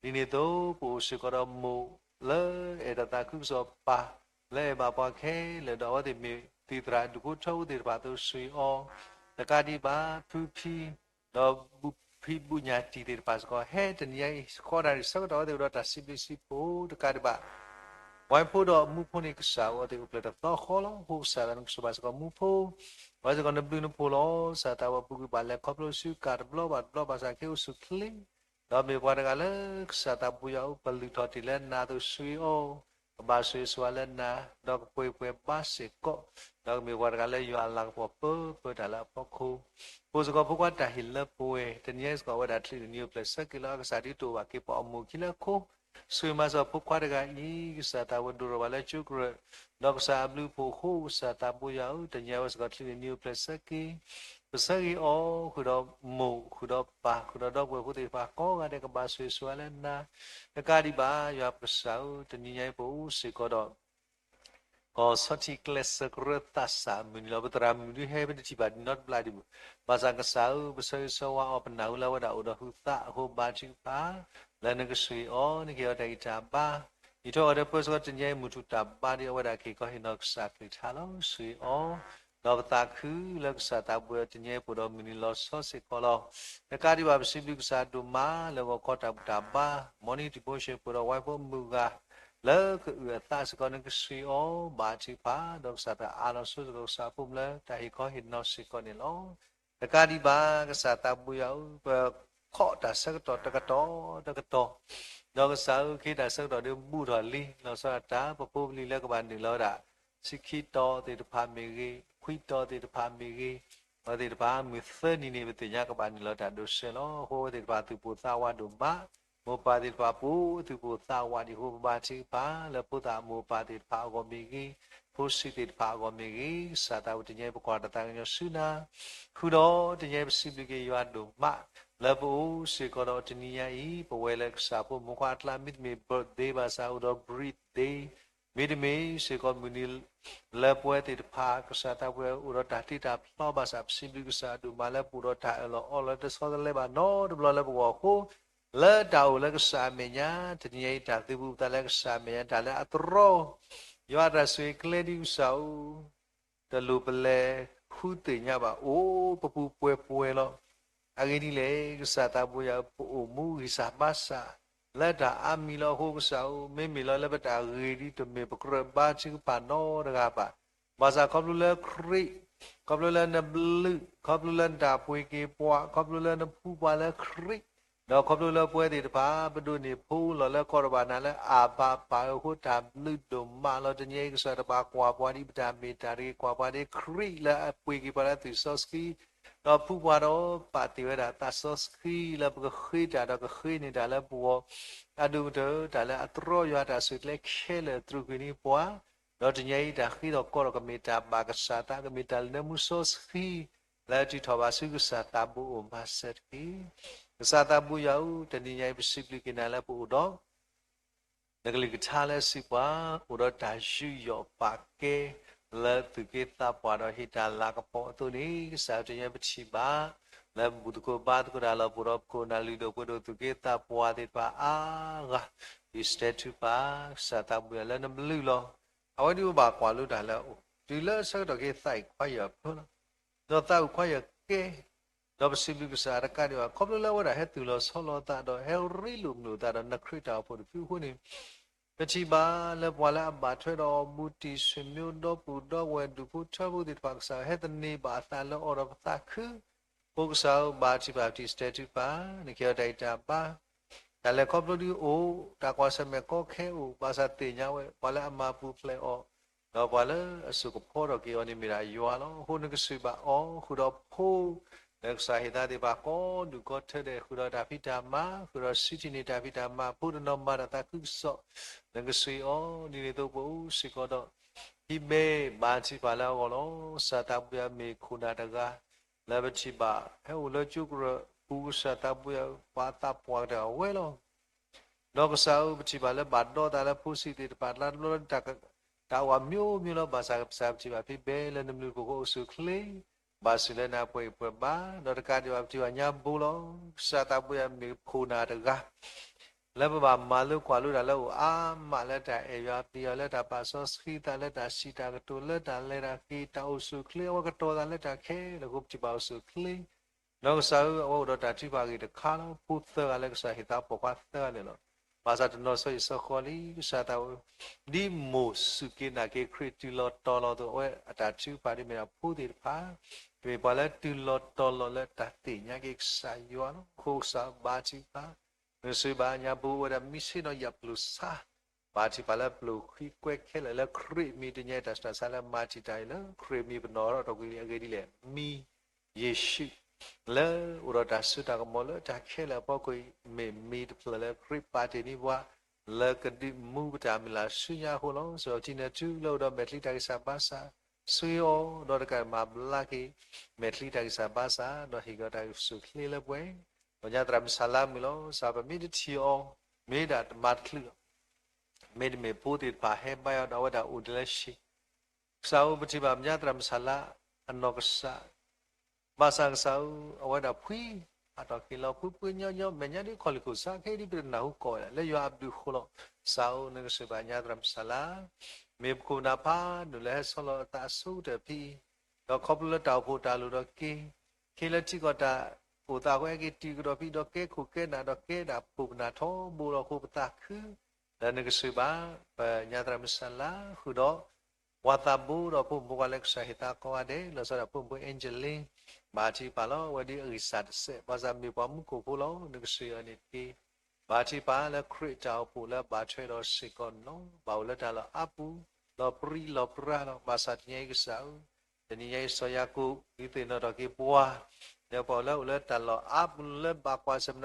ဒ်န့ၣ်အသိး ပအိၣ်စ့ၢ်ကီးဒီးမိၢ်လၢအဲၣ်ဒိးသးခုကစီၣ်ပၢ် လၢအဲၣ်ဘၣ်ပှၤခဲလၢာ် ဒီးအဝဲသ့ၣ်မ့ၢ်သံၣ်သရၣ်ဒူၣ်ဖိထၢဖိသ့ၣ်တဖၣ်အသိး ဆိၣ်ဂ့ၤအီၤ, တကးဒံးဘၣ် ဖုဖံ ဒီးဖံဘူညါတံၢ်သ့ၣ်တဖၣ်စ့ၢ်ကီး ဟဲတနံၤအံၤ ဃီဒၣ်ဆၢကတီၢ် အဝဲသ့ၣ်အိၣ်ဒီးတၢ်စံးဘျုးစံးဖှိၣ် တကးဒံးဘၣ် ဝဲဖိဒီးမူဖိန့ၣ် ကစၢ်ဧၢ အဝဲသ့ၣ်အိၣ်ဖျဲၣ်တသီဃီလီၤ. အဃိကစၢ်ဒီးနကဆိၣ်ဂ့ၤဘၣ်စ့ၢ်ကီးမူဖိ, အဝဲစ့ၢ်ကီးနဘျုးနဖှိၣ်လီၤ. ကစၢ်သးဝဲပူၤကွံာ်ဘၣ်လဲၤခီဖျိဆူကၢ်တဘျီဘၣ်တဘျီ ဘၣ်ဆၣ်က့အိၣ်ဆူၣ်ချ့ ဒီးမ့ၢ်ပှၤတဂၤလၢကစၢ်သးပူၤယွၤအအိၣ် ပလုၢ်ထီၣ်တ့ၢ်လၢနၤအသိး ဆိၣ်ဂ့ၤအီၤ, ကဘၣ်ဆိၣ်ဂ့ၤဆိၣ်ဝါလၢနၤ, ဒီးကပှဲၤပှဲၤဘါစ့ၢ်ကီး, ဒီးကမ့ၢ်ပှၤတဂၤလၢယွၤအလၤကပီၤပၢပၢတၢ်လၢအဖီခိၣ်, ပအိၣ်စ့ၢ်ကီးဖိခွါတၢ်ဟ့ၣ်လၢပှဲၤ တနံၤအံၤစ့ၢ်ကီး အဝဲဒၣ်ချံးန့ၢ်နံၤအိၣ်ဖျဲၣ်ဆၢက့ၤလီၤ. ကစၢ်ဒ်တအိၣ်ဘၣ်က့ၤပှၤအမိၢ်ခံလၢခိ ဆိၣ်ဂ့ၤမၤစၢၤဖိခွါတဂၤအံၤ ကစၢ်သးဝဲဒိၣ်ထီၣ်ဘၣ်လၢကၠိကရၢၢ်, ဒီးကစၢ်အဘျုးအဖှိၣ်အဃိ ကစၢ်သးပူၤယွၤဧၢ, တနံၤအံၤအဝဲစ့ၢ်ကီးချံးန့ၢ်နံၤအိၣ်ဖျဲၣ်ဆၢက့ၤ, ပဆၢဂ့ၤအီၤ ဃုာ်ဒီးမိၢ် ဃုာ်ဒီးပၢ် ဃုာ်ဒီးဒီပုၢ်ဝဲၢ်ဖိသ့ၣ်တဖၣ်ကိးဂၤဒဲး ကဘၣ်ဆိၣ်ဂ့ၤဆိၣ်ဝါလၢနၤ, တကးဒံးဘၣ် ယွၤပကစၢ်ဧၢ, တနံၤညါအံၤပအိၣ်စ့ၢ်ကီးဒီး ကီၢ်ဆီထံးကျဲစၢးကရၢသးစၢ်မုၢ်နံၤလီၤ. ပသရၣ်မုၣ်ဒုးဟဲ ပတထံၣ်ဘၣ်ဒံးနီတဘျီဒံးဘၣ်. ဘၣ်ဆၣ်ကစၢ်ဧၢ, ပဆၢဂ့ၤဆၢဝါအီၤ ပနၢ်ဟူလၢအဝဲဒၣ်အိၣ်ဒီးဟုးသးအဃိ ဘါထုကဖၣ် လၢနကဆိၣ်ဂ့ၤအီၤ, နကဟ့ၣ်အီၤတၢ်ဂံၢ်တၢ်ဘါ, ယံာ်ထီၣ်အီၤဒီးပၢဆှၢတနံၤအံၤ မုၢ်ထူၣ်တၢ်ဘါဒီး အဝဲဒၣ်ကဟ့ၣ်ခီဟ့ၣ်နီၤကစၢ်ကလုၢ်ကထါလီၤ. ဆိၣ်ဂ့ၤအီၤ, ဒီးပသးခုလၢကစၢ်သးပူၤ တနံၤအံၤပအိၣ်ဒီးမုၢ်နံၤလီၤဆီစ့ၢ်ကီးလီၤ. တကးဒံးဘၣ် ပစံးဘျုးကစၢ်ဒိၣ်မးလၢဂီၤခီတၢ်ဘူၣ်တၢ်ဘါ morning devotion ပအိၣ်ဒီးဝဲဖိမုၣ်ဂၤ လၢကအုၣ်အသးစ့ၢ်ကီး နကဆိၣ်ဂ့ၤအီၤ ဘါထုကဖၣ် ဒီးကစၢ်သးအးလီၤဆိစ့ၢ်ကီး ကစၢ်ဖိမုၣ်လၢတၢ်ဟ့ၣ်ခီဟ့ၣ်နီၤစ့ၢ်ကီးန့ၣ်လီၤ. တကးဒံးဘၣ် ကစၢ်သးပူၤယွၤဧၢ, ပခိးတၢ်ဆၢကတီၢ်တကတီၢ်တကတီၢ်, ဒီးကစၢ်ဧၢ ခ့တၢ်ဆၢကတီၢ်ဒ်ဘူၣ်ထီၣ်လံ လီၤဆီဒၣ်တၢ် ပဖိပလံၤလၢကဘၣ်နုာ်လီၤဝဲဒၣ် ဆံခံတီၤသ့ၣ်တဖၣ်မ့ၢ်ဂ့ၤ, ခွံတီၤသ့ၣ်တဖၣ်မ့ၢ်ဂ့ၤ, အဝဲသ့ၣ်တဖၣ်မုၢ်သၢနံၤန့ၣ် ပသ့ၣ်ညါကဘၣ်နုာ်လီၤတၢ်ဒိးစဲးလီၤ. အဃိအဝဲသ့ၣ်တဖၣ်သူၣ်ပိၢ်သးဝးဒိၣ်မး, မိၢ်ပၢ်သ့ၣ်တဖၣ်ပူၤ သူၣ်ပိၢ်သးဝးဒံးအဃိ ပဘါထုကဖၣ် လၢဖိသၣ်မိၢ်ပၢ်သ့ၣ်တဖၣ်အဂီၢ်မ့ၢ်ဂ့ၤ, ဖိဆံးသ့ၣ်တဖၣ်အဂီၢ်မ့ၢ်ဂ့ၤ, ကစၢ်သးဝဲတနံၤအံၤ ပကွၢ်တၢ်သးကညီၤဆူနၤ ဃုာ်ဒီးတနံၤအံၤ ပစံးဘျုးက့ၤယွၤဒိၣ်မး လၢပအိၣ်စ့ၢ်ကီးဒီးတနံၤညါအံၤ ပဝဲလၢကစၢ်ဖိမုၣ်ဖိခွါအကျါ မ့တမ့ၢ် birthday ဘၣ်ဆၣ် အိၣ်ဒီး breathday, မ့တမ့ၢ်စ့ၢ်ကီးမုၢ်နံၤလၢပှဲၤသ့ၣ်တဖၣ် ကစၢ်သးပူၤအိၣ်ဒီးတၢ်တ့တၢ်ဖျီဘၣ်ဆၣ် ပစံးဘျုးကစၢ်ဒိၣ်မးလၢပအိၣ်ဒီးတၢ်အၢၣ်လီၤအီလီၤတဆီတလဲဘၣ်နီတဘျီလၢပဂီၢ်အဃိ လၢတၢ်အိၣ်လၢကစၢ်အမဲာ်ညါ, တနံၤညါအံၤတၢ်သုးဘူးပသးလၢကစၢ်အမဲာ်ညါ, တၢ်လၢအသရီ, ယွၤအတၢ်ဆိၣ်ဂ့ၤကျဲဒ်ကစၢ်ဧၢ, တလိၣ်ပလဲၤဃုသ့ၣ်ညါဘၣ်, အိၣ်ပပူၤပှဲၤပှဲၤလီၤ. အဂ့ၢ်ဒ်လဲၣ်, ကစၢ်သးဘိယွၤဧၢ, ပအိၣ်မူဂံၢ်စၢ်ဘါစၢ် လၢတၢ်အါမံၤလီၤ. အဃိကစၢ်ဧၢ, မ့မ့ၢ်လီၤလၢပတၢ်ဂ့ၤဒ်တမ့ၢ်ပကြၢးဘါထုကဖၣ်နီတဂၤဘၣ်. ဘၣ်ဆၣ်ခီဖျိလၢခရံာ်, ခီဖျိလၢနဘျုး, ခီဖျိလၢနတၢ်ပှ့ၤက့ၤပှၤ, ခီဖျိလၢနဖှူပှၤလၢခရံာ်, ဒီးခီဖျိလၢပဝဲသ့ၣ်တဖၣ် ပဒိးန့ၢ်ဖိလီၤလၢကီၢ်တဘ့ၣ်နၤလၢအဘၤပၢ်ဧၢ, အဃိတၢ်ဘျုးဒိၣ်မးလီၤ. တနံၤအံၤကစၢ်တဘၣ်ကွၢ်ပှၤဒ်ပတၢ်မ့ၢ်တၢ်တဂ့ၤ, ကွၢ်ပှၤဒ်ခရံာ်လၢအပှ့ၤက့ၤပှၤလၢသွံၣ်စီဆှံ, ဒီးဖှူပှၤဒီးပာ်တ့ၢ်ဝဲဒၣ်သးစီဆှံလၢပကဃ့တၢ်ဒီးကဃ့န့ၢ်တၢ်လၢပဂီၢ်, အဒိၣ်ကတၢၢ် တၢ်လၢအသရီယွၤအတၢ်ဆိၣ်ဂ့ၤကျဲခဲလၢာ်အသရူးကွံာ်န့ၢ်ပှၤ, ဒီးတနံၤအံၤတၢ်ဃ့ထီၣ်ကီထီၣ်ကမ့ၢ်တၢ်ဘၣ်ကစၢ်သး, ကမ့ၢ်တၢ်လၢနၢမူစီဆှံ လၢအထုးထီၣ်ဘၣ်ဆူကစၢ်သးဘိအိၣ်မၤစၢၤတက့ၢ်. ကစၢ်သးဘိယွၤဧၢ, တနံၤညါအံၤပစံးဘျုးက့ၤနၤလၢပအိၣ်ဒီး နကလုၢ်ကထါလၢစံးပှၤ, အိၣ်ဒီးတၢ်ယူးယီၣ်ပာ်ကဲ လၢသူၣ်က့သးပှၢ်ဒီးဟ့ၣ်တၢ်လၤကပီၤအသိးန့ၣ်, ကစၢ်ဧၢ, တနံၤညါပထံၣ်ဘၣ် လၢပဘူၣ်သကိးဘါသကိးတၢ်လီၤပူၤဒီး ပခိၣ်နၢ်လုၢ်ဒိၣ်ပှ့ၤဒိၣ်သူၣ်က့သးပှၢ်သ့ၣ်တဖၣ်အါဂၤ, ဒုးစတဲထုကဖၣ် ကစၢ်သးဘိယွၤလၢနဘျုးလီၤ. အဝဲဒၣ်ပဘၣ်ကွၢ်လိတၢ်လၢအအိၣ် တုၤလၢဆၢကတီၢ်က့ၤသးအံၤခွါယၢ်ဖၢလီၤ, ဒီးသးအုးခွါယၢ်ကဲ ဒီးပစံးဘျုးကစၢ်တကးဒံးဘၣ် ခီဖျိလၢအဝဲဒၣ်ဟဲတုၤလီၤဆီလီၤအသးဒီး ဟဲရ့လိာ်မုာ်လိာ်အသးဒီးနခရံာ်တၢ်အိၣ်ဖှိၣ်တဖုအဃိန့ၣ်, ပထံၣ်ဘၣ်လၢပှၤလၢအဘၣ်ထွဲဒီးအီၤ ဘူးတံၢ် ဆွေမျိုး ဒီပုၢ်ဒီဝဲၢ် ဒူၣ်ဖိထၢဖိသ့ၣ်တဖၣ် ကစၢ်ဧၢ, ဟဲသန့ၤဘၣ်အသးလၢအီၤဒီးပသးခု, အဃိကစၢ်ဧၢ, ဘါထုကဖၣ် ပထံၣ်စတဲထုကဖၣ် နကဟ့ၣ်အီၤတၢ်ဂံၢ်တၢ်ဘါ တၢ်လဲၤခီဖျိဒုအိၣ်, တၢ်ကွၢ်ဆၢၣ်မဲာ်ကီခဲအိၣ်, ဘၣ်ဆၣ်သ့ၣ်ညါဝဲ ပှၤလၢအမၤပူၤဖျဲးအီၤ ဒီးပှၤလၢအစိာ်ကဖီထီၣ်က့ၤအီၤန့ၣ်မ့ၢ်ဒၣ်ယွၤလီၤ. အဃိနကစၢ်ဘၣ်အီၤ ဃုာ်ဒီးဖိ လၢကစၢ်ဟ့ၣ်သါသ့ၣ်တဖၣ်ကိးဒူၣ်ကိးထၢဒဲး, ဃုာ်ဒီးတၢ်ဖံးတၢ်မၤ, ဃုာ်ဒီးစံးထံၣ်န့ၢ်တၢ်ဖံးတၢ်မၤ, ဖိတနီၤမၤတၢ်သးခုကစီၣ်, နကစၢ်အီၤ ဒ်န့ၣ်အသိးပအိၣ်စ့ၢ်ကီးဒီး ဟံးဘဲ ဘါထုကဖၣ်လၢအဂီၢ်လီၤ. ကစၢ်သးဘိယွၤမ့ၢ်ခိၣ်နၢ်တဂၤ လၢပထံၣ်ဘၣ် ဟဲအိၣ်လၢကၠိကရၢၢ်ပူၤ, ကစၢ်သးဘိယွၤ ပှၤသးပှၢ်ကတၢၢ်အဝဲလီၤ. ဒီးကစၢ်ဧၢ, ပထံၣ်ဘၣ်လၢဘၣ်ဒီသးလၢဖိဆံးသ့ၣ်တဖၣ် လၢတဘျီလၢတၢ်အိၣ်အမျိုးမျိုးလီၤ. ဘၣ်ဆၣ်ကစၢ်ပထံၣ်ဘၣ်ဖံးဘဲလၢနဘျုးနဖှိၣ်အအိၣ်ဆူၣ်အိၣ်ချ့, ဘၣ်ဆူၣ်လၢနပှဲၤဂံၢ်ပှဲၤဘါ, ဒီးတကးဒံးဘၣ်ပထံၣ်ဘၣ်ညါဘိလီၤ. ကစၢ်သးဘိယွၤမ့ၢ်ခိၣ်နၢ်တဂၤ လၢပဘၣ်မၤလိကွၢ်လိတၢ်လၢအအိၣ်အါမး လၢတၢ်အဲၣ်ယွၤပျံၤယွၤ လၢတၢ်ပာ်စီဆှံသး လၢတၢ်စံးတၢ်ကတိၤ လၢတၢ်လဲၤတၢ်က့ၤ တၢ်အိၣ်ဆူၣ်အိၣ်ချ့အဝဲကတီၤသးလၢတၢ်ခဲလၢာ်အဃိ ပထံၣ်ဘၣ်အိၣ်ဆူၣ်အိၣ်ချ့ ဒီးကစၢ်ဧၢ, အဝဲအိၣ်ဒီးတၢ်ထုကဖၣ်အဂ့ၢ်တခါလီၤ. ဖိသၢဂၤလၢကစၢ်ဟ့ၣ်သါပိာ်ခွါသၢဂၤန့ၣ်လီၤ. ဘၣ်ဆၣ်တနီၤစီၤအံၤစီၤဃီလံ, ကစၢ်သးဘိ ဒ်မိၢ်စူၢ်က့ၤနာ်က့ၤခရံာ်တုၤလီၤတီၤလီၤအသိး အဝဲအတၢ်ထုကဖၣ်ဒ်မ့ၢ်ဒၣ်ဖိသ့ၣ်တဖၣ်, မ့ၢ်ပှၤလၢတုၤလီၤတီၤလီၤလၢတၢ်သ့ၣ်ညါက့ၤကစၢ်ယွၤလီၤ. အဃိကစၢ်ဘါထုကဖၣ် နကစၢ်ဘၣ်ညါဘိဝဲဒၣ်မံဆ့ၣ်နီၤယၢ်ပျိၤဆါ, ဘါထုကဖၣ်လၢပျိၤဃံကွဲခဲလၢာ်လၢခရံာ်မံၤ တနံၤညါအံၤတၢ်ဆူးတၢ်ဆါလၢမၤတံာ်တာ်အံၤလၢခရံာ်မံၤ ပနီၣ်ထီၣ်ထီၣ်ကွံာ်လံအဂ့ၢ်ဒ်လဲၣ်, မံၤယ့ၣ်ၡူး လၢအိၣ်ဒီးတၢ်စိတၢ်ကမီၤလၢတၢ်ခဲလၢာ်အဖီခိၣ်အံၤ မ့ၢ်မံၤတဖျၢၣ်လၢခရံာ်ပာ်တ့ၢ်န့ၢ်ပှၤ လၢကဒုးမူပတၢ်မုၢ်လၢ်ဆူညါအဃိလီၤ. စံးထီၣ်ပထံၣ်နၢၤထူလၢအိၣ်ဒီးမဲာ်ချံတၢ်ဂံၢ်စၢ်ဘါစၢ်, ဆှၢအီၤဒီးတကးမၤဘျါက့ၤ မဲာ်ချံတၢ်ဂံၢ်စၢ်ဘါစၢ် ဒီးဟ့ၣ်က့ၤအီၤတၢ်အိၣ်ဆူၣ်အိၣ်ချ့လၢပှဲၤ ဒီးညါသရၣ်မုၣ်ဆၣ်လါမုၣ်လီၤ. ကစၢ်ပမ့ၢ်တထံၣ်အီၤ မ့ၢ်ဒၣ်တမၤတချုးလီၤ. မ့တမ့ၢ်ဖိသ့ၣ်တဖၣ်ဟဲဘါယွၤဒီးအဝဲဒၣ်အိၣ်ဒံးလၢဆံး, ကစၢ်ဧၢ ပထံၣ်ဘၣ်ပညါသရၣ်မုၣ်ဆၣ်လါ အနီၢ်ကစၢ်, ဘၣ်ဆၣ်ကစၢ်ဧၢ အဝဲဒၣ်ဖှံ ဟးထီၣ်က့ၤလီၤ ဖှံဖှံညီညီ မဲာ်ညါဒ်ခီၣ်လံၢ်ခိၣ်ဆါ ခဲဒ်ပတနၢ်ဟူကိးဝဲဒၣ် လၢယွၤအဘျုးအဃိလီၤ. ကစၢ်ဧၢ နကစၢ်ဘၣ်ညါသရၣ်မုၣ်ဆၣ်လါ မ့ၢ်ပခိၣ်ပနၢ်ဖးဒိၣ်လၢဟဲဆီလီၤအသးအဆိကတၢၢ်ဖဲအံၤ, ဒီးခီဖျိလၢတၢ်အိၣ်ဖှိၣ်တၢ်လိၣ်ဒီးက့ၤ ခ့လၢထံကီၢ်တၢ်အိၣ်သးအဃိ ဟဲက့ၤတုၤကဒီးဖဲအံၤ ဒီးကဲခိၣ်ကဲနၢ်ဒီးကဲဒၣ်ပခိၣ်ပနၢ်ထီဘိလီၤအဃိ ပသးခု လၢနကစၢ်ဘၣ် ပညါသရၣ်မုၣ်ဆၣ်လါ ဃုာ်ဒီး ပှၤသးဘိဒီးဖိမုၣ်ဖိခွါလၢကစၢ်ဟ့ၣ်သါကိးဂၤဒဲး လီၤဆီဒၣ်ဖိမုၣ်ဖိ Angeline ဘၣ်ထုကဖၣ်လီၤ. အဝဲဒ်အဂံၢ်စၢ်တစဲး ဘၣ်ဆၣ်မ့ၢ်ပှၤမူခိၣ်ဖိလီၤ. နကစၢ်အီၤန့ၣ်တက့ၢ်. ဘၣ်ထုကဖၣ်လၢခရံာ်တၢ်အိၣ်ဖှိၣ်လၢဘၣ်ထွဲဒီးစ့ၢ်ကီးန့ၣ်လီၤ. ဘၣ်အိၣ်လၢတၢ်လီၢ်အါပူၤ လီၤပြံလီၤပြါလီၤ. ဘၣ်ဆၣ်တနံၤအံၤကစၢ်ဧၢ တနံၤညါအံၤစီၤယၤကိာ် ဒုးသ့ၣ်နီၣ်ထီၣ်က့ၤပှၤ လၢပှၤအိၣ်လၢအိၣ်လ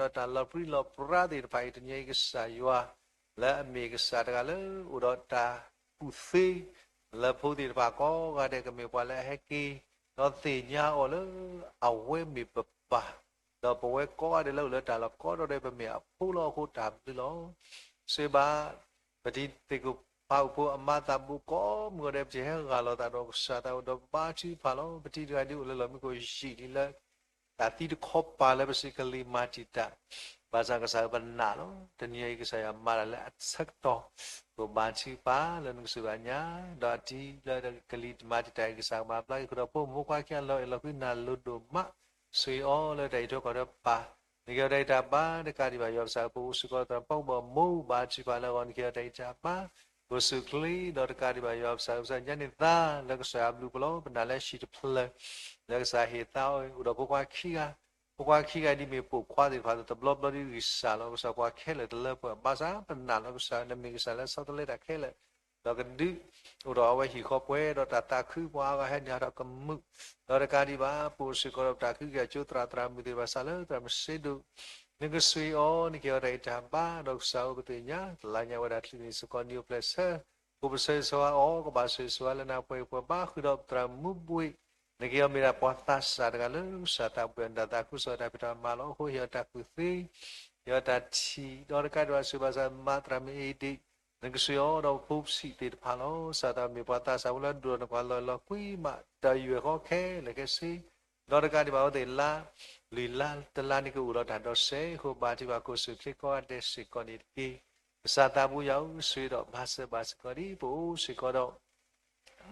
ၢတၢ်လီၢ်ပြံလီၢ်ပြါသ့ၣ်တဖၣ်အံၤ တနံၤအံၤကစၢ်ယွၤ လၢအမ့ၢ်ကစၢ်တဂၤလၢအိၣ်ဒီးတၢ်ကူၣ်သ့ လၢဖိသ့ၣ်တဖၣ်ကိးဂၤဒဲး ကမ့ၢ်ပှၤလၢအဟဲက့ၤ ဒီးသ့ၣ်ညါအီၤလၢအဝဲမ့ၢ်ပပၢ် ဒီးပဝဲကိးဂၤဒဲးလၢအိၣ်လၢတၢ်လီၢ်ကိးဒီးဒဲး ပမ့ၢ်အဖိလီၤအဃိတၢ်ဘျုးလီၤ. စံးဘၣ် ပတံၤသကိးဖးအုၣ်ဖိအမါသးဘိကိးမုၢ်ဂီၤဒဲး ပတံၤဟဲဂၢ်လိာ်သးဒီးကစၢ်သးအိၣ်ဒီးဘါထုကဖၣ်လီၤ. ပတံၤတဂၤဒ်အိၣ်လၢလီၢ်မံခိၣ်ယံာ်လံလၢ တၢ်သံတခီပၤလၢပစံးကလံၤမၤတံာ်တာ် ဘၣ်ဆၣ်ကစၢ်ဧၢပနာ်လီၤ. တနံၤအံၤကစၢ်ယွၤမၤတၢ်လၢအဆၢကတီၢ်, ပဘါထုကဖၣ်လၢနကစၢ်ဘၣ်ညါ, ဒီးအတံၤလၢကလံၤတမၤတံာ်တာ်အံၤ ကစၢ်ကမၤဘျါက့ၤဃုာ်ဒီးဖိမုၣ်ဖိခွါခံဂၤလၢအလီၤဃံနၤလိၤဒိၣ်မး, ဆိၣ်ဂ့ၤအီၤလၢတၢ်အံးထွဲကွၢ်ထွဲပာ်, နကဟ့ၣ်အီၤတၢ်အံးတၢ်ဘါတကးဒံးဘၣ် ယွၤပကစၢ်ဧၢ ပအိၣ်စ့ၢ်ကီးသရၣ်ဖီကဘီမုၢ် ဘါထုကဖၣ်လၢအဂီၢ် နကဟ့ၣ်အီၤတၢ်အံးတၢ်ဘါ, ပအိၣ်ဆူၣ်ချ့ဒီးတကးဒံးဘၣ် ယွၤပကစၢ်ဧၢ ပစံးညါန့ၢ်သါလၢကစၢ်ယွၤအဘျုးအဖှိၣ်လီၤ. ပနာ်လၢဟံၣ်တဖျၢၣ် လၢကစၢ်ဟ့ၣ်သါအီၤ အိၣ်ဒီးဖိခွါခံဂၤ, ဖိခွါခံဂၤဒ်မ့ၢ်ပိာ်ခွါသ့ၣ်တဖၣ် တဘျီဘျီဒ်ဂံၢ်စၢ်လီၤ. ကစၢ်ပှၤခဲလၢာ်တလၢပှဲၤ ဘၣ်ဆၣ်ပနာ်လီၤ ကစၢ်နမ့ၢ်ကစၢ်လၢဆီတလဲတၢ်ခဲလၢာ်, ဒီးကဒုးအိၣ်ထီၣ်အဝဲဟံၣ်ဃီပှဲၤဒီးတၢ်သးခု ပှၤအါဂၤဟဲနုာ်ဟးထီၣ်ကမုာ်, ဒီးတကးဒံးဘၣ် ပအိၣ်စ့ၢ်ကီးဒီးပတၢ်ခုကစီၣ်ကၠိသရၣ်သရၣ်မုၣ်သ့ၣ်တဖၣ် စးလၢသရၣ်မုၣ်စ့ဒိၣ်, နကဆိၣ်ဂ့ၤအီၤ နကဟ့ၣ်အီၤတၢ်အံးတၢ်ဘါ, ဒီးကစၢ်ဧၢ ပသ့ၣ်ညါ တလါညါဝဲဒၣ်ချုးန့ၣ်စ့ၢ်ကီး နံၣ်အိၣ်ဖျဲၣ်ဆၢ, ပကပဆၢဂ့ၤဆၢဝါအီၤ ကဘၣ်ဆိၣ်ဂ့ၤဆိၣ်ဝါလၢနၤပှဲၤပှဲၤ ဘါဃုာ်ဒီးသရၣ်မုၣ်ဘှ့ၣ်, နကဟ့ၣ်အီၤမ့ၢ်ဒၣ်ပှၤသးစၢ်တဂၤလၢကစၢ်သးဘှဲးအီၤ နတၢ်သးခုကစီၣ်တၢ်ဖံးတၢ်မၤလီၤ. အဃိဟ့ၣ်အီၤတၢ်ကူၣ်သ့, ဟ့ၣ်အီၤတၢ်ထံၣ်, ဒီးတကးဒံးဘၣ်ဆိၣ်ဂ့ၤဘၣ်စၢ်မးသရၣ်မုၣ်အ့ဒ့ၣ်, နကဆိၣ်ဂ့ၤအီၤဒီးပဖိပဆံးသ့ၣ်တဖၣ်လီၤ. ကစၢ်သးမ့ၢ်ပှၤသးစၢ်ဖိလၢဒိၣ်ထီၣ်နကွၢ်လီၤလီၤကွံမး တၢ်ယွဲၢ်ဃီခဲလၢာ်ခဲဆ့, ဒီးတကးဒံးဘၣ်အဝဲသ့ၣ်လါ လွံၢ်လါတလါန့ၣ်ကအိၣ်ဒီးတၢ်ဒီးစဲးအဃိ ဘါထုကဖၣ်ကိးဆူၣ်ချ့ကိးဂၤဒဲးစ့ၢ်ကီးန့ၣ်တက့ၢ်. ကစၢ်သးဘိယွၤဧၢ ဆိၣ်ဂ့ၤဒီးမၤစၢၤဘၣ်စ့ၢ်ကီးဒ် ပအိၣ်စ့ၢ်ကီးဒီး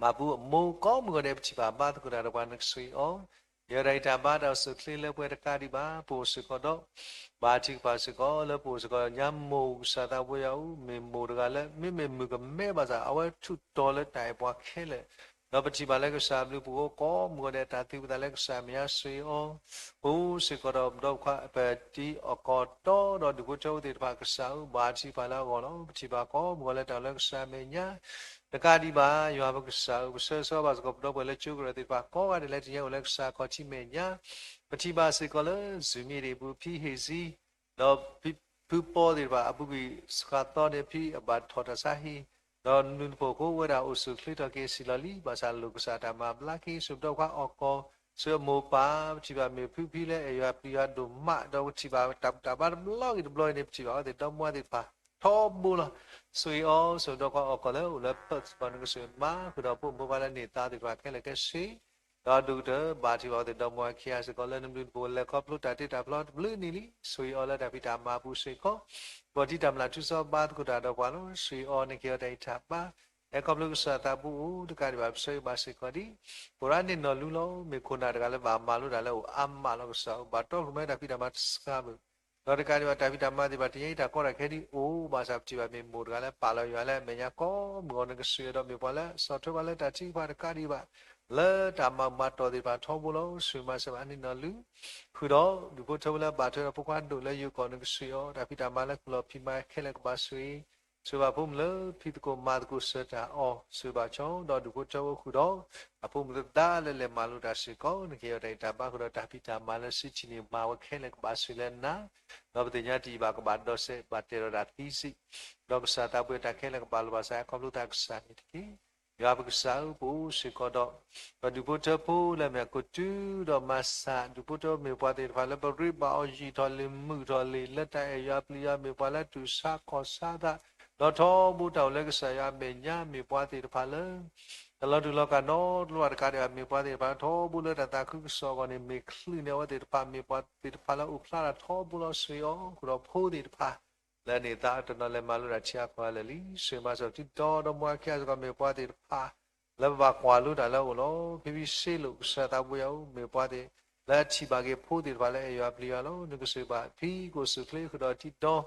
မၤပူအမိၢ်ကိးမုၢ်ဂီၤဒဲး ပထံၣ်ဘၣ်ဘါသကိးတၢ်ဒီးပှၤ နကဆိၣ်ဂ့ၤအီၤ, ယဲဒၣ်အံၤတၢ်ဘါတၢ်အိၣ်ဆူၣ်ချ့လၢပှဲၤတကးဒံးဘၣ် ပအိၣ်စ့ၢ်ကီးဒီး ဘါထုကဖၣ်စ့ၢ်ကီးလၢပအိၣ်စ့ၢ်ကီးညါမိၢ် ကစၢ်သးဘိယွၤဧၢ မ့ၢ်မိၢ်တဂၤလၢ မ့မ့ၢ်မုၣ်ကမဲဘၣ်ဆၣ် အဝဲထူးတီၤလၢတၢ်အဲၣ်ပှၤခဲလၢာ်, ဒီးပထံၣ်ဘၣ်လၢကစၢ်အဘျုးပအိၣ်ကိးမုၢ်ဂီၤဒဲး တၢ်သံဝံသးလၢကစၢ်အမဲာ်ညါဆိၣ်ဂ့ၤအီၤ ပအိၣ်စ့ၢ်ကီးဒီးပဒီပတံၤအီၣ်ကီၢ်တီဒီးဒူၣ်ဖိထၢဖိသ့ၣ်တဖၣ် ကစၢ်ဧၢ ဘါထုကဖၣ်လၢအဂီၢ်လီၤ. ပထံၣ်ဘၣ်ကိးမုၢ်ဂီၤလၢတၢ်အိၣ်လၢကစၢ်အမဲာ်ညါ တကးဒံးဘၣ် ယွၤပကစၢ်ဧၢ ပဆၢဂ့ၤဆၢဝါဘၣ်စ့ၢ်ကီးပဒီပုၢ်ဝဲၢ်လၢကၠိကရၢသ့ၣ်တဖၣ်ကိးဂၤဒဲးလၢတနံၤအံၤအိၣ်လၢကစၢ်အခီၣ်ထံးမဲာ်ညါ, ပထံၣ်ဘၣ်စ့ၢ်ကီးလၢ Zoom အံၤဒံးပူၤ ဖံဟ့ၣ်စံ ဒီးဖံဖုပီသ့ၣ်တဖၣ် အပူၤကွံာ်စှၤသီန့ၣ် ဖံအဘၣ်ထီၣ်တၢ်ဆါဟံၣ်, ဒီးနုာ်တဖိၣ်ဃိဝဲဒၣ်အိၣ်ဆူၣ်ချ့ထီၣ်က့ၤစံၣ်လီၤလံ, ဘၣ်ဆၣ်လိၣ်ကစၢ်တၢ်မၤဘျါက့ၤ ဆူပဒီခွါအီၣ်ကီၢ် ဆူအမိၢ်ပၢ်, ပထံၣ်ဘၣ်မ့ၢ်ဖုဖံလၢအဲၣ်ယွၤပျံၤယွၤဒိၣ်မး, ဒီးပထံၣ်ဘၣ်တၢ်ဘူၣ်တၢ်ဘါတဘျီဂ့ၤတဘျီဂ့ၤန့ၣ် ပထံၣ်ဘၣ်အဝဲသ့ၣ်ဒီမါသ့ၣ်တဖၣ်ထီဘိလီၤ. ဆိၣ်ဂ့ၤအီၤ ဆူပဒီခွါအီၣ်ကီၢ်လၢအိၣ်လၢ Perth ပှၤ နကဆိၣ်ဂ့ၤမၤဃုာ်ဒီးဖိမုၣ်ဖိခွါလၢန့ၢ်သါသ့ၣ်တဖၣ်ခဲလၢာ်ခဲဆ့ ဒီးဒိၣ်ကတၢၢ် ဘါထုကဖၣ်အဝဲသ့ၣ်ဒီမါခံဂၤစ့ၢ်ကီး လၢနဘျုးနဖှိၣ်လဲၤခီဖျိတၢ်တ့တၢ်ဖျီတဘျုးနံၣ်လံ, ဆိၣ်ဂ့ၤအီၤလၢတၢ်ဖံးတၢ်မၤပူၤစ့ၢ်ကီး, ပှၤတံၢ်တၢ်မျၢ်ထူစီဘါသကိးတၢ်ဒီးပှၤလီၤ. ဆိၣ်ဂ့ၤအီၤ နကဟ့ၣ်အီၤတၢ်အံးတၢ်ဘါ, ဟဲခီဖျိကစၢ်သးဘိအိၣ်တကးဒံးဘၣ် ပဆၢဂ့ၤဘၣ်စ့ၢ်ကီးဒ် ပရၢန့ၣ်နီၢ်လူလီၤ. မ့ၢ်ခိၣ်နၢ်တဂၤလၢဘၣ်မၤလိတၢ်လၢအိၣ်အါမးလီၤ. ကစၢ်ဧၢ ဘၣ်တီခိၣ်ရိၣ်မဲတၢ်ဖံးတၢ်မၤတစှၤဘၣ် ဒီးတကးဒံးဘၣ် တၢ်ဖံးတၢ်မၤသ့ၣ်တဖၣ် တနံၤအံၤတၢ်ကီတၢ်ခဲဒ်အိၣ် ဘၣ်ဆၣ်ပထံၣ်ဘၣ်မ့ၢ်မိၢ်တဂၤလၢပာ်လီၤယွၤလၢအမဲာ်ညါကိးမုၢ်ဂီၤ နကဆိၣ်ဂ့ၤဒီးမ့ၢ်ပှၤလၢဆီၣ်ထွဲပှၤလၢတၢ်ထုကဖၣ်တကးဒံးဘၣ် လၢတၢ်မၤမၤတီၢ်သ့ၣ်တဖၣ်ထီဘိလီၤ. ဆိၣ်ဂ့ၤမၤစၢၤဘၣ်အန့ၣ်နီၢ်လူ ဃုာ်ဒီး ဒူၣ်ဖိထၢဖိလၢဘၣ်ထွဲဒီးဖိခွါဒိၣ်လၢယိၤကီၢ် နကဆိၣ်ဂ့ၤအီၤ တၢ်ဖံးတၢ်မၤလၢဃုာ်လီၤဖံးမၤခဲလၢာ်ကဘၣ်ဆိၣ်ဂ့ၤ ဆိၣ်ဂ့ၤဘၣ်ဖိမုၣ်လၢဖံးသကိးမၤသကိးစၢၤတၢ်အီၤ ဆိၣ်ဂ့ၤဘၣ်ဆီ ဒီးဒူၣ်ဖိထၢဖိဃုာ်ဒီးအဖိမုၣ်သဒါလၢလဲၤမၤလိတၢ်စ့ၢ်ကီး နကဟ့ၣ်အီၤတၢ်အံးတၢ်ဘါဃုာ်ဒီးတၢ်ဖံးတၢ်မၤလၢစုထံၣ်န့ၢ်မၤဝဲခဲလၢာ်ကဘၣ်ဆိၣ်ဂ့ၤလၢနၤ ဒီးပသ့ၣ်ညါတယံာ်ဘၣ်ကဘၣ်ဒီးစဲးဘၣ်တဲာ်ဒီးတၢ်သံစ့ၢ် ဒီးကစၢ်သးဘိယွၤတၢ်ခဲလၢာ်ကဘၣ်လိာ်ဘၣ်စး ဟဲခီဖျိသးကစၢ်န့ၣ်တက့ၢ်. ယွၤပကစၢ်ဧၢ ပအိၣ်စ့ၢ်ကီးဒီး ပဒူၣ်ဖိထၢဖိလၢအမ့ၢ်ကိးတုၤဒီးမၤစၢ် ဒူၣ်ဖိထၢဖိမ့ၢ်ပှၤသ့ၣ်တဖၣ်လၢပရ့ဘၣ်အီၤယံာ်ထီၣ်လံ မုာ်ထီၣ်လံ လၢတၢ်အဲၣ်ယွၤပျံၤယွၤ မ့ၢ်ပှၤလၢတူၢ်ဆါခီၣ်ဆါသး ဒီးထီဘိတၢ်အိၣ်လၢကစၢ်ယွၤအမဲာ်ညါ မ့ၢ်ပှၤသ့ၣ်တဖၣ်လၢ တလီၤတူာ်လီၤကာ်နီတဘျီဘၣ်တကးဒံးဘၣ် မ့ၢ်ပှၤသ့ၣ်တဖၣ်ထီဘိလၢတၢ်သးခုကစီၣ်အဂီၢ်န့ၣ် မ့ၢ်ချုးန့ၢ်အဝဲသ့ၣ်တဖၣ် မ့ၢ်ပှၤသ့ၣ်တဖၣ်လၢအိၣ်ဖျါထီဘိလီၤ. ဆိၣ်ဂ့ၤအီၤဃုာ်ဒီးဖိသ့ၣ်တဖၣ် လၢန့ၣ်သးတနီၤလဲၤမၤလိတၢ်ထံအါကီၢ်အါလၢာ်လံ. ဆိၣ်ဂ့ၤမၤစၢၤပတံၤတီဒီးမိၢ်အခံဂၤစ့ၢ်ကီး မ့ၢ်ပှၤသ့ၣ်တဖၣ် လၢပဘၣ်ကွၢ်လိတၢ်လၢအအိၣ်လီၤ. ဖံဖံစ့လိာ် ကစၢ်သးဘိယွၤဧၢ မ့ၢ်ပှၤသ့ၣ် လၢအထံၣ်ဘၣ်က့ၤဖိသ့ၣ်တဖၣ်လၢအဲၣ်ယွၤပျံၤယွၤလီၤ. နကဆိၣ်ဂ့ၤဘၣ်ဖံကိးဆူၣ်ချ့ဃုာ်ဒီးတံၤ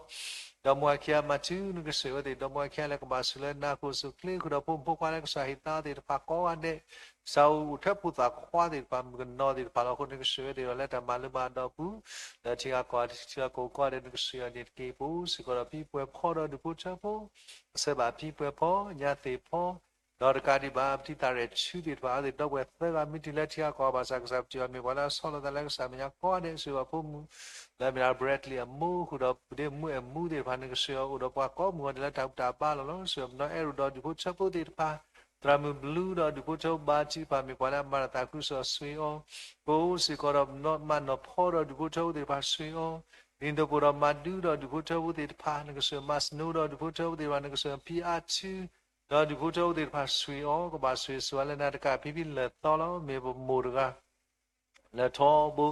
တီ ဒီးမိၢ်အခံဂၤမၤတုၤ နကဆိၣ်ဂ့ၤဝဲသ့ၣ်ဒီးမိၢ်အခံဂၤလၢကဘၣ်ဆိၣ်လၢနၤ ကိးဆူၣ်ချ့ဃုာ်ဒီးဖိမုၣ်ဖိခွါလၢကစၢ်ဟ့ၣ်သါသ့ၣ်တဖၣ်ကိးဂၤဒဲး ကစၢ်အိၣ်အိၣ်ထွဲဖိသၣ်ခွါသ့ၣ်တဖၣ် မုၣ်ကနီၤသ့ၣ်တဖၣ်လီၤ. အဃိနကဆိၣ်ဂ့ၤဝဲသ့ၣ်ဒီးလၢတၢ်မၤလိဘၣ်ဒီးပူၤ လၢထံဂၤကီၢ်ဂၤထံဂၤကီၢ်ဂၤကိးဂၤဒဲး နကဆိၣ်ဂ့ၤအီၤန့ၣ်တက့ၢ်. ပအိၣ်စ့ၢ်ကီးဒီးဖံပှဲၤဖီဒီးဒူၣ်ဖိထၢဖိ ကစၢ်ဘၣ်ဖံပှဲၤဖီ ညါသ့ၣ်ဖီ ဒီးတကးဒံးဘၣ် ပတံၤသးရဲၣ်ဆူသ့ၣ်တဖၣ် အဝဲသ့ၣ်ဒီပုၢ်ဝဲၢ်သၢဂၤ မ့ၢ်တုၤလၢထံဂၤကီၢ်ဂၤဘၣ်ဆၣ် ကစၢ်ပထံၣ်ဘၣ်မ့ၢ်ပှၤလၢအဆီလီၤသးလၢကစၢ်မဲာ်ညါကိးဂၤဒဲး ဆိၣ်ဂ့ၤဘၣ်ဖိမုၣ် လၢအမ့ၢ်ဒၣ် Bradley အမိၢ် ဃုာ်ဒီးပုၢ်ဒ့မုၣ်အဲၣ်မူသ့ၣ်တဖၣ် နကဆိၣ်ဂ့ၤအီၤအိၣ်ဒီးပှၤကိးမုၢ်ဂီၤဒဲးလၢတၢ်ဘူၣ်တၢ်ဘါလီၤလီၤ. ဆိၣ်ဂ့ၤပနီၢ်အဲၣ်ရူးဒီးဒူၣ်ဖိထၢဖိသ့ၣ်တဖၣ် သရၣ်မုၣ်ဘျူးဒီးဒူၣ်ဖိထၢဖိဘါထုကဖၣ် မ့ၢ်ပှၤလၢအမၤတၢ်သးခုကစီၣ်ဆိၣ်ဂ့ၤအီၤ ပအိၣ်စ့ၢ်ကီးဒီးမနီၢ်မၢ်နီၢ်ဖီဒီးဒူၣ်ဖိထၢဖိသ့ၣ်တဖၣ်ဆိၣ်ဂ့ၤအီၤ လံၤဒိၣ်ပိၢ်ဒီးမၤဒူဒီးဒူၣ်ဖိထၢဖိသ့ၣ်တဖၣ် နကဆိၣ်ဂ့ၤမၤစနိဒီးဒူၣ်ဖိထၢဖိသ့ၣ်တဖၣ် နကဆိၣ်ဂ့ၤဖံအါထု ဒီးဒူၣ်ဖိထၢဖိသ့ၣ်တဖၣ်ဆိၣ်ဂ့ၤအီၤ ကဘၣ်ဆိၣ်ဂ့ၤဆိၣ်ဝါလၢနၤတကး ဖံဖံလဲၤသီလီၤ မ့ၢ်ပမိၢ်တဂၤ လၢထီဘိ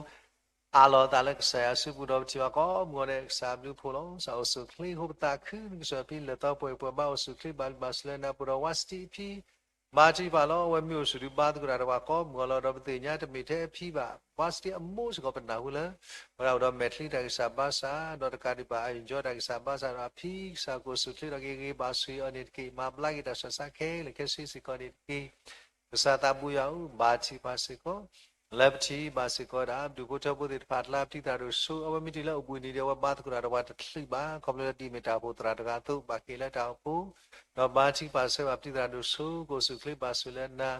အးလီၤအသးလၢကစၢ်ယွၤစုပူၤဒီး ပထံၣ်ဘၣ်ကိးမုၢ်ဂီၤဒဲး ကစၢ်ဘျုးဖှိၣ်လီၤ. ကစၢ်အိၣ်ဆူၣ်ချ့ဃိပသးခု နကစၢ်ဖံလၢာ်သီပှဲၤပှဲၤဘၣ် အိၣ်ဆူၣ်ချ့ဘၣ်လုၢ်ဘၣ်စၢၤလၢနၤ ပှဲၤဒီးဝါစတံအဖံ ဘါထုကဖၣ်လီၤ. အဝဲမ့ၢ်အိၣ်ဆူၣ်ဒုးဘါသကိးတၢ်ဒီးပှၤကိးမုၢ်ဂီၤလီၤ. ဒီးပသ့ၣ်ညါတမ့ၢ်ထဲအဖံဘၣ် ဝါစတံအမိၢ်စ့ၢ်ကီးပနၢ်ဟူလၢ အဝဲဒၣ်အိၣ်ဒီးမဲာ်ချံတၢ်ဂံၢ်စၢ်ဘါစၢ် ဒီးတကးဒံးဘၣ် အ enjoy တၢ်ဂံၢ်စၢ်ဘါစၢ်ဒီးအဖံ ကစၢ်ကအိၣ်ဆူၣ်ချ့ဒီးက့ၤဂ့ၤဘၣ်ဆိၣ်ဂ့ၤအီၤန့ၣ်တက့ၢ်. မၤဘျါက့ၤတၢ်ဆှၢဆါခဲလၢာ်ခဲဆ့စ့ၢ်ကီးန့ၣ်တက့ၢ်. ကစၢ်သးဘိယွၤဧၢ, ဘါထုကဖၣ်စ့ၢ်ကီး လၢပထံၣ်ဘၣ်စ့ၢ်ကီးဒၣ် ဒူၣ်ဖိထၢဖိသ့ၣ်တဖၣ်အကျါ ပတံၤသရၣ်ဒိၣ်စိ အဝဲမ့ၢ်တုၤလၢအိၣ်ဘှံးနံၤဒီး အဝဲဘါသကိးတၢ်ဒီးပှၤတချုးဘၣ် ခီဖျိလၢဒ်အမ့ၢ်တၢ်အိၣ်ဖှိၣ်သရၣ်တဂၤအသိး ဘၣ်ဃ့ၢ်လၢတၢ်အိၣ်ဖှိၣ် ဒီးဘါထုကဖၣ်ဆှၢဘၣ်ပတံၤသရၣ်ဒိၣ်စိ ကအိၣ်ဆူၣ်ချ့ဘၣ်ဆိၣ်လၢနၤ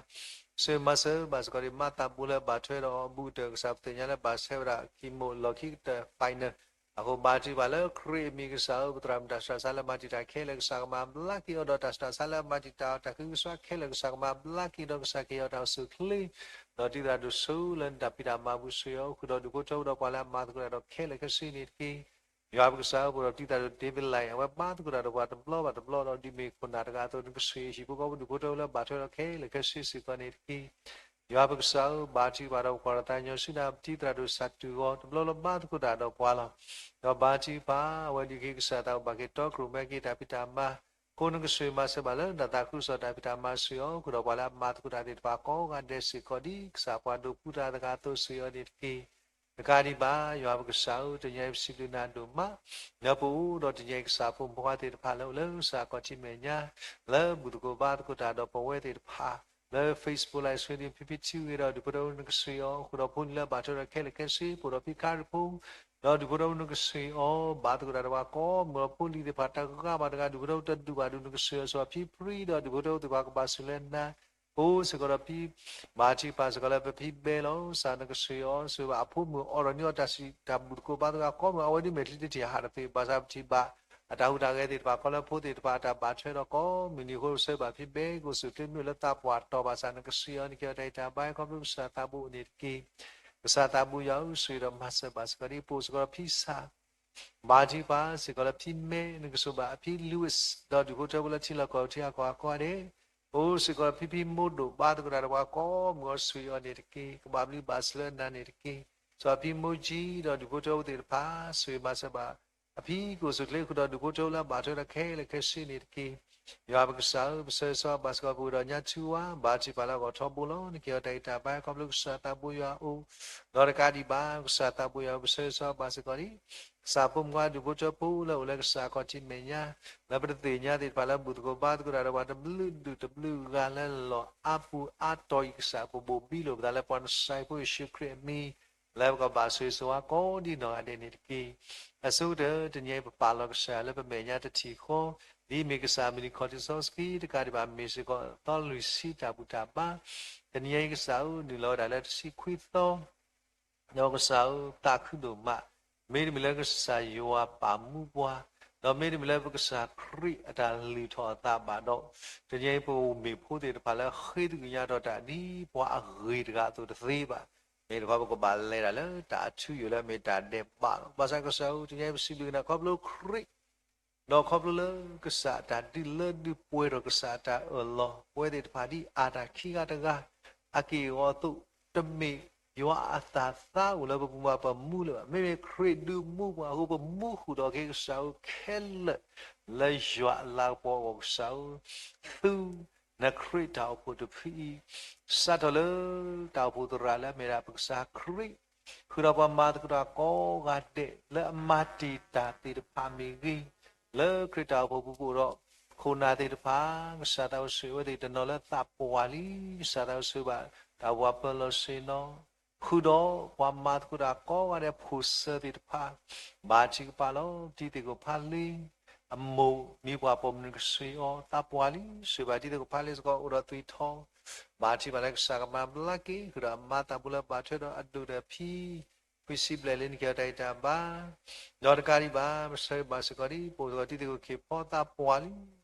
ဆှၢမၤစၢၤဘၣ်စ့ၢ်ကီးဒ်မၤသးဘိလၢဘၣ်ထွဲဒီးအီၤအဘူးကတၢၢ် ကစၢ်ပသ့ၣ်ညါလၢဘၣ်ဆှၢဝဲဒၣ် chemo လီၢ်ခံကတၢၢ် final အဃိ ဘါထုကဖၣ်လၢခရံာ်အမံၤကစၢ်ဧၢ, ပသရၣ်မုၣ်တၢ်ဆှၢဆါလၢမၤတံာ်တာ်ခဲလၢာ် ကစၢ်ကမၤဘျါက့ၤအီၤ ဒီးတၢ်ဆှၢဆါလၢအမၤတံာ်တာ်အီၤ တၢ်ဃုကစွါခဲလၢာ် ကစၢ်ကမၤဘျါက့ၤဒီး ကစၢ်ကဟ့ၣ်အီၤတၢ်အိၣ်ဆူၣ်ချ့ ဒီးတံၤသရၣ်ဒိၣ်စိလၢနတၢ်ဖံးတၢ်မၤပူၤဆိၣ်ဂ့ၤအီၤ ဃုာ်ဒီးဒူၣ်ဖိထၢဖိဒီးပှၤလၢအမၤသကိးတၢ်ဒီးခဲလၢာ်ခဲဆ့န့ၣ်တက့ၢ်. ယွၤပကစၢ်ဧၢ, ပအိၣ်ဒီးတံၤသရၣ်ဒိၣ် David Lang အဝဲဘါသကိးတၢ်ဒီးပှၤတဘျီဘၣ်တဘျီဒီး ဒ်မ့ၢ်ခိၣ်နၢ်တဂၤအသိး နကဆိၣ်ဂ့ၤဟံၣ်ဖိဃီဖိ ဒူၣ်ဖိထၢဖိလၢဘၣ်ထွဲဒီးခဲလၢာ်ခဲဆ့စ့ၢ်ကီးန့ၣ်တက့ၢ်. ယွၤပကစၢ်ဧၢ, ဘါထုကဖၣ်ဒီးပကွၢ်ဒီးသးကညီၤဆူနၤ ပတံၤသရၣ်ဒိၣ်စၢ်တူၢ်ဂီၤ တဘျီလၢဘါသကိးတၢ်ဒီးပှၤလီၤ. ဒီးဘါထုကဖၣ် အဝဲဒုးက့ၤကစၢ်သးအိၣ်ဘၣ်က့ၤတီကရိၣ်မဲက့ၤတၢ်ဖံးတၢ်မၤ အဃိနကဆိၣ်ဂ့ၤမၤစၢၤဘၣ်လၢနတၢ်သးခုကစီၣ်တၢ်ဖံးတၢ်မၤဆိၣ်ဂ့ၤအီၤ ဃုာ်ဒီးပှၤလၢအမၤသကိးတၢ်သ့ၣ်တဖၣ်ကိးဂၤဒဲးစ့ၢ်ကီး ဒ်ကစၢ်ပှၤဒိးပူတၢ်တဂၤအသိး ဆိၣ်ဂ့ၤအီၤန့ၣ်တက့ၢ်. တကးဒံးဘၣ် ယွၤပကစၢ်ဧၢ, တနံၤအံၤပစံးဘျုးနၤဒိၣ်မး လၢပအိၣ်ဒီးတနံၤအံၤ ကစၢ်ဖိမုၣ်ဖိခွါသ့ၣ်တဖၣ်လၢအိၣ်လၢကစၢ်ခီၣ်ထံးမဲာ်ညါ လၢဘူၣ်သကိးဘါသကိးတၢ်ဒီးပဝဲသ့ၣ်တဖၣ် လၢ Facebook Live Stream ဖံဖံထံဂ့ၤဒီး ဒူၣ်ဖိထၢဖိနကဆိၣ်ဂ့ၤအီၤ ဃုာ်ဒီးဖိလံၤလၢဘၣ်ထွဲဒီးခဲလၢာ်ခဲဆ့ ပအိၣ်ဒီးဖံခါရံၣ်ဖိ ဒီးဒူၣ်ဖိထၢဖိနကဆိၣ်ဂ့ၤအီၤ ဘါသကိးတၢ်ဒီးပှၤကိးမုၢ်ဂီၤ ဖိလံၤသ့ၣ်တဖၣ်တဂၤဘၣ်တဂၤ ဒူၣ်ဖိထၢဖိတဒူၣ်ဘၣ်ဒူၣ် နကဆိၣ်ဂ့ၤအီၤ ဆိၣ်ဂ့ၤဖံဖရံဒီး ဒူၣ်ဖိထၢဖိသ့ၣ်တဖၣ်ကဘၣ်ဆိၣ်လၢနၤ ပအိၣ်စ့ၢ်ကီးဒီးဖံ ဘါထုကဖၣ်စ့ၢ်ကီးလၢပဖံဘဲလီၤ ကစၢ်နကဆိၣ်ဂ့ၤအီၤ ဆိၣ်ဂ့ၤဘၣ်အဖိမုၣ်အိးထီၣ်န့ၢ်အီၤတၢ်စံးတၢ်ဘူၣ်သကိးဘါသကိးကိးမုၢ် အဝဲဒ်မဲာ်ချံတထံၣ်ဟးတသ့ ဘၣ်ဆၣ်ပထံၣ်ဘၣ် အတၢ်ဟူးတၢ်ဂဲၤသ့ၣ်တဖၣ် ခီလၢဖိသ့ၣ်တဖၣ်အတၢ်ဘၣ်ထွဲဒီးကိးမုၢ်နံၤအဃိ ဆိၣ်ဂ့ၤဘၣ်ဖံဘဲ ကအိၣ်ဆူၣ်ချ့မုၢ်လၢသးပှၢ်တီၢ်ဘၣ်ဆၣ် နကဆိၣ်ဂ့ၤအီၤ နကဟ့ၣ်အီၤတၢ်ဂံၢ်တၢ်ဘါ ခီဖျိကစၢ်သးဘိအိၣ်န့ၣ်တက့ၢ်. ကစၢ်သးဘိယွၤဧၢ, ဆိၣ်ဂ့ၤဒီးမၤစၢၤဘၣ်စ့ၢ်ကီးဒ်ပအိၣ်စ့ၢ်ကီးဒီးဖံစၢ် ဘါထုကဖၣ်စ့ၢ်ကီးလၢဖံမဲ နကဆိၣ်ဘၣ်အဖံ Louis ဒီးဒူၣ်ဖိထၢဖိလၢထံလီၢ်ကီၢ်ထံအကီၢ်အကီၢ်ဒဲး ပအိၣ်စ့ၢ်ကီးဖံဖံမိၢ်ဒိၣ် ဘါသကိးတၢ်ဒီးပှၤကိးမုၢ်ဂီၤ ဆိၣ်ဂ့ၤအီၤန့ၣ်တက့ၢ်. ကဘၣ်ဘျုးဘၣ်ဆိၣ်လၢနၤန့ၣ်တက့ၢ်. ဆိၣ်ဂ့ၤဖံမိၢ်ကၠံဒီးဒူၣ်ဖိထၢဖိသ့ၣ်တဖၣ် ဆိၣ်ဂ့ၤမၤစၢၤဘၣ် အဖံကအိၣ်ဆူၣ်ချ့ဃုာ်ဒီးဒူၣ်ဖိထၢဖိလၢအဘၣ်ထွဲဒီးခဲလၢာ်ခဲဆ့န့ၣ်တက့ၢ်. ယွၤပကစၢ်ဧၢ, ပဆၢဂ့ၤဆၢဝါဘၣ်စ့ၢ်ကီးပဝဲဒီးညါထူဝါ ဘါထုကဖၣ်လၢအဂီၢ်ထီဘိလီၤ. နကဟ့ၣ်အီၤတၢ်ဂံၢ်တၢ်ဘါ ခီဖျိကစၢ်သးဘိယွၤအအိၣ် ဒီးတကးဒံးဘၣ် ကစၢ်သးဘိယွၤဧၢ, ပဆၢဂ့ၤဆၢဝါဘၣ်စ့ၢ်ကီးဒ် ကစၢ်ဖိမုၣ်ဖိခွါဒူၣ်ဖိထၢဖိလၢအိၣ်လၢကစၢ်ခီၣ်ထံးမဲာ်ညါ လၢပတသ့ၣ်ညါသ့ၣ်တဖၣ်လၢဘူၣ်သကိးဘါသကိးတၢ်ဒီးပှၤတဘျုးဒူၣ်တဘျုးဂၤလၢလီၢ်အါပူၤအါတီၢ်အံၤ ကစၢ်ပဘိၣ်ဘံလိာ်ပသးလၢပှၤနစၤရ့းဖိယ့ၣ်ၡူးခရံာ်အမံၤ လၢပကဘၣ်ဆိၣ်ဂ့ၤဆိၣ်ဝါကိးဒ်နီၢ်ဂၤဒဲးန့ၣ်တက့ၢ်. အဆိကတၢၢ် တနံၤအံၤပပာ်လီၤကစၢ်ယွၤလၢပမဲာ်ညါတထံၣ်ဃီ ဒ်အမ့ၢ်ကစၢ်မုၢ်နံၤခီၣ်ထံးစီဆှံ တကးဒံးဘၣ် မ့ၢ်စ့ၢ်ကီးသီလွံၢ်ဆံတၢ်ဘူၣ်တၢ်ဘါ တနံၤအံၤကစၢ်ဧၢ နုာ်လီၤဝဲဒၣ်လၢတဆံခွံသီ ဒီးကစၢ်ဧၢ သးခုဒိၣ်မး, မ့တမ့ၢ်လၢကစၢ်ယွၤပာ်မူပှၤ, ဒီးမ့တမ့ၢ်လၢပကစၢ်ခရံာ်အတၢ်လုၢ်ထီၣ်အသးဘၣ်ဒီး, တနံၤအံၤပအိၣ်မ့ၢ်ဖိသ့ၣ်တဖၣ်လၢဃ့သကွံာ်ညါထီၣ်တၢ်ဒ်ပှၤအဂ့ၤတဂၤအသိးတသ့ဘၣ်. မ့ၢ်တခီပကဘၣ်လဲၤတၢ်လၢတၢ်အထူအယိာ်လၢအမ့ၢ်တၢ်ဒဲးဘးလီၤ. ဘၣ်ဆၣ်ကစၢ်ဧၢ တနံၤအံၤပစံးဘျုးက့ၤနၤခီဖျိခရံာ် ဒီးခီဖျိလၢကစၢ်အတၢ်ဒုးလၢဒုးပှဲၤထီၣ်ကစၢ်အတၢ်အၢၣ်လီၤ, ပဝဲသ့ၣ်တဖၣ်ဒ်အၤဒၣ်ခံဂၤတဂၤ အက့ၢ်အဂီၤအသိး, တမ့ၢ်ယွၤအသးသါအိၣ်လၢပပူၤဘၣ် ပမူလၢၤဘၣ်. မ့မ့ၢ်ခရံာ်ဒုးမူပှၤအဃိ ပမူဃုာ်ဒီးက့ၤကစၢ်ဧၢ ခဲလၢာ် လၢယွၤအလၤကပီၤအဂီၢ်ကစၢ်ဧၢ, သုနခရံာ်တၢ်အိၣ်ဖှိၣ်တဖုအံၤ စးထီၣ်လၢတၢ်အိၣ်ဖှိၣ်သရၣ်လၢအမ့ၢ်ဒၣ်ပကစၢ်ခရံာ် ဃုာ်ဒီးပှၤမၤသကိးတၢ်ကိးဂၤဒဲး လၢအမၤတံာ်တာ်သ့ၣ်တဖၣ်မ့ၢ်ဂ့ၤ, လၢခရံာ်တၢ်အိၣ်ဖှိၣ်ပူၤပအိၣ်ဒီး ခိၣ်နၢ်သ့ၣ်တဖၣ် ကစၢ်သးအိၣ်ဆိၣ်ဂ့ၤဝဲသ့ၣ်တနီၤလၢသးပှၢ်လံ, ကစၢ်သးအိၣ်ဆိၣ်ဂ့ၤဘၣ် တၢ်အိၣ်ဖှိၣ်ပၢၤလီၢ်ဆ့ၣ်နီၤ, ဃုာ်ဒီးပှၤမၤသကိးတၢ်ကိးဂၤဒဲး ဖိၣ်စၢၤသ့ၣ်တဖၣ်, ဘါထုကဖၣ်လီၤ. တံၤသကိးဖးလံ, အမိၢ်မံၤပှၢ်ပိာ်မုၣ်နကဆိၣ်ဂ့ၤအီၤ သးပှၢ်လံ, ဆိၣ်ဂ့ၤဘၣ်တံၤသကိးဖးလံစ့ၢ်ကီး အိၣ်ဒီးသွံၣ်ထီၣ်, ဘါထုကဖၣ်လၢကစၢ်ကမၤဘျါက့ၤ ဃုာ်ဒီးအမါသးဘိလၢဘၣ်ထွဲဒီးအဒိၣ်ဒီးဖံ ခွံဆံဘျဲၣ်လံ နကဟ့ၣ်အီၤတၢ်ဂံၢ်တၢ်ဘါ, ဒီးတကးဒံးဘၣ် ပဆၢဂ့ၤဘၣ်စ့ၢ်ကီးဒ် ပအိၣ်စ့ၢ်ကီးတံၤသကိးခ့ၣ်ဖီသးပှၢ်လံ,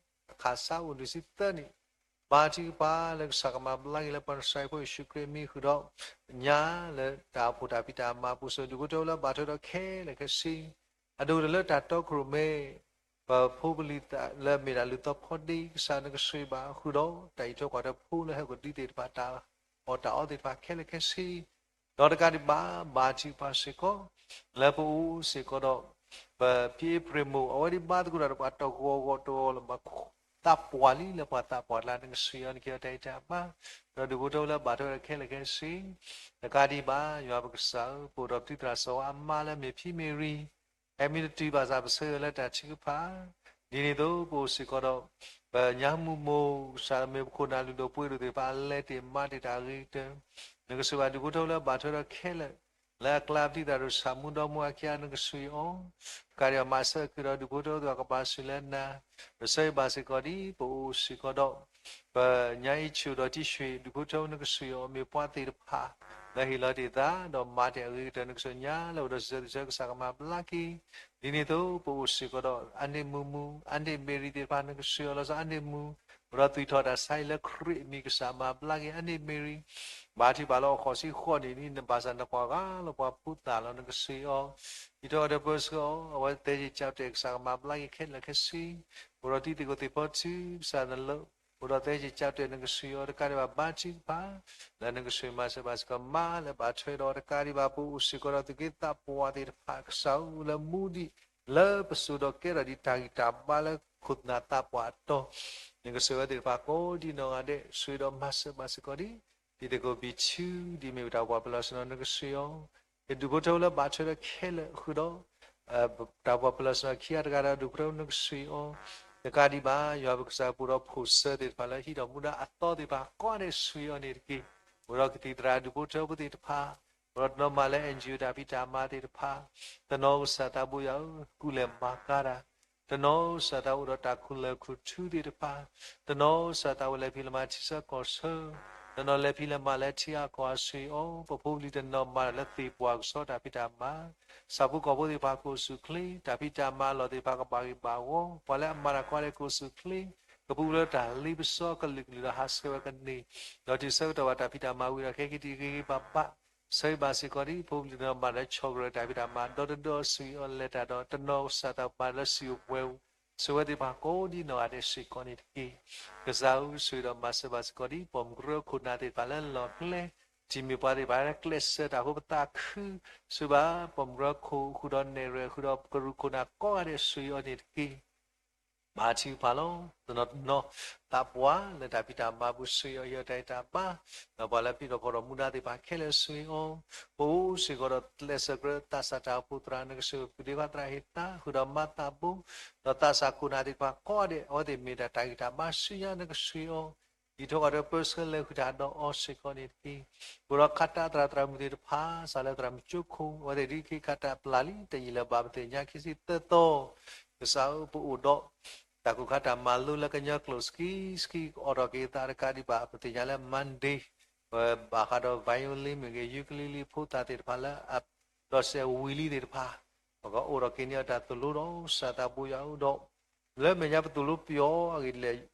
အခးစးအိၣ်လွံၢ်ဆံသၢနံၣ်, ဘါထုကဖၣ်လၢကစၢ်ကမၤဘျါက့ၤလၢပှၤနစၤရ့းဖိယ့ၣ်ၡူးခရံာ်အမံၤဃုာ်ဒီး ညါလၢတၢ်အိၣ်ဖှိၣ်တၢ်ဖံးတၢ်မၤပူၤ ဆိၣ်ဂ့ၤဒူၣ်ဖိထၢဖိလၢဘၣ်ထွဲဒီးခဲလၢာ်ခဲဆ့ အဒိၣ်ကတၢၢ်လၢတၢ်တီခိၣ်ရိၣ်မဲ ပဖိပလံၤသးလၢအမ့ၢ်ဒၣ်လုၢ်သီဖီဒ့ ကစၢ်နကဆိၣ်ဂ့ၤဘၣ်ဃုာ်ဒီး တၢ်အံးထွဲကွၢ်ထွဲဖိလၢဟဲအိၣ်ဒံးသ့ၣ်တဖၣ် တၢ်အီၣ်တၢ်အီသ့ၣ်တဖၣ်ခဲလၢာ်ခဲဆ့, ဒီးတကးဒံးဘၣ် ဘါထုကဖၣ်စ့ၢ်ကီး လၢပအိၣ်စ့ၢ်ကီးဒီး ပဖံအ့ဖြ့ၣ်မိၢ် အဝဲဒၣ်ဘါသကိးတၢ်ဒီးပှၤတဂီၤဂီၤတဂီၤလၢၤဘၣ် သးပှၢ်လံလၢပှၤသးပှၢ်ကျါ နကစၢ်ယွၤ နကဟ့ၣ်အီၤတၢ်အဲၣ်တၢ်မါ ဒီးဒူၣ်ဖိထၢဖိလၢဘၣ်ထွဲဒီးခဲလၢာ်ခဲဆ့ တကးဒံးဘၣ် ယွၤပကစၢ်ဧၢ ပအိၣ်ဒီးပတံၤသရၣ်စီၤဝါအမါလၢအမ့ၢ်ဖံမ့ၢ်ရံ ဟဲမံတတုၤဘၣ်ဆၣ် ပဆၢဂ့ၤလၢတၢ်ထုကဖၣ် ဒ်န့ၣ်အသိး ပအိၣ်စ့ၢ်ကီးဒီး ပညါမုၢ်မိၢ် ကစၢ်မ့ၢ်ပခိၣ်နၢ်လုၢ်ဒိၣ်ပှ့ၤဒိၣ်သ့ၣ်တဖၣ် အလဲၤတ့ၢ်မၤတ့ၢ်တၢ်အဂ့ၤကတၢၢ် နကစၢ်ယွၤဒူၣ်ဖိထၢဖိလၢဘၣ်ထွဲဒီးခဲလၢာ် လၢအကျါပတံၤသရၣ်ဒိၣ်ဆၣ်မူဒီမါအခံ နကစၢ်ယွၤအီၤ တကးဒံးဘၣ်မၤစၢၤက့ၤဒီးဒူၣ်ဖိထၢဖိသ့ၣ်တဖၣ်ကဘၣ်ဆူၣ်လၢနၤ ပဆၢဂ့ၤဘၣ်စ့ၢ်ကီးဒ် ပအိၣ်စ့ၢ်ကီးဒီး ပညါအံၤဆူၣ်ဒီးတံၢ်ဆူၣ် ဒူၣ်ဖိထၢဖိနကစၢ်ယွၤအီၤ မ့ၢ်ပှၤသ့ၣ်တဖၣ် လၢဟ့ၣ်လီၤတ့ၢ်သး ဒီးမၤတ့ၢ်အဂ့ၤကတၢၢ် နကစၢ်ညါလၢအိၣ်ဒီးစံးဆၢကစၢ်ကမၤဘျါက့ၤ ဒ်န့ၣ်အသိး ပအိၣ်စ့ၢ်ကီးဒီး အါန့ၢ်မုာ်မုာ် အါန့ၢ်မ့ၢ်ရံသ့ၣ်တဖၣ် နကစၢ်ယွၤလီၤဆီအါန့ၢ်မုာ် အိၣ်ဒီးသွံၣ်ထီၣ်တၢ်ဆါအံၤလၢခရံာ်အမံၤ ကစၢ်မၤဘျါက့ၤ အါန့ၢ်မ့ၢ်ရံ ဘါထုကဖၣ်လၢအီၣ်ဃီးဆံဃိးနံၣ်န့ၣ် နဘၣ်ဆၣ်နပှၤဂၤလၢပှၤဖိသၣ်လီၤ နကစၢ်ယွၤအီၤ ဒ်ထီၣ်ဒီးပၢဆှၢအီၤ အဝဲသဲက့ၤကးတဲာ် ကစၢ်ကမၤဘျါက့ၤခဲလၢာ်ခဲဆ့ အိၣ်ဒီးတံၤသကိးသ့ၣ်ဖီထူ ကစၢ်နလၢ အိၣ်ဒီးသဲက့ၤကးတဲာ် နကစၢ်ယွၤအီၤ တကးဒံးဘၣ် ဘါထုကဖၣ် လၢနကစၢ်မၤစၢၤဘၣ်စ့ၢ်ကီး မါလၢဘၣ်ထွဲဒီး တကးဒံးဘၣ် ပအိၣ်စ့ၢ်ကီးဒီးသူၣ်က့သးပှၢ်သ့ၣ်တဖၣ် ကစၢ်ဧၢ လၢမူဒံး လၢပစိၤဒီးကဲထီၣ်ဒံးတၢ်ဂံၢ်တၢ်ဘါလၢခိၣ်နၢ်သးပှၢ်အတီၤ နကစၢ်ဝဲသ့ၣ်တဖၣ်ကိးဒံနီၢ်ဂၤဒဲး ဆှၢဒီးမၤစၢၤဘၣ်စ့ၢ်ကီးဒံး တံၤသကိးဘံၣ်ဆူ ဒ်မ့ၢ်ပတၢ်ပှၤပၢၤလီၢ်ဆ့ၣ်နီၤ နကစၢ်ယွၤအီၤ ယဒူၣ်ဖိထၢဖိလၢဘၣ်ထွဲဒီးခဲလၢာ်ဃုာ်ဒီး တၢ်ပှၤပၢၤလီၢ်ဆ့ၣ်နီၤခံဂၤတဂၤဒီး ဒူၣ်ဖိထၢဖိနကစၢ်ယွၤအီၤ တကးဒံးဘၣ် ယွၤပကစၢ်ပအိၣ်ဒီးဖိၣ်စၢၤသ့ၣ်တဖၣ်လၢဟံးဒီးမူဒါအသီသ့ၣ်တဖၣ် ကိးဂၤဒဲး စူၢ်ယွၤအီၤန့ၣ်တက့ၢ်. အိၣ်ဒီးကသံၣ်သရၣ်ဒူၣ်ဖိထၢဖိသ့ၣ်တဖၣ် အိၣ်ဒီးတနီၤမၤလၢ NGO တၢ်ဖံးတၢ်မၤသ့ၣ်တဖၣ် တနီၤကစၢ်သးဘိယွၤဧၢ ကူၣ်လဲၤမၤကၤတၢ် တနီၤကစၢ်သးအိၣ်ဒီးတၢ်ခူၣ်လဲၤခူၣ်ထူသ့ၣ်တဖၣ် တနီၤကစၢ်သးအိၣ်လဲၤဖံးလဲၤမၤထံဆၢကီၢ်ဆၢ တနီၤလဲၤဖံးလဲၤမၤလၢထံဂၤကီၢ်ဂၤ စူၢ်ယွၤအီၤ ပဖိပလံၤတနီၤမၤတၢ်လၢသ့ၣ်ပှၢ်ကဆှီတၢ်ဖံးတၢ်မၤ ဆၣ်ဖိကီၢ်ဖိသ့ၣ်တဖၣ်ကအိၣ်ဆူၣ်အိၣ်ချ့ တၢ်ဖံးတၢ်မၤအလီၢ်သ့ၣ်တဖၣ်ကဘၣ်ဂ့ၤဘၣ်ဝီ ပှၤလၢအမၤတၢ်ကိးဂၤဒဲးကအိၣ်ဆူၣ်အိၣ်ချ့ ကပူၤဖျဲးတၢ်လ့ပစီကလုာ်ကလုာ်ဒီးဟးဆှဲးဝဲကန့ၢ် ဒီးတုၤဆၢကတီၢ်ဘၣ်တၢ်ဖံးတၢ်မၤဝံၤဒီးခဲကနံၣ်အံၤဂ့ၤဂ့ၤဘၣ်ဘၣ် ဆၢဂ့ၤဘၣ်စ့ၢ်ကီးဒ် ဖိပလံၤတနီၤမၤတၢ်လၢဆီၣ်ကရၢၢ်တၢ်ဖံးတၢ်မၤ ဒီတဒီးစူၢ်ယွၤအီၤလဲၤတၢ်ဒီး တနီၤကစၢ်သးမၤတၢ်လၢစံာ်အိၣ်ပှဲၤအိၣ် ဆိၣ်ဝဲသ့ၣ်တဖၣ်ကိးဒံနီၢ်ဂၤဒဲးစ့ၢ်ကီးန့ၣ်တက့ၢ်. ကစၢ်ဧၢ ဆှၢဒီးမၤစၢၤဘၣ်စ့ၢ်ကီးဒ် ပိာ်မုၣ်ကရၢခိၣ်နၢ်သ့ၣ်တဖၣ်လၢလီၢ်ကျဲ ထံၣ်မ့ၢ်ပှၤသ့ၣ်တဖၣ်လၢကျဲးစၢးတၢ်ဖိပသးခု ဆှၢဘၣ် ပိာ်မုၣ်ကရၢခိၣ်ဃုာ်ဒီးနဲၣ်ရွဲၣ်ဃုာ်ဒီးကရူၢ်ခိၣ်နၢ်ကိးဂၤဒဲးစူၢ်ယွၤအီၤန့ၣ်တက့ၢ်. ဘါထုကဖၣ်လီၤ. တနီၤတနီၤ သးပှၢ်လၢတၢ်ဖံးတၢ်မၤပူၤ စူၢ်ယွၤအီၤ ဟ့ၣ်အီၤတၢ်ဂံၢ်တၢ်ဘါ, ဒီးပှၤလၢပျံၤဒီးဖီၣ်ဒီးမူဒါသ့ၣ်တဖၣ်ခဲလၢာ်စူၢ်ယွၤအီၤ, ပအိၣ်စ့ၢ်ကီးဒီးကျဲးစၢးကြၢးသးစၢ်တၢ်အိၣ်ဖှိၣ်သရၣ် နကစၢ်ပကဒ့ခွါသရၣ်ဟ့ၣ်သး ဃုာ်ဒီးမၤသးဘိ, ဒီးသးစၢ်ခိၣ်နၢ်သ့ၣ်တဖၣ်ကိးဂၤဒဲး အဝဲသ့ၣ်မ့ၢ်တၢ်တၢ်ဂံၢ်တၢ်ဘါဆူညါ နကစၢ်အီၤ ဒ်ထီၣ်ကဒီးပၢဆှၢလဲၤဃုာ်တၢ်ဒီးအီၤစ့ၢ်ကီးန့ၣ်တက့ၢ်. ပအိၣ်ဒီးခးတၢ်သရၣ်သရၣ်မုၣ်သ့ၣ်တဖၣ် စးလၢသရၣ်မုၣ်ကၠိခိၣ် အဝဲသ့ၣ်ဒ်က့ၤခးတၢ်ပျၢ်လံ တယံာ်လၢၤဘၣ် ပသ့ၣ်ညါခံဆံသၢသီ ကစၢ်ဧၢ ပအိၣ်ဒီး တၢ်ကိၢ်ခါတၢ်မၤလိလၢကညီကျိာ်စကံစကံ အိးထီၣ်က့ၤသးတကးဒံးဘၣ် ပသ့ၣ်ညါလၢ Monday ပဘၣ်ဃးဒီး violin မ့ၢ်ဂ့ၤ ukulele ဖိသၣ်သ့ၣ်တဖၣ်လၢအဒီးစဲးဝံၤလံသ့ၣ်တဖၣ် ပကအိးထီၣ်က့ၤန့ၢ်အတၢ်သိၣ်လိဒီး ကစၢ်သးဘိယွၤဧၢဒီး လၢမဲာ်ညါပသိၣ်လိပယီၤအဂ့ၢ်ဒ်လဲၣ်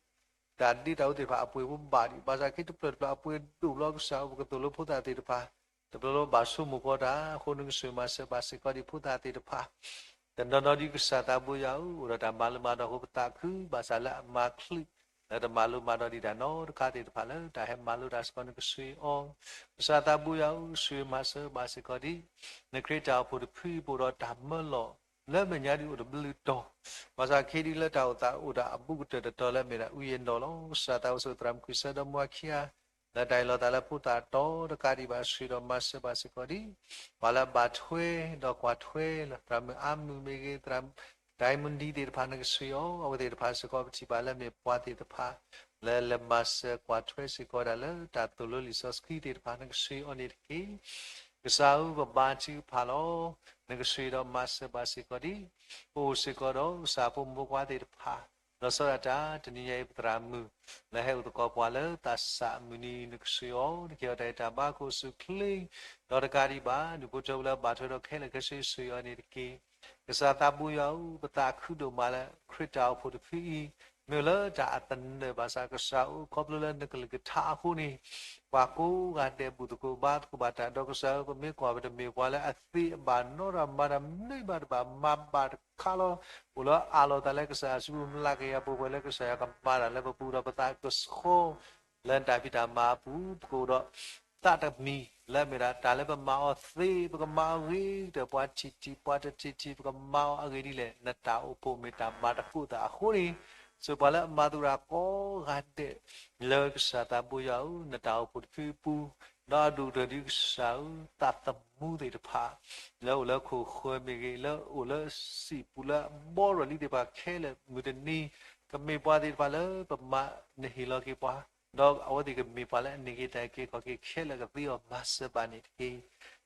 တၢ်ဒ့တၢ်အူသ့ၣ်တဖၣ်အပှ့ၤဖိဘၣ်ဒံး ဘၣ်ဆၣ်ခဲတဖျၢၣ်တဖျၢၣ်အပှ့ၤဒိၣ်ဘျီကစၢ်ဧၢ ပကသိၣ်လိဖိသၣ်သ့ၣ်တဖၣ် တဘျီလၢဘၣ်ဆိကမိၣ်ဃီတၢ် အဃိနကစၢ်မၤစၢၤဘၣ်စ့ၢ်ကီးဒံးဖိသၣ်သ့ၣ်တဖၣ် တနီၤနီၤဒ်ကစၢ်သးဘိယွၤဧၢ အိၣ်ဒီးတၢ်မၤလိမၤဒိးအဃိပသးခု ဘၣ်ဆၣ်လၢအမၤချုး လၢတမၤလိမၤဒိးဒံးတၢ်နီတခါသ့ၣ်တဖၣ်လၢ တၢ်ဟဲမၤလိတၢ်စ့ၢ်ကီး နကစၢ်အီၤ ကစၢ်သးဘိယွၤဧၢ စူၢ်မၤစၢၤဘၣ်စ့ၢ်ကီးဒံး နခရံာ်တၢ်အိၣ်ဖှိၣ်တဖုအံၤ ပအိၣ်ဒီးတၢ်မၢလီၤ လၢမဲာ်ညါဒ်အိၣ်တဘျုးတီၤ ဘၣ်ဆၣ်ခဲဒ်လၢတၢ်အိၣ်သးအိၣ်တၢ်အဘူးကတၢၢ်တတီၤလၢအမ့ၢ်ဒၣ် အူယဲၢ်နီၣ်လီၤ. ကစၢ်သးအိၣ်ဆိးသရၣ်မုၣ်ခွံဆၢဒီမါဝၤခံဂၤ လၢတၢ်အ့ၣ်လိာ်သးလၢဖိသၣ်တီၤတကးဒံးဘၣ် စူၢ်ဒီးမၤစၢၤဘၣ်စ့ၢ်ကီးဒံး ပှၤလၢအဘၣ်ထွဲဒီးကွၢ်ထွဲလၢ သရၣ်မုၣ်အါမုၢ်မ့ၢ်ဂ့ၤ သရၣ်မုၣ်ဒိၣ်မုၢ်ဒံးသ့ၣ်တဖၣ် နကစၢ်အီၤ အဝဲသ့ၣ်တဖၣ်စ့ၢ်ကီး ပထံၣ်ဘၣ်လၢမ့ၢ်ပှၤသ့ၣ်တဖၣ် လၢလဲၤမၤစၢၤကွၢ်ထွဲစ့ၢ်ကီးဒၣ်လၢ တၢ်သိၣ်လိလံာ်စီဆှံသ့ၣ်တဖၣ် နကစၢ်အီၤန့ၣ်တက့ၢ်. ကစၢ်ဧၢ ပဘါထုကဖၣ်လီၤ. နကစၢ်ဒီးမၤစၢၤဘၣ်စ့ၢ်ကီးဒံး ပအိၣ်စ့ၢ်ကီးဒီးကစၢ်ဖိမုၣ်ဖိခွါသ့ၣ်တဖၣ် လီၤဆီဒၣ်တၢ် တနံၤညါအံၤ ပသရၣ်မုၣ် လၢဟဲအိၣ်သကိးပှၤလၢသးစၢ်အမုၢ်နံၤ နကစၢ်အီၤ နကဟ့ၣ်အီၤတၢ်ဂံၢ်တၢ်ဘါ ကအိၣ်ဆူၣ်အိၣ်ချ့ ဒီးတကးဒံးဘၣ် ဒူၣ်ဖိထၢဖိလၢဘၣ်ထွဲဒီးခဲလၢာ်ခဲဆ့ စူၢ်အီၤန့ၣ်တက့ၢ်. ကစၢ်သးဘိယွၤဧၢ ပသးခုဒိၣ်မးလၢ ခရံာ်တၢ်အိၣ်ဖှိၣ်တဖုအံၤ မ့ၢ်လၢတၢ်အသနၢၣ်ဘၣ်ဆၣ် ကစၢ်ဧၢ ခီဖျိလၢနကလုၢ်ကထါအဃိန့ၣ် ပှၤကိးဂၤဒဲးဘူၣ်သကိးဘါသကိးဘၣ်တၢ် ဒီးကစၢ်ဧၢ ပမ့ၢ်ကွၢ်ပတမ့ၢ်ပှၤလၢအသ့အဘၣ်နီတမံၤဘၣ် တမ့ၢ်ဘၣ်တဘၣ် မၤဘၣ်တခါလီၤ. အိၣ်လၢအးလီၤသးလၢကစၢ်ယွၤစုပူၤ မုၢ်လၢ်ကယၤပှဲၤပှဲၤလၢကစၢ်ယွၤကမၤတၢ်လၢပပူၤဒီး ပသးကဆှီ လၢတၢ်ဖံးတၢ်မၤအပူၤ ပကအိၣ်ဒီး သးတမံၤလၢအမ့ၢ်ဒၣ်တၢ်လၢပမၤအီၤသ့ ပကမၤအီၤဂ့ၤကတၢၢ် ပှၤထံၣ်ထံၣ် ပှၤတထံၣ်ထံၣ် ပကမၤအီၤအဂ့ၢ်ဒ်လဲၣ် နတၢ်အိၣ်ဖှိၣ်မ့ၢ်တၢ်မၤသကိးသးအဃိန့ၣ်, စံးပှၤလၢအမၤသကိးတၢ်ကိးဂၤဒဲး လၢကစၢ်သးဘိယွၤဧၢ, နတၢ်အိၣ်ဖှိၣ်တဖုအပူၤ, ဒီးအဒိၣ်ကတၢၢ်ဒ်ကစၢ်ဧၢ, သးသမူသ့ၣ်တဖၣ် လၢအိၣ်လၢခိၣ်ဃၢၤမ့ၢ်ဂ့ၤ, လၢအိၣ်လၢစံာ်ပူၤလၢအဘီရၢ်လံသ့ၣ်တဖၣ်ခဲလၢာ် မုၢ်တနံၤ ကမ့ၢ်ပှၤသ့ၣ်တဖၣ်လၢပမၤနဟ့ၣ်လီၤက့ၤပှၤ, ဒီးအဝဲသ့ၣ်ကမ့ၢ်ပှၤလၢအန့ၢ်က့ၤတၢ်အုၣ်က့ၤခီၣ်က့ၤခဲလၢာ်ကသ့အီၤမၤစၢၤဘၣ်န့ၣ်တက့ၢ်.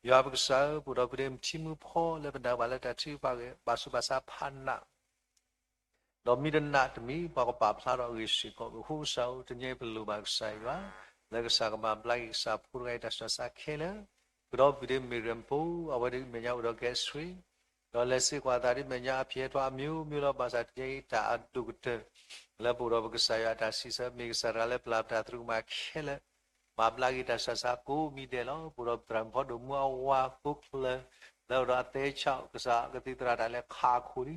ယွၤပကစၢ်ဧၢ, ပအိၣ်ဒီးပဒ့မုၢ်ထံမူဖီလၢပနၢ်ဘၣ်လၢတၢ်ထုကဖၣ်ဂ့ၢ် ဘၣ်ဆူးဘၣ်ဆါဖးနး ဒီးမ့ၢ်တနာ်တမံၤ ပှၤကပာ်ဖျါထီၣ်အဂ့ၢ်စ့ၢ်ကီး, အဃိကစၢ်ဧၢ, တနံၤအံၤပလိၣ်ဘၣ်ကစၢ်ယွၤ လၢကစၢ်ကမၤဘျါက့ၤကစၢ်ဖိတဂၤအံၤတၢ်ဆူးတၢ်ဆါခဲလၢာ်, ဃုာ်ဒီးပဒ့မုၢ်မ့ၢ်ရၢၣ်ဖိ အဝဲဒၣ်မဲာ်ညါအိၣ်ဒီး gastric, ဒီးလဲၤစ့ၢ်ကီးအသးဒ်မဲာ်ညါအဖျဲၣ်ထီၣ်အမျိုးမျိုးလီၤ. ဘၣ်ဆၣ်တနံၤအံၤတၢ်အဒိၣ်ကတၢၢ် လၢပအိၣ်ဒီးပကစၢ်ယွၤအတၢ်စံးဆၢ မ့ၢ်ကစၢ်တဂၤလၢပျၢ်ပတၢ်သရူးကမၣ်ခဲလၢာ် မၤဘျါက့ၤတၢ်ဆူးတၢ်ဆါကိးမံၤဒဲးလီၤ. ပအိၣ်ဒီးပသရၣ်မုၣ်ဖီဒိၣ်မူအဝၤကိးချၢ လၢအိၣ်ဒီးအသဲဆး ကစၢ်ကသံၣ်သရၣ်တၢ်လဲၤခးအခိၣ်လံ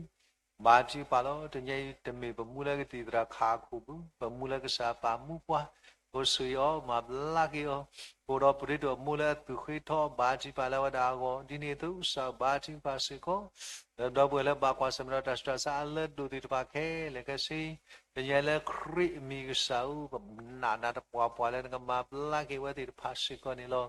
ဘါထုကဖၣ်လီၤ. တနံၤအံၤတမ့ၢ်ပမူလၢကသံၣ်သရၣ်ခးအခိၣ်ပူၤ, ပမူလၢကစၢ်ပာ်မူပှၤ, ပဆိၣ်ဂ့ၤအီၤ မၤဘျါက့ၤအီၤ, ပအိၣ်ဒီးပဒ့ဒိၣ်အမိၢ်လၢအသူၣ်ဃ့ထီ ဘါထုကဖၣ်လၢအဝဲဒၣ်အဂီၢ်, ဒ်န့ၣ်အသိးကစၢ်ဘါထုကဖၣ်စ့ၢ်ကီး ဒီပုၢ်ဝဲၢ်လၢဘၣ်ကွၢ်ဆၢၣ်မဲာ်ဒီးတၢ်ဆူးတၢ်ဆါအလၢဒိၣ်သ့ၣ်တဖၣ်ခဲလၢာ်ခဲဆ့, တနံၤအံၤလၢခရံာ်အမံၤကစၢ်ဧၢ, ပနာ်နၤတပှၤပှၤလၢနကမၤဘျါက့ၤဝဲသ့ၣ်တဖၣ်စ့ၢ်ကီးန့ၣ်လီၤ.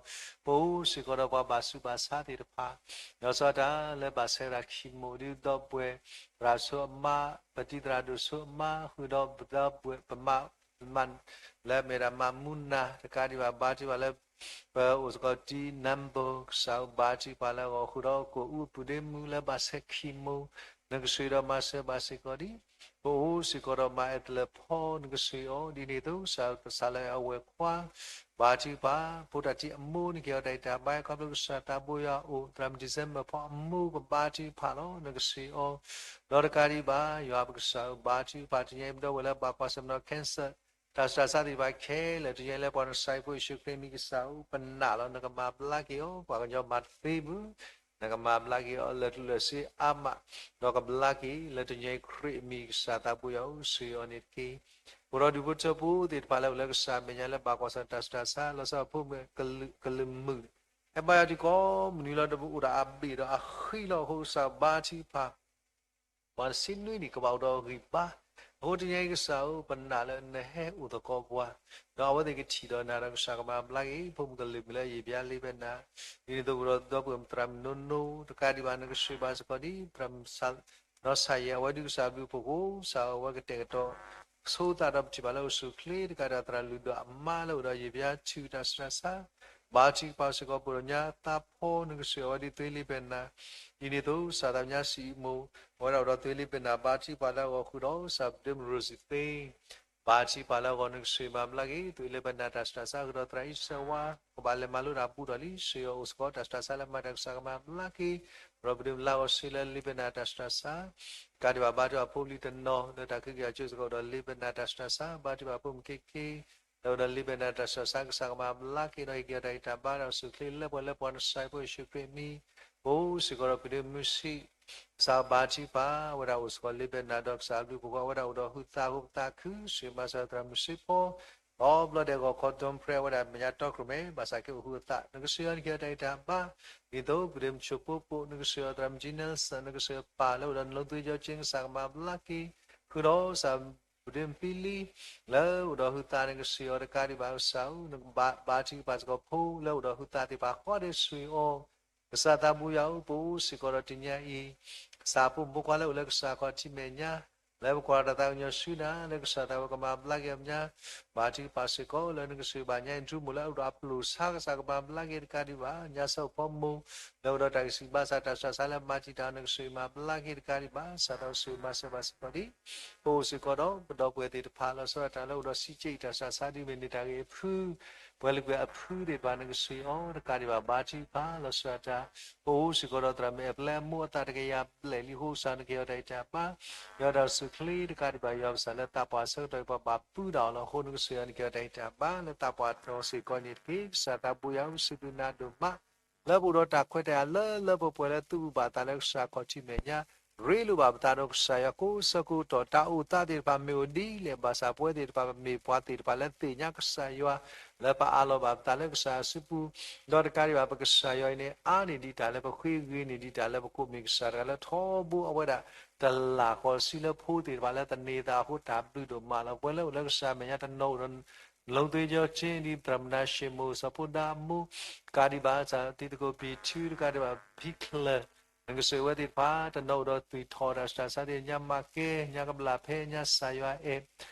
ပအိၣ်စ့ၢ်ကီးဒီးပှၤဘၣ်ဆူးဘၣ်ဆါသ့ၣ်တဖၣ် ဒီးစီၤတၢ်လၢဘၣ်ဆဲးဝဲဒၣ်ခံမိၢ် ဒ်ဒီပုၢ်ဝဲၢ် သရၣ်ဆိအမါ, ပတံၤသရၣ်ဒိၣ်ဆိအမါ, ဃုာ်ဒီးပဒီပုၢ်ဝဲၢ် ပမါ, ပမါလၢအမ့ၢ်ဒၣ်မါမူနၤ တကးဒံးဘၣ် ဘါထုကဖၣ်လၢ ပအိၣ်စ့ၢ်ကီးတံၤနၢ်ဘိ ကစၢ်ဧၢ ဘါထုကဖၣ်လၢအဂီၢ် ဃုာ်ဒီးကိၣ်အူအပုၢ်ဒ့မုၣ်လၢဘၣ်ဆဲးခံမိၢ် နကဆိၣ်ဂ့ၤဒီးမၤစၢၤဘၣ်စ့ၢ်ကီးဒံး, ပအိၣ်စ့ၢ်ကီးဒီးမါအဲၣ်တလၢဖီ နကဆိၣ်ဂ့ၤအီၤ ဒ်န့ၣ်အသိးကစၢ်ဧၢ ကစၢ်လၢအဝဲၢ်ခွါ ဘါထုကဖၣ် ဖိတၢ်တံၢ်အမိၢ် နကဟ့ၣ်အီၤတၢ်ဂံၢ်တၢ်ဘါ ခီဖျိကစၢ်သးဘိယွၤအိၣ် သရၣ်မုၣ် December ဖီအမိၢ် ကဘါထုကဖၣ်လီၤ နကဆိၣ်ဂ့ၤအီၤ, ဒီးတကးဒံးဘၣ် ယွၤပကစၢ်ဧၢ ဘါထုကဖၣ် တနံၤအံၤပဒီပုၢ်ဝဲၢ်လၢဘၣ်ကွၢ်ဆၢၣ်မဲာ်ဒီး cancer တၢ်ဆူးတၢ်ဆါသ့ၣ်တဖၣ်ခဲလၢာ် တနံၤအံၤလၢပှၤနကစၢ်ဖိယ့ၣ်ၡူးခရံာ်မံၤကစၢ်ဧၢ ပနာ်လီၤ နကမၤဘျါက့ၤအီၤ ပှၤကညီမၤတသ့မုၢ် နကမၤဘျါက့ၤအီၤလၢာ်တူာ်လၢာ်စ့အါမး, ဒီးကဘျါက့ၤလၢတနံၤအံၤခရံာ်အမံၤကစၢ်သးဘိယွၤဧၢ ဆိၣ်ဂ့ၤအီၤန့ၣ်တက့ၢ်. ပအိၣ်ဒီးဒူၣ်ဖိထၢဖိသ့ၣ်တဖၣ်လၢအိၣ်လၢကစၢ်မဲာ်ညါလၢဘၣ်ကွၢ်ဆၢၣ်မဲာ်တၢ်ဆူးတၢ်ဆါ လီၤဆီဖိမုၣ်ကလုာ်မုာ် ဟဲဘါယွၤတုၤကိးမုၢ်နံၤလီၤ ဒီးပအိၣ်ဒီးအဘ့ၣ်ဒီးအဃံလီၤ အဃိကစၢ်ဘါထုကဖၣ် ပှၤတဆံနွံနံၣ်ကဘၣ်အိၣ်ဒီးဂံၢ်ဘါ, အဃိတနံၤအံၤကစၢ်ဧၢ ပနာ်လၢနဟဲအိၣ်သကိးပှၤ, ဒီးအဝဲသ့ၣ်ကထံၣ်ဒီးနၤဒီးကစၢ်ကမၤဘျါက့ၤ ဖိမုၣ်ကလုာ်မုာ်လၢယံာ်ဘျါလံဖဲနၤ, ဒ်န့ၣ်အသိးပအိၣ်ဒီးဒီပုၢ်ဝဲၢ်သရၣ်မုၣ်နိနိ တကးဒံးဘၣ် နကဆိၣ်ဂ့ၤဘၣ်စ့ၢ်ကီးဒ် သရၣ်မုၣ်စၢ် ဒီးစၢ်ယဲၢ် အဝဲဒုးကစၢ်ဘျုးဖှိၣ်ကိး စၢ်ဧၢ အဝဲကတဲာ်ကတီၤ ဆိသးဒီးပထံၣ်ဘၣ်လၢအိၣ်ဆူၣ်အိၣ်ချ့ တကးဒံးသရၣ်လုၢ်ဒိၣ်အမါလၢအိၣ်ဒီးယံာ်ဘျါထုကဖၣ်တၢ်ဆူးတၢ်ဆါ ဘါထုကဖၣ်စ့ၢ်ကီး ပှၤဒိၣ်ညါသးဖီ နကဆိၣ်ဂ့ၤအဝဲဒ်သွ့လံဖဲနၤ, ဒ်န့ၣ်အသိး စၢ်သးပညါစံးအံၤမိၢ် အဝဲဒၣ်အိၣ်ဒီးသွ့လံဖဲနၤ ဘါထုကဖၣ်လၢအဂီၢ်ဃုာ်ဒီး စၢ်ပဒ့မုၣ်ရိစံသ့ ဘါထုကဖၣ်လၢအဂီၢ် နကဆိၣ်ဂ့ၤမၤဘျါက့ၤ သွ့လံဖဲနၤတၢ်ဆူးတၢ်ဆါ ဃုာ်ဒီးသရၣ်အံၣ်စၢဝါ ကဘၣ်လဲၤမၤလိတၢ်ပူၤဒီးလံ ဆိၣ်ဂ့ၤအီၤအိၣ်စ့ၢ်ကီး တၢ်ဆူးတၢ်ဆါလၢမၤတၢ်ကစၢ်ကမၤဘျါက့ၤ ဒီးပဒ့မုၣ်လါဂီၤဆ့လၢလံဖဲနၤတၢ်ဆူးတၢ်ဆါ တကးဒံးဘၣ် ဘါထုကဖၣ်ဖိပျံၤတနီၤ လၢတၢ်ခုကယၤကၠိစ့ၢ်ကီး အိၣ်ဒီးလံဖဲနၤတၢ်ဆူးတၢ်ဆါ ဘါထုကဖၣ်ဖိမုၣ်က့က့ လၢအိၣ်ဒီးလံဖဲနၤတၢ်ဆူးတၢ်ဆါ ကစၢ်ကမၤဘျါက့ၤ ဒီးဟ့ၣ်က့ၤအီၤတၢ်ဂံၢ်တၢ်ဘါဒီးအိၣ်ဆူၣ်အိၣ်ချ့လၢပှဲၤလၢပှၤနကစၢ်ဖိယ့ၣ်ၡူးခရံာ်အမံၤ, ပအိၣ်စ့ၢ်ကီးဒီးပဒ့မုၣ်စံး ကစၢ်ဘါထုကဖၣ် အဝဲဒၣ်အိၣ်စ့ၢ်ကီးလံဖဲနၤဒီးကစၢ်အဘျုးဖှိၣ်ဃီ အဝဲဒၣ်အိၣ်ဒီးဟုသးဖိသးခု ဆိၣ်ဂ့ၤမၤစၢၤသရၣ်မုၣ်စ့ဖီ ဒီးဘျီဒဲးဂီၤခီ ဒိၣ်ဖျဲး အဝဲဒၣ်မဲာ်ညါတီခိၣ်ရိၣ်မဲ ဘၣ်ဆၣ်က့အိၣ်ဟုအသး နကဆိၣ်ဂ့ၤအီၤ နကဟ့ၣ်အီၤတၢ်ဂံၢ်တၢ်ဘါ, ဒ်သိးပဒ့မုၣ်ဆိဖိပိာ် နကဆိၣ်ဂ့ၤအီၤသရၣ်မုၣ်ကၠံ Nelson နကဆိၣ်ဂ့ၤပၢ်လၢအိၣ်ဒီးနလိသွ့ကၠီကၠ့ ကစၢ်ကမၤဘျါက့ၤ, ဃုာ်ဒီးစၢ်ပဒ့မုၣ်ပံလံ လၢအိၣ်ဒီးဟုသး နကဆိၣ်ဂ့ၤအီၤတကးဒံးဘၣ် ကစၢ်ဧၢ နကဘါထုကဖၣ်စ့ၢ်ကီးဖိလၢအိၣ်ဒီးဟုသးသ့ၣ်တဖၣ်ဃီဒီးဆိၣ်ဂ့ၤအီၤ ကစၢ်သးဘိယွၤဧၢ ပအိၣ်စ့ၢ်ကီးဒီးတနံၤအံၤ ကစၢ်ဖိမုၣ်ဖိခွါလၢအိၣ်လၢကစၢ်ခီၣ်ထံးမဲာ်ညါ လၢပကွၢ်တၢ်သးကညီၤဆူနၤ လၢကစၢ်သးဝဲကမၤဘျါက့ၤအီၤမဲာ်ညါ ဘါထုကဖၣ်စ့ၢ်ကီး လၢနကဆိၣ်ဂ့ၤဘၣ်ညါ အ့ၣ်ဒရူမိၢ်လၢအအိၣ်ဒီးအပျိၢ်ဆါ ကစၢ်ကမၤဘျါက့ၤတကးဒံးဘၣ် ညါစၢ်အိၣ်ဖီမိၢ် လၢအိၣ်ဒီးတၢ်ဂံၢ်စၢ်ဘါစၢ် တၢ်ဆူးတၢ်ဆါလၢ မၤတံာ်တာ် နကဆိၣ်ဂ့ၤမၤဘျါက့ၤတကးဒံးဘၣ် ကစၢ်သးဝဲဆိၣ်ဂ့ၤမၤစၢၤဘၣ်စ့ၢ်ကီးဒ် ပအိၣ်စ့ၢ်ကီးဒီးပဒီပုၢ်ဝဲၢ်သ့ၣ်တဖၣ် လီၤဆီဒၣ်တၢ်လၢအိၣ်ဒီးစံးက့အံၤ တၢ်ဆူးတၢ်ဆါဒ်မ့ၢ်န့ၢ်တၢ်ဂ့ၢ်အဖု ပှဲၤလုာ်ကွဲၤအဖုသ့ၣ်တဖၣ် နကဆိၣ်ဂ့ၤအီၤတကးဒံးဘၣ် ဘါထုကဖၣ် လီၤဆီဒၣ်တၢ် ပအိၣ်စ့ၢ်ကီးဒီးသရၣ်မုၣ်အဲၣ်ပျဲအမိၢ်အသးတကယၤဘျဲၣ်လံ အဃိကစၢ်နကဟ့ၣ်အီၤတၢ်ဂံၢ်တၢ်ဘါ ယွၤတၢ်အိၣ်ဆူၣ်အိၣ်ချ့တကးဒံးဘၣ် ယွၤပကစၢ်လၢသးပှၢ်ဆၢကတီၢ်အံၤ ပှၤဘၣ်ပုၢ်ဒၣ်အီၤလီၤ အဃိနကဆိၣ်ဂ့ၤအီၤ နကဟ့ၣ်အီၤတၢ်ဂံၢ်တၢ်ဘါ လၢသးပှၢ်တနီၤစ့ၢ်ကီးန့ၣ်တက့ၢ်. ကစၢ်သးဘိယွၤဧၢ စံးဘျုးနၤဒိၣ်မး လၢပအိၣ်ဒီးတၢ်ခွဲးတၢ်ယာ်လၢလၢပှဲၤပှဲၤလၢသူၣ်အုးဘၣ်သးလၢကစၢ်ခီၣ်ထံးမဲာ်ညါ ရ့လိာ်ဘၣ်ပသးဒီးကစၢ်ယွၤကိးဆၢကိးကတီၢ် တၢ်အိၣ်သးသ့ၣ်တဖၣ်မ့ၢ်အိၣ်ဒ်လဲၣ် ဘၣ်ဆၣ်ပဝဲသ့ၣ်တဖၣ်ပမ့ၢ်ပှၤသ့ၣ်တဖၣ်လၢသ့ၣ်ညါကစၢ်ယွၤ လၢပအးလီၤဘၣ်ပသးလၢကစၢ်အစုပူၤ, ဒီးတကးဒံးဘၣ် ပကစၢ်ယွၤအံၤန့ၣ် အါန့ၢ်ဒံးတၢ်လၢပဃ့, ဂ့ၤန့ၢ်ဒံးတၢ်လၢပကိး, မ့ၢ်ကစၢ်တဂၤလၢထီဘိအဝဲဒၣ် တလၢ်ဃီၤဆူလၢဖိသ့ၣ်တဖၣ်လၢသန့ၤသးအဃိ တၢ်ဘျုးဒိၣ်မးလီၤ. ပဝဲလၢအိၣ်လၢကစၢ်အမဲာ်ညါတနီၤအိၣ်ဒီး လိသ့ယီၤက့ ဒ်သရၣ်မုၣ်နၤၡ့ၣ်မိၢ် စီၤဖိဒါအမိၢ်, တကးဒံးဘၣ် တံၤသကိးပံၤထူ တကးဒံးဘၣ် ဖံချၢၣ်, နကစၢ်ဝဲသ့ၣ်တဖၣ် တနီၤအိၣ်ဒီးသွံၣ်ထီၣ်တၢ်ဆူးတၢ်ဆါသ့ၣ် ညါမၤကဲ ညါကဘျၣ်ဖဲ ညါစၢ်ယွၤအဲၣ်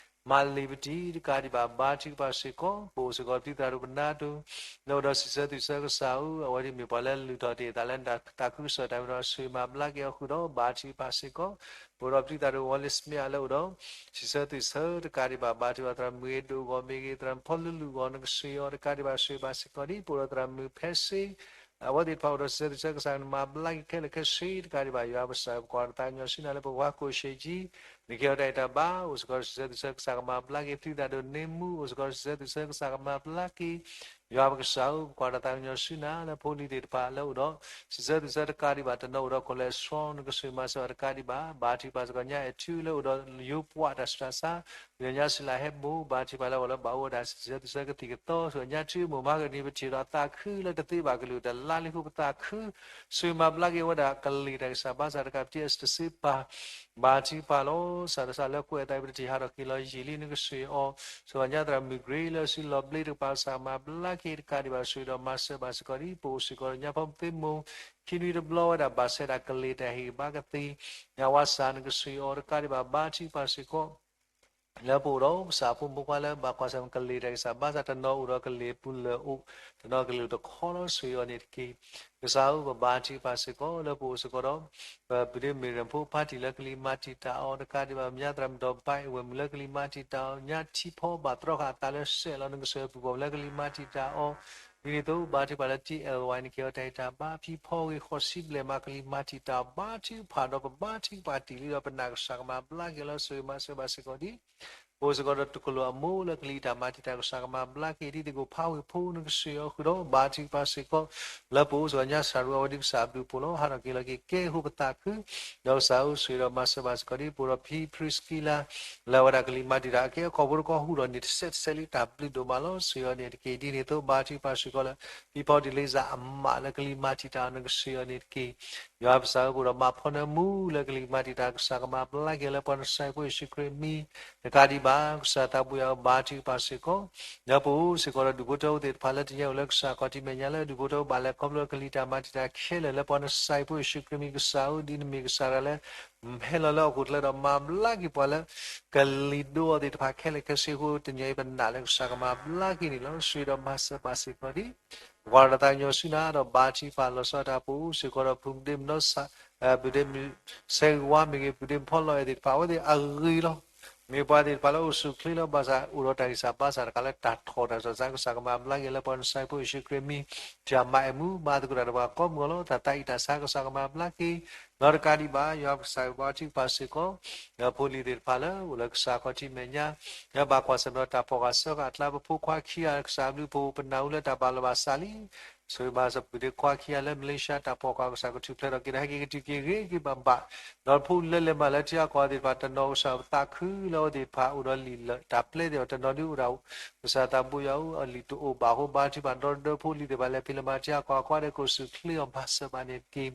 မၤလ့ၤပတံၤ တကးဒံးဘၣ် ဘါထုကဖၣ်စ့ၢ်ကီး, ပအိၣ်စ့ၢ်ကီးပတံၤသရၣ်ဒိၣ်ပနါဒိၣ် လၢအိၣ်ဒီးစံးဆၢသွံၣ်ဆၢကစၢ်ဧၢ, အဝဲဒၣ်မ့ၢ်ပှၤလၢလုၢ်ထီၣ်တ့ၢ်အသးလၢနတၢ်သးခုကစီၣ်တၢ်မ့ၢ်ဒီး ဆိၣ်ဂ့ၤမၤဘျါက့ၤအီၤဃုာ်ဒီး ဘါထုကဖၣ်စ့ၢ်ကီး, ပအိၣ်ဒီးပတံၤသရၣ်ဒိၣ် ဝီလ့စမ့အလၢအိၣ်ဒီး စံးဆၢသွံၣ်ဆၢ တကးဒံးဘၣ် ဘါထုကဖၣ်သရၣ်မုၣ်ဂ့ၤဒိၣ်ဂီၢ်မ့ၢ်ဂ့ၤ သရၣ်မုၣ်ဖီလူလူဂီၢ် နကစၢ်ယွၤတကးဒံးဘၣ် ဆိၣ်ဂ့ၤဘၣ်စ့ၢ်ကီးဒ် ပအိၣ်ဒီးသရၣ်မုၣ်ဖဲစ့ အဝဲသ့ၣ်တဖၣ်အိၣ်ဒီးစံးဆၢသွံၣ်ဆၢကစၢ်ကမၤဘျါက့ၤခဲလၢာ်ခဲဆ့ တကးဒံးဘၣ် ယွၤပကစၢ်ပကွၢ်ဒီးသးကညီၤဆူနၤလၢပဝၤကိးဆ့ကၠံ နကဟ့ၣ်အီၤတၢ်အဲၣ်တၢ်ဘါ အိၣ်စ့ၢ်ကီးစံးဆၢသွံၣ်ဆၢကစၢ်ကမၤဘျါက့ၤ ပတံၤသရၣ်ဒိၣ်န့မူ အိၣ်စ့ၢ်ကီးစံးဆၢသွံၣ်ဆၢကစၢ်ကမၤဘျါက့ၤ ယွၤပကစၢ်ဧၢ ပကွၢ်ဒီးသးကညီၤဆူနၤလၢဖိလံၤသ့ၣ်တဖၣ်လၢအိၣ်ဒီး စံးဆၢသွံၣ်ဆၢတကးဒံးဘၣ် တနီၤအိၣ်ဒီး cholesterol နကဆိၣ်ဂ့ၤမၤစၢၤအီၤတကးဒံးဘၣ် ဘါထုကဖၣ်စ့ၢ်ကီးညါအဲၣ်ထူလၢအိၣ်ဒီးယိပှၤတၢ်ဆူးတၢ်ဆါ ဒီးညါစံလၢဟဲဘိ ဘါထုကဖၣ်လၢပှၤလၢဘၣ်အိၣ်ဝဲဒၣ်စံးဆၢသွံၣ်ဆၢကသံၣ်ကသီ ဆိၣ်ဂ့ၤညါထူမိၢ်မၤကနံၤ ပထံၣ်ဒီးသးခုလၢတသ့ဘၣ်ကလုာ်တလါလံအဃိ ပသးခု ဆိၣ်ဂ့ၤမၤဘျါက့ၤဝဲဒၣ်ကလံၤတၢ်ကစၢ်ဘါစၢ်တကး ပတံၤအစတစ့ပၤ ဘါထုကဖၣ်လီၤ စးထီၣ်လၢကွဲးအသး ပတထံၣ်ဟးထီၣ်က့ၤလီၤယံာ်လံ နကဆိၣ်ဂ့ၤအီၤ ဆိၣ်ဂ့ၤညါသရၣ်မုၣ်ကရ့လၢအစုလီၤဘျ့တကပၤ ကစၢ်ကမၤဘျါက့ၤတကးဒံးဘၣ် ဆိၣ်ဂ့ၤဒီးမၤစၢၤဘၣ်စ့ၢ်ကီးဒ် ပအိၣ်စ့ၢ်ကီးဒီးညါဖီမုၢ်သ့မိၢ် ခံနွံတဘျီဝဲဒၣ် ဘၣ်ဆဲဒၣ်ကလံၤတၢ်ဟ့ၣ်ဘါကသ့ ညါဝါစၢ် နကဆိၣ်ဂ့ၤအီၤတကးဒံးဘၣ် ဘါထုကဖၣ်စ့ၢ်ကီး လၢပအိၣ်ဒီးကစၢ်ဖိမုၣ်ဖိခွါလၢဘၣ်ကွၢ်ဆၢၣ်မဲာ်ကလံၤတၢ်ကစၢ်ဘါစၢ် တနီၤအိၣ်ဒီးကလံၤပူၤလၢာ်အိၣ် တနီၤကလံၤတခီလီၤ ဆိၣ်ဂ့ၤအီၤန့ၣ်တက့ၢ်. ကစၢ်ဧၢ ပဘါထုကဖၣ်စ့ၢ်ကီး လၢပအိၣ်စ့ၢ်ကီးဒီး ပပုၢ်ဒ့မုၣ်ရၢၣ်ဖိဖါတံၢ်လၢကလံၤမၤတံာ်တာ်အီၤ တကးဒံးဘၣ် မညါသရၣ်မုၣ်ဒီးဘါအဝဲၢ်မုၣ်လၢကလံၤမၤတံာ်တာ်အီၤ ညါထံဖီဘၣ်တြီဃာ်အသးလၢစဲးလီၤ နကစၢ်ပုၢ်ဖိလၢကလံၤမၤတံာ်တာ်အီၤ ဒ်န့ၣ်အသိး ဘါထုကဖၣ်လၢ ထံအဲၣ်ဝဲ နကဟ့ၣ်အီၤတၢ်အဲၣ်တၢ်ဘါ ဖံဖီဂ့ၤ ဃိးဆံဘျဲၣ်မး ကလံၤမၤတံာ်တာ်အီၤ ဘါထုကဖၣ်ဒီး ပဘါထုကဖၣ်တ့ၢ်လံဒီး ပနာ်ကစၢ်ကမၤဘျါက့ၤလၢ ဆိၣ်ဂ့ၤမၤစၢၤဘၣ်စ့ၢ်ကီးဒ် ပအိၣ်စ့ၢ်ကီးဒီးတကလိာ်အမိၢ်လၢကလံၤတၢ်မၤတံာ်တာ် ကစၢ်ကမၤဘျါက့ၤဒ်သ့ၣ်ကိးဖးဝ့ၢ်ဖိ နကစၢ်ယွၤဃုာ်ဒီး ဘါထုကဖၣ်စ့ၢ်ကီး လၢပအိၣ်စ့ၢ်ကီးညါစၢ်ရူ အဝဲဒ်ကစၢ်အဘျုးအဖှိၣ်လီၤ ဟးထီၣ်က့ၤလီၤက့ၤကဲအဃိပသးခု ဒီးကစၢ်ဧၢ ဆိၣ်ဂ့ၤဒီးမၤစၢၤဘၣ်စ့ၢ်ကီးဒ် ပအိၣ်ဒီးဖံဖရံစကံလါ လၢအဝဲဒၣ်ကလံၤမၤတံာ်တာ် အကဲအခီၣ်ဖိတခီဟူးဒီးန့ၣ် တစဲးတစဲးလံ တၢ်ဘျုးဒိၣ်မးလီၤ ဆိၣ်ဂ့ၤအီၤန့ၣ်တက့ၢ် ဒ်န့ၣ်အသိး ဘါထုကဖၣ်စ့ၢ်ကီးလၢ ဖံဖီဒ်လ့စၢ်အမးလၢကလံၤမၤတံာ်တာ် နကစၢ်ယွၤန့ၣ်တက့ၢ် ယွၤပကစၢ်ဧၢ ပအိၣ်ဒီးမးဖီနၢမူလၢကလံၤမၤတံာ်တာ် ကစၢ်ကမၤဘျါက့ၤလၢပှၤနစၢ်ဖိယ့ၣ်ၡူးခရံာ်မံၤ တကးဒံးဘၣ် ကစၢ်သးဘိယွၤဧၢ ဘါထုကဖၣ်စ့ၢ်ကီး လၢပအိၣ်စ့ၢ်ကီးဒီးဒူၣ်ဖိထၢဖိသ့ၣ်တဖၣ်လၢတနံၤအံၤအိၣ်လၢကစၢ်ခီၣ်ထံးမဲာ်ညါလၢဒူၣ်ဖိထၢဖိဘၣ်လဲၤခီဖျိကလံၤတၢ်မၤတံာ်တာ်ခဲလၢာ် လၢပှၤနစၢ်ဖိယ့ၣ်ၡူးခရံာ်မံၤ ကစၢ်ဧၢ ဒ်နမ့ၢ်ကစၢ်တဂၤလၢ ဟဲလီၤလၢဟီၣ်ခိၣ်ချၢဒီးမၤဘျါက့ၤပှၤလၢ ကလံၤဒိအီၤသ့ၣ်တဖၣ်ခဲလၢာ်ခဲဆ့အဃိ တနံၤအံၤပနာ်လၢကစၢ်ကမၤဘျါက့ၤန့ၣ်လီၤ ဆိၣ်ဂ့ၤဒီးမၤစၢၤဘၣ်စ့ၢ်ကီးဒ် ပကွၢ်ဒီးသးကညီၤဆူနၤဒီးဘါထုကဖၣ်လီၤဆီဒၣ်တၢ် ပအိၣ်စ့ၢ်ကီးဒီးဖုမုၣ်ဒ့မုၣ်နီၢ်စၢ် ပုၢ်ဒ့မုၣ် ဆဲဂ့ၤဝါမ့ၢ်ဂ့ၤ ပုၢ်ဒ့မုၣ်ဖီလီၤအဲၣ်သ့ၣ်တဖၣ် အဝဲသ့ၣ်အဂ့ၤလီၤ မ့ၢ်ပှၤသ့ၣ်တဖၣ်လၢအိၣ်ဆူၣ်ချ့လီၤ ဘၣ်ဆၣ်အိၣ်ဒီးတၢ်ဂံၢ်စၢ်ဘါစၢ်တခါလၢတၢ်ထီၣ်တၢ်စီၣ်စၢ် ကစၢ်ကမၤဘျါက့ၤလၢပှၤနစၢ်ဖိယ့ၣ်ၡူးခရံာ်မံၤ တၢ်မၤအဲၣ်မူ မၤသကိးတၢ်ဒီးပှၤကိးမုၢ်အလီၤ တၢ်သးအံၣ်တၢ်ဆါ ကစၢ်ကမၤဘျါက့ၤ ဒီးတကးဒံးဘၣ် ယွၤပကစၢ်ဘါထုကဖၣ်စ့ၢ်ကီး လၢဖိလံၤသ့ၣ်တဖၣ်လၢ အိၣ်လၢကစၢ်ခီၣ်ထံးမဲာ်ညါ လၢဘၣ်ကွၢ်ဆၢၣ်မဲာ်ဒီးတၢ်ဖီၣ်ဃာ်စၢဃာ်အကျါ ပဖိခွါခံဂၤ ကစၢ်အဘျုးအဖှိၣ်ပနၢ်ဟူလၢတၢ်ဘၣ်လီၤဘၣ်စးလံ ဆိၣ်ဂ့ၤဘၣ်စၢၤပုၢ်ဒ့ခွါခံဂၤလၢ Malaysia တၢ်ဖီၣ်ဃာ်ကစၢ်ကထူၣ်ဖျဲးထီၣ်က့ၤဒီး ဟဲက့ၤကတုၤက့ၤဂ့ၤက့ၤဘၣ်ဘၣ် ဒီးဖိလၢလဲၤမးလၢထံအကီၢ်သ့ၣ်တဖၣ် တနီၤကစၢ်ပသးခုလၢအဝဲသ့ၣ်တဖၣ်အိၣ်ဒီးလံာ်လၢတၢ်ပျဲသ့ၣ်တဖၣ် တနီၤဒုးအိၣ်ဒၣ် ကစၢ်သးဘိယွၤဧၢ အလံာ်တအိၣ်ဘၣ်အဃိ ဘါထုကဖၣ်ဒီသဒၢဖိလံၤသ့ၣ်တဖၣ် လဲၤဖံးလဲၤမၤထံအကီၢ်အကွါဒီး ကအိၣ်ဆူၣ်ချ့အီၤမၤစၢၤဘၣ်န့ၣ်တက့ၢ်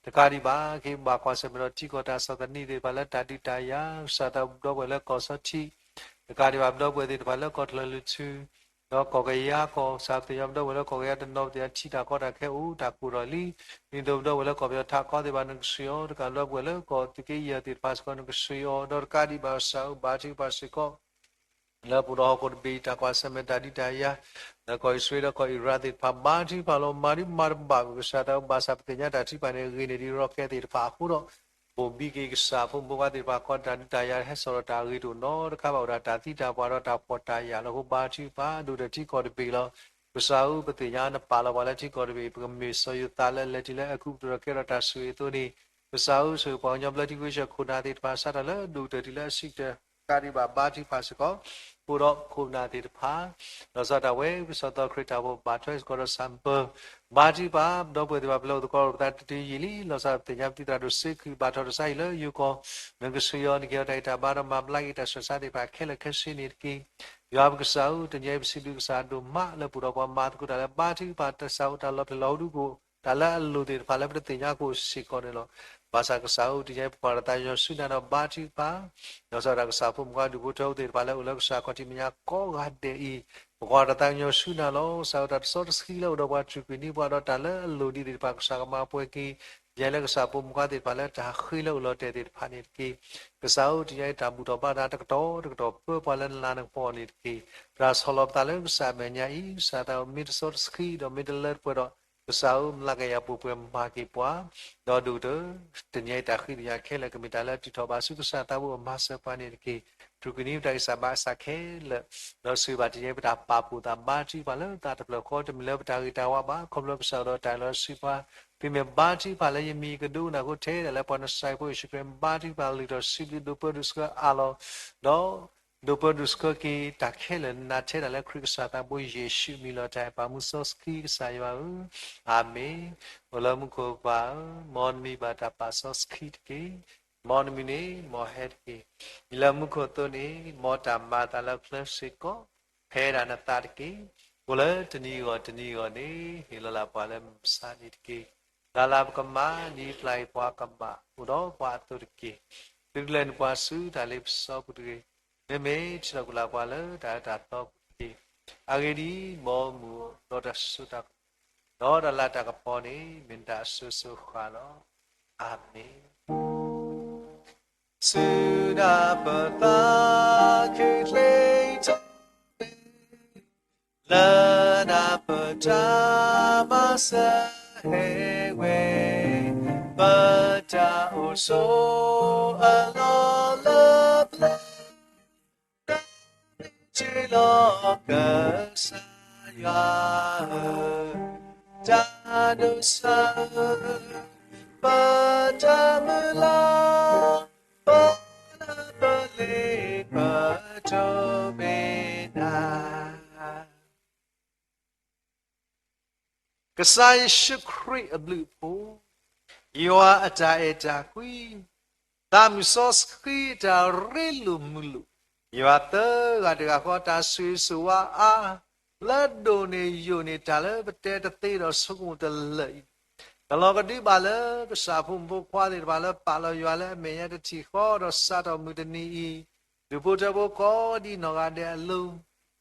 တကးဒံးဘၣ် က့ၤဘၣ်ကွၢ်ဆၢၣ်မဲာ်ဒီးထံကီၢ်တၢ်ဆီၣ်သနံးသ့ၣ်တဖၣ်လၢတၢ်ဒုးတၢ်ယၤ ကစၢ်သးဘိဒီပုၢ်ဝဲၢ်လၢကီၢ်စီထံး တကးဒံးဘၣ် ပဒီပုၢ်ဝဲၢ်သ့ၣ်တဖၣ်လၢကီၢ်ချၢၣ်လွံၢ်ထူၣ် ဒီးကီၢ်ကယၤကီၢ် ကစၢ်ပသ့ၣ်ညါပဒီပုၢ်ဝဲၢ်လၢကီၢ်ကယၤတနီၤ ပသ့ၣ်ညါထံတၢ်ကီတၢ်ခဲအိၣ် တၢ်ကိၢ်ထီၣ်လံ ဒ်သိးပဒီပုၢ်ဝဲၢ်လၢကီၢ်ပယီၤထးကီသ့ၣ်တဖၣ် နကစၢ်ယွၤ တကးပဒီပုၢ်ဝဲၢ်လၢကီၢ်သုးက့ယဲၢ်သ့ၣ်တဖၣ်စ့ၢ်ကီး နကစၢ်ယွၤ ဒီးတကးဒံးဘၣ် ကစၢ်ဧၢ ဘါထုကဖၣ်စ့ၢ်ကီး လၢပအိၣ်ဒီးဟီၣ်ခိၣ်တဘ့ၣ်အံၤ တၢ်ကွၢ်ဆၢၣ်မဲာ်တၢ်ဒုးတၢ်ယၤ လၢကီၢ်အံၣ်စရ့လးဒီးကီၢ်အံၣ်ရၣ်သ့ၣ်တဖၣ် ဘါထုကဖၣ်လီၤ မၤဒုးမၤတဘၣ်ကွံာ် ကစၢ်သးဘိ ဘၣ်ဆၣ်ပသ့ၣ်ညါတၢ်ထုကဖၣ်န့ၣ် ဂ့ၤန့ၢ်ဒံး rocket သ့ၣ်တဖၣ်အဃိဒီး ဘိၣ်ဘံက့ၤကစၢ်ဖိမုၣ်ဖိခွါသ့ၣ်တဖၣ် ကီးတၢ်ဒုးတၢ်ယၤ ဟဲစိာ်ဒီးတၢ်ဂ့ၤတအိၣ်နီတခါဘၣ် အိၣ်ဒၣ်တၢ်သံတၢ်ပှၢ်ဒီးတၢ်ဖှီၣ်တၢ်ယာ်လီၤ အဃိ ဘါထုကဖၣ် ဒိၣ်ကတၢၢ်ထံကီၢ်တဘ့ၣ်လီၤ ကစၢ်ဧၢ ပသ့ၣ်ညါနပာ်လီၤပှၤလၢထံကီၢ်တဘ့ၣ်အံၤ ပကမ့ၢ်စီၤယိၤသးလၢလဲၤတုၤလၢအဲၤကူပတူးဒီးကဲထီၣ်တၢ်ဆိၣ်ဂ့ၤအသိးန့ၣ် ကစၢ်ဧၢ ဆိၣ်ဂ့ၤပှၤကညီဘျၢထံခဝ့ၡၢၣ်ခိၣ်နၢ်သ့ၣ်တဖၣ် စးထီၣ်လၢ ဒိၣ်ကတၢၢ်တုၤလၢအဆံးကတၢၢ် တကးဒံးဘၣ် ဘါထုကဖၣ်စ့ၢ်ကီး ပအိၣ်ဒီးခိၣ်နၢ်သ့ၣ်တဖၣ် လီၤဆီဒၣ်တၢ်ဝဲ ပစီၤသီခရံာ်တၢ်အိၣ်ဖှိၣ်ဘၣ်ထွဲစ့ၢ်ကီးဒီး ဆၣ်ပၢၤ ဘါထုကဖၣ် ပဒီပုၢ်ဝဲၢ်သ့ၣ်တဖၣ် ပလၢအိၣ်သကိးဒီးပသးတတုၤယံာ်လံ လီၤဆီဒၣ်ပသ့ၣ်ညါပတံၤသရၣ်ဒိၣ်စ့ခုၣ် ဘၣ်ထီၣ်တၢ်ဆါဟံၣ်လၢယိၤကီၢ် နကစၢ်ယွၤ နကဟ့ၣ်အီၤတၢ်အဲၣ်တၢ်ဘါဒီးမၤဘျါက့ၤတၢ်ဆူးတၢ်ဆါသ့ၣ်တဖၣ်ခဲလၢာ်ခဲဆ့န့ၣ်တက့ၢ်. ယွၤပကစၢ်ဧၢ, တနံၤအံၤပစံးဘျုးကစၢ်ဒိၣ်မးလၢပှၤဒီးပှၤမၤသကိးတၢ်လၢဘါထုကဖၣ် တၢ်ဆၢကတီၢ်လီၤဖျဲၣ်လီၤဟိဒုကိၣ် တၢ်လၢအလိၣ်သ့ၣ်တဖၣ်လၢပတသ့ၣ်ညါအဃိစ့ၢ်ကီးန့ၣ်လီၤ. ဘၣ်ဆၣ်ကစၢ်ဧၢ, တနံၤအံၤပကွၢ်တၢ်သးကညီၤဆူနၤဒီးဘါထုကဖၣ် ဒီးစးထီၣ်ကစၢ်ဖိမုၣ်ခွါဒူၣ်ဖိထၢဖိသ့ၣ်တဖၣ်လၢအိၣ်လၢကစၢ်ခီၣ်ထံးမဲာ်ညါကိးဂၤဒဲးအံၤ, ပကွၢ်တၢ်သးကညီၤဆူနၤလီၤ. ကစၢ်ဧၢတၢ်တစီတဆှံလၢအိၣ်ဒီးပှၤတြူာ်ကွံာ်န့ၢ်ပှၤဒီးတၢ်လၢအလိၣ်ဒံးသ့ၣ်တဖၣ် ကစၢ်ကမၤပှဲၤက့ၤ ယဲလၢကစၢ်ဖိမုၣ်ခွါသ့ၣ်တဖၣ်လၢတၢ်ဃ့လၢအိၣ်လီၤတဲာ်သ့ၣ်တဖၣ်န့ၣ်တက့ၢ်. ကစၢ်ဧၢ တနံၤအံၤတၢ်ဘူၣ်ထီၣ်ဘါထီၣ်တၢ်တကတီၢ်တကတီၢ်ပၢပှၤလၢနလၤနကပီၤန့ၣ်တက့ၢ်. တၢ်ဆီၣ်လီၤပသးလၢကစၢ်အမဲာ်ညါအံၤ ကစၢ်သးမ့ၢ်တစီတဆှံဒီးမ့ၢ်တလၢတပှဲၤဒီး ကစၢ်ဧၢ မၤကယၤပှဲၤပှဲၤမၤက့ၤပှၤ ဒီးဒိၣ်ကတၢၢ် တနံၤအံၤတၢ်ဃ့ကညးခဲလၢာ် ကမ့ၢ်တၢ်လၢအထုးထီၣ်ဘၣ်ဆူကစၢ်သးဘိအမၤစၢၤပှၤန့ၣ်တက့ၢ်. တြူာ်ကွံာ်န့ၢ်ပတၢ်ဂံၢ်စၢ်ဘါစၢ်ခဲလၢာ်, ဒီးစံးဘၣ်တနံၤအံၤပတၢ်ပာ်ဖှိၣ်သးဘါထုကဖၣ်လၢသးတဖျၢၣ်ဃီ တမ့ၢ်လၢပတၢ်ဂ့ၤတၢ်ဝါဘၣ်. ခီဖျိကစၢ်အိၣ်ဒီးတၢ်လီၤစံးပှၤ သုမ့ၢ်ဘါထုကဖၣ်လၢယမံၤ ယကဒိကနၣ်ဃိထဲဒၣ်လၢပှၤနစၤရ့းဖိယ့ၣ်ၡူးခရံာ် ဘါထုကဖၣ်လုၢ်ထီၣ်စံးဘျုးဒိးပၢဒိးဆှၢအါလီၤ ဒီး ဒိးပၢဒိးဆှၢက့ၤတၢ်ခဲလၢာ်နၤထဲဒၣ်လၢခရံာ်ကစၢ်သးဘိယ့ၣ်ၡူးအမံၤလီၤ. တၢ်အဲၣ်ပာ်မူစီဆှံကစၢ်ယွၤဧၢ, အၤမ့ၣ်. အိၣ်လၢမူခိၣ်ပၢ်ဧၢ, မ်နမံၤဘၣ်တၢ်ပာ်စီဆှံတက့ၢ်. မ်နမုၢ်န့ၣ်မ်ဟဲတက့ၢ်. ဒ်လၢမူခိၣ်အသိးန့ၣ် မ်တၢ်မၤအသးလၢချၢစ့ၢ်ကီး ဖဲဒၣ်နသးတက့ၢ်. အိၣ်လၢတနံၤဂီၢ်တနံၤဂီၢ်န့ၣ် ဟ့ၣ်လီၤလၢပှၤလၢမုၢ်မဆါန့ၣ်တက့ၢ်. လၢ်လၢ်ပကမၤ ဒ်ပျၢ်အံၤပှၤကမၤ အိၣ်ဒီးပှၤအသိးတက့ၢ်. သုတလဲၤနုာ်ပှၤဆူတၢ်လ့ပစီပူၤတဂ့ၤ. မ့မ့ၢ်ထံၣ်လိာ်ကလာ်ပှၤလၢတၢ်အၢတၢ်သီပူၤတက့ၢ်. အဂ့ၢ်ဒ်အံၤ, မ်မုၢ်အိၣ်ဒီးတၢ်စိတၢ်ကမီၤ ဒီးတၢ်လၤတၢ်ကပီၤန့ၣ် မ့ၢ်နတၢ်အစိၤစိၤဃၣ်ဃၣ်လီၤ. အၤမ့ၣ်. ဆူနၤပသးခုချ့ထီၣ် လၢနၤပတၢ်မၤစၢၤဟဲဝဲ, ပတၢ်အိၣ်ဆိးအလီၢ်လၢပျၢၤ, တၢ်မ့ၢ်တ့ၢ်လီၤကစၢ်ယွၤဧၢ, တၢ်ဒိးစၢ်ဧၢ, ပတၢ်မုၢ်လၢ် ပလၢပလ့ပတိၢ်မ့ၢ်နၤ. ကစၢ်ယ့ၣ်ၡူးခရံာ်အဘျုးအဖှိၣ်, ယွၤအတၢ်အဲၣ်တၢ်ကွံ, သးမုၢ်စီဆှံအတၢ်ရ့လိာ်မုာ်လိာ်, ယွၤသၢဂၤတဂၤဃီတၢ်ဆိၣ်ဂ့ၤဆိၣ်ဝါအါ, လၢဒိၣ်န့ၢ်ယိာ်န့ၢ်တၢ်လၢပတဲတသ့ဒီးဆိကမိၣ်တလၢာ်အံၤ, ကလီၤကဒုဘၣ်လၢကစၢ်ဖိမုၣ်ဖိခွါသ့ၣ်တဖၣ်လၢပာ်လီၤယွၤလၢအမဲာ်ညါတထံၣ်ဃီဒီးစးထီၣ်မုၢ်တနံၤအံၤ, ဒူၣ်ဖိထၢဖိကိးဒံးနီၢ်ဂၤဒဲးအလိၤ,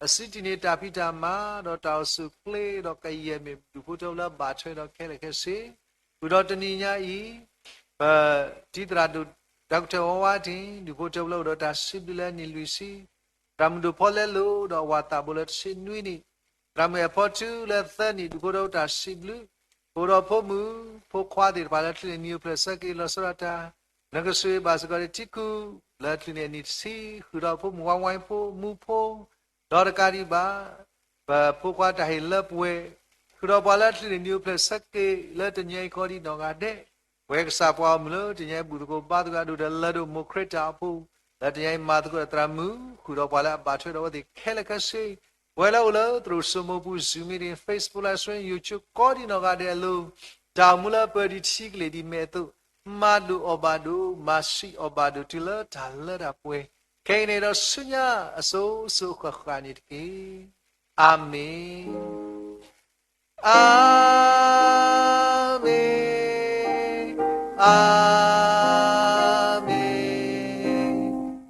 အစုတံၢ်န့ၢ်တၢ်ဖံးတၢ်မၤ ဒီးတၢ်အိၣ်ဆူၣ်အိၣ်ချ့ဒီးကယဲၢ်မ့ၢ် ဒူၣ်ဖိထၢဖိလၢအဘၣ်ထွဲဒီးခဲလၢာ်ခဲဆ့, ဃုာ်ဒီးတနံၤညါအံၤ, ပတံၤသရၣ်ဒိၣ် ဒီကထၢၣ်ဝါဝါထံး ဒူၣ်ဖိထၢဖိလၢအိၣ်ဒီးတၢ်စံးဘျုးလၢနံၣ်လွံၢ်ဆံ, သရၣ်မုၣ်ဒိၣ်ဖီလဲလိာ်ဒီးအဝၤသးဘိလၢတဆံနွံနံၣ်, သရၣ်မုၣ်အဲၣ်ဖီထူလၢသၢနံၣ် ဒူၣ်ဖိထၢဖိတၢ်စံးဘျုး, အိၣ်ဒီးဖိမုၣ်ဖိခွါသ့ၣ်တဖၣ်လၢချုးန့ၢ်နံၣ်အိၣ်ဖျဲၣ်ဆၢက့ၤလီၤဆီဒၣ်တၢ်, နကဆိၣ်ဂ့ၤဘၣ်စ့ၢ်ကီးန့ၣ်ထံကူၣ်, လၢချုးန့ၢ်အနံၣ်တဆံ, ဃုာ်ဒီးဖိမုၣ်ဝါဝါဖိမူဖိ ဒီးတကးဒံးဘၣ် ပဖိခွါတၢ်ဟ့ၣ်လၢပှဲၤ, ဃုာ်ဒီးပှၤလၢချုးန့ၢ်နံၣ်အိၣ်ဖျဲၣ်ဆၢက့ၤလၢတနံၤအံၤကိးဒံးနီၢ်ဂၤဒဲး, ပဝဲကစၢ်ပှၤဂီၢ်မုၢ်လၢတနံၤအံၤဘူၣ်သကိးဘါသကိးဒိၣ်ဒီးလၢဒိၣ်မိၢ်ခရံာ်တၢ်အိၣ်ဖှိၣ်, လၢတနံၤအံၤမၤသကိးဒီးသရၣ်မုၣ်, ဃုာ်ဒီးပှၤလၢအဘၣ်ထွဲဒီးအဝဲသ့ၣ်ခဲလၢာ်ခဲဆ့, ပဝဲလၢအိၣ်လၢသရိာ်စိမိပူၤ Zoom meeting, Facebook live stream, YouTube ကိးဒံးနီၢ်ဂၤဒဲးအလိၤ, တၢ်အိၣ်မူလၢပၢၤဒံးထံကလ့ၢ်ဒံးမဲာ်အသိး, မၤဒိၣ်အီၣ်ဘၣ်ဒိၣ်, မၤဆံးအီၣ်ဘၣ်ဒိၣ်တုၤလၢတၢ်လၢတၢ်ပှဲၤ, ခဲအံၤန့ၣ်ဒီးဆူညါအစိၤစိၤဃၣ်ဃၣ်န့ၣ်တက့ၢ်. အၤမ့ၣ်. အၤမ့ၣ်, အၤမ့ၣ်,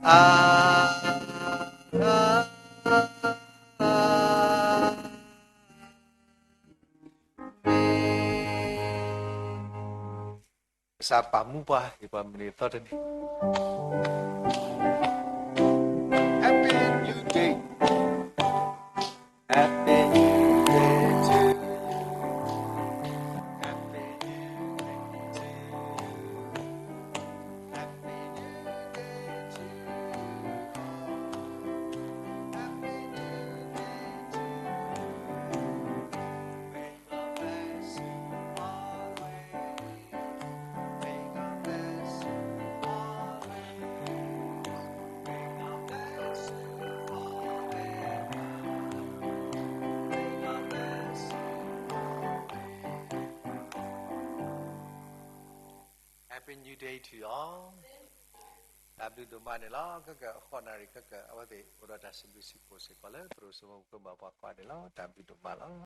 အၤမ့ၣ်. ကစၢ်ပာ်မူပှၤဟ့ၣ်ပှၤမုၢ်နံၤသီတနံၤ Happy New Day. Happy New Day to you. Happy New Day to you. Happy New Day to you. Happy New Day to you. May God bless you always. May God bless you always. May God bless you forever. May God bless you always. Happy New Day to you all. တၢ်ဘျုးဒိၣ်မးန့ၣ်လီၤ. ခဲကနံၣ်အဃိနၣ်ရံၣ်ခဲကနံၣ် အဝဲသ့ၣ်အိၣ်ဒီးတၢ်စံးဘျုးစံးဖှိၣ်စ့ၢ်ကီးလၢသရိာ်စိမိၢ်ပှၢ်ကိးဂၤဒဲးလီၤ. တၢ်ဘျုးဒိၣ်မးလီၤ.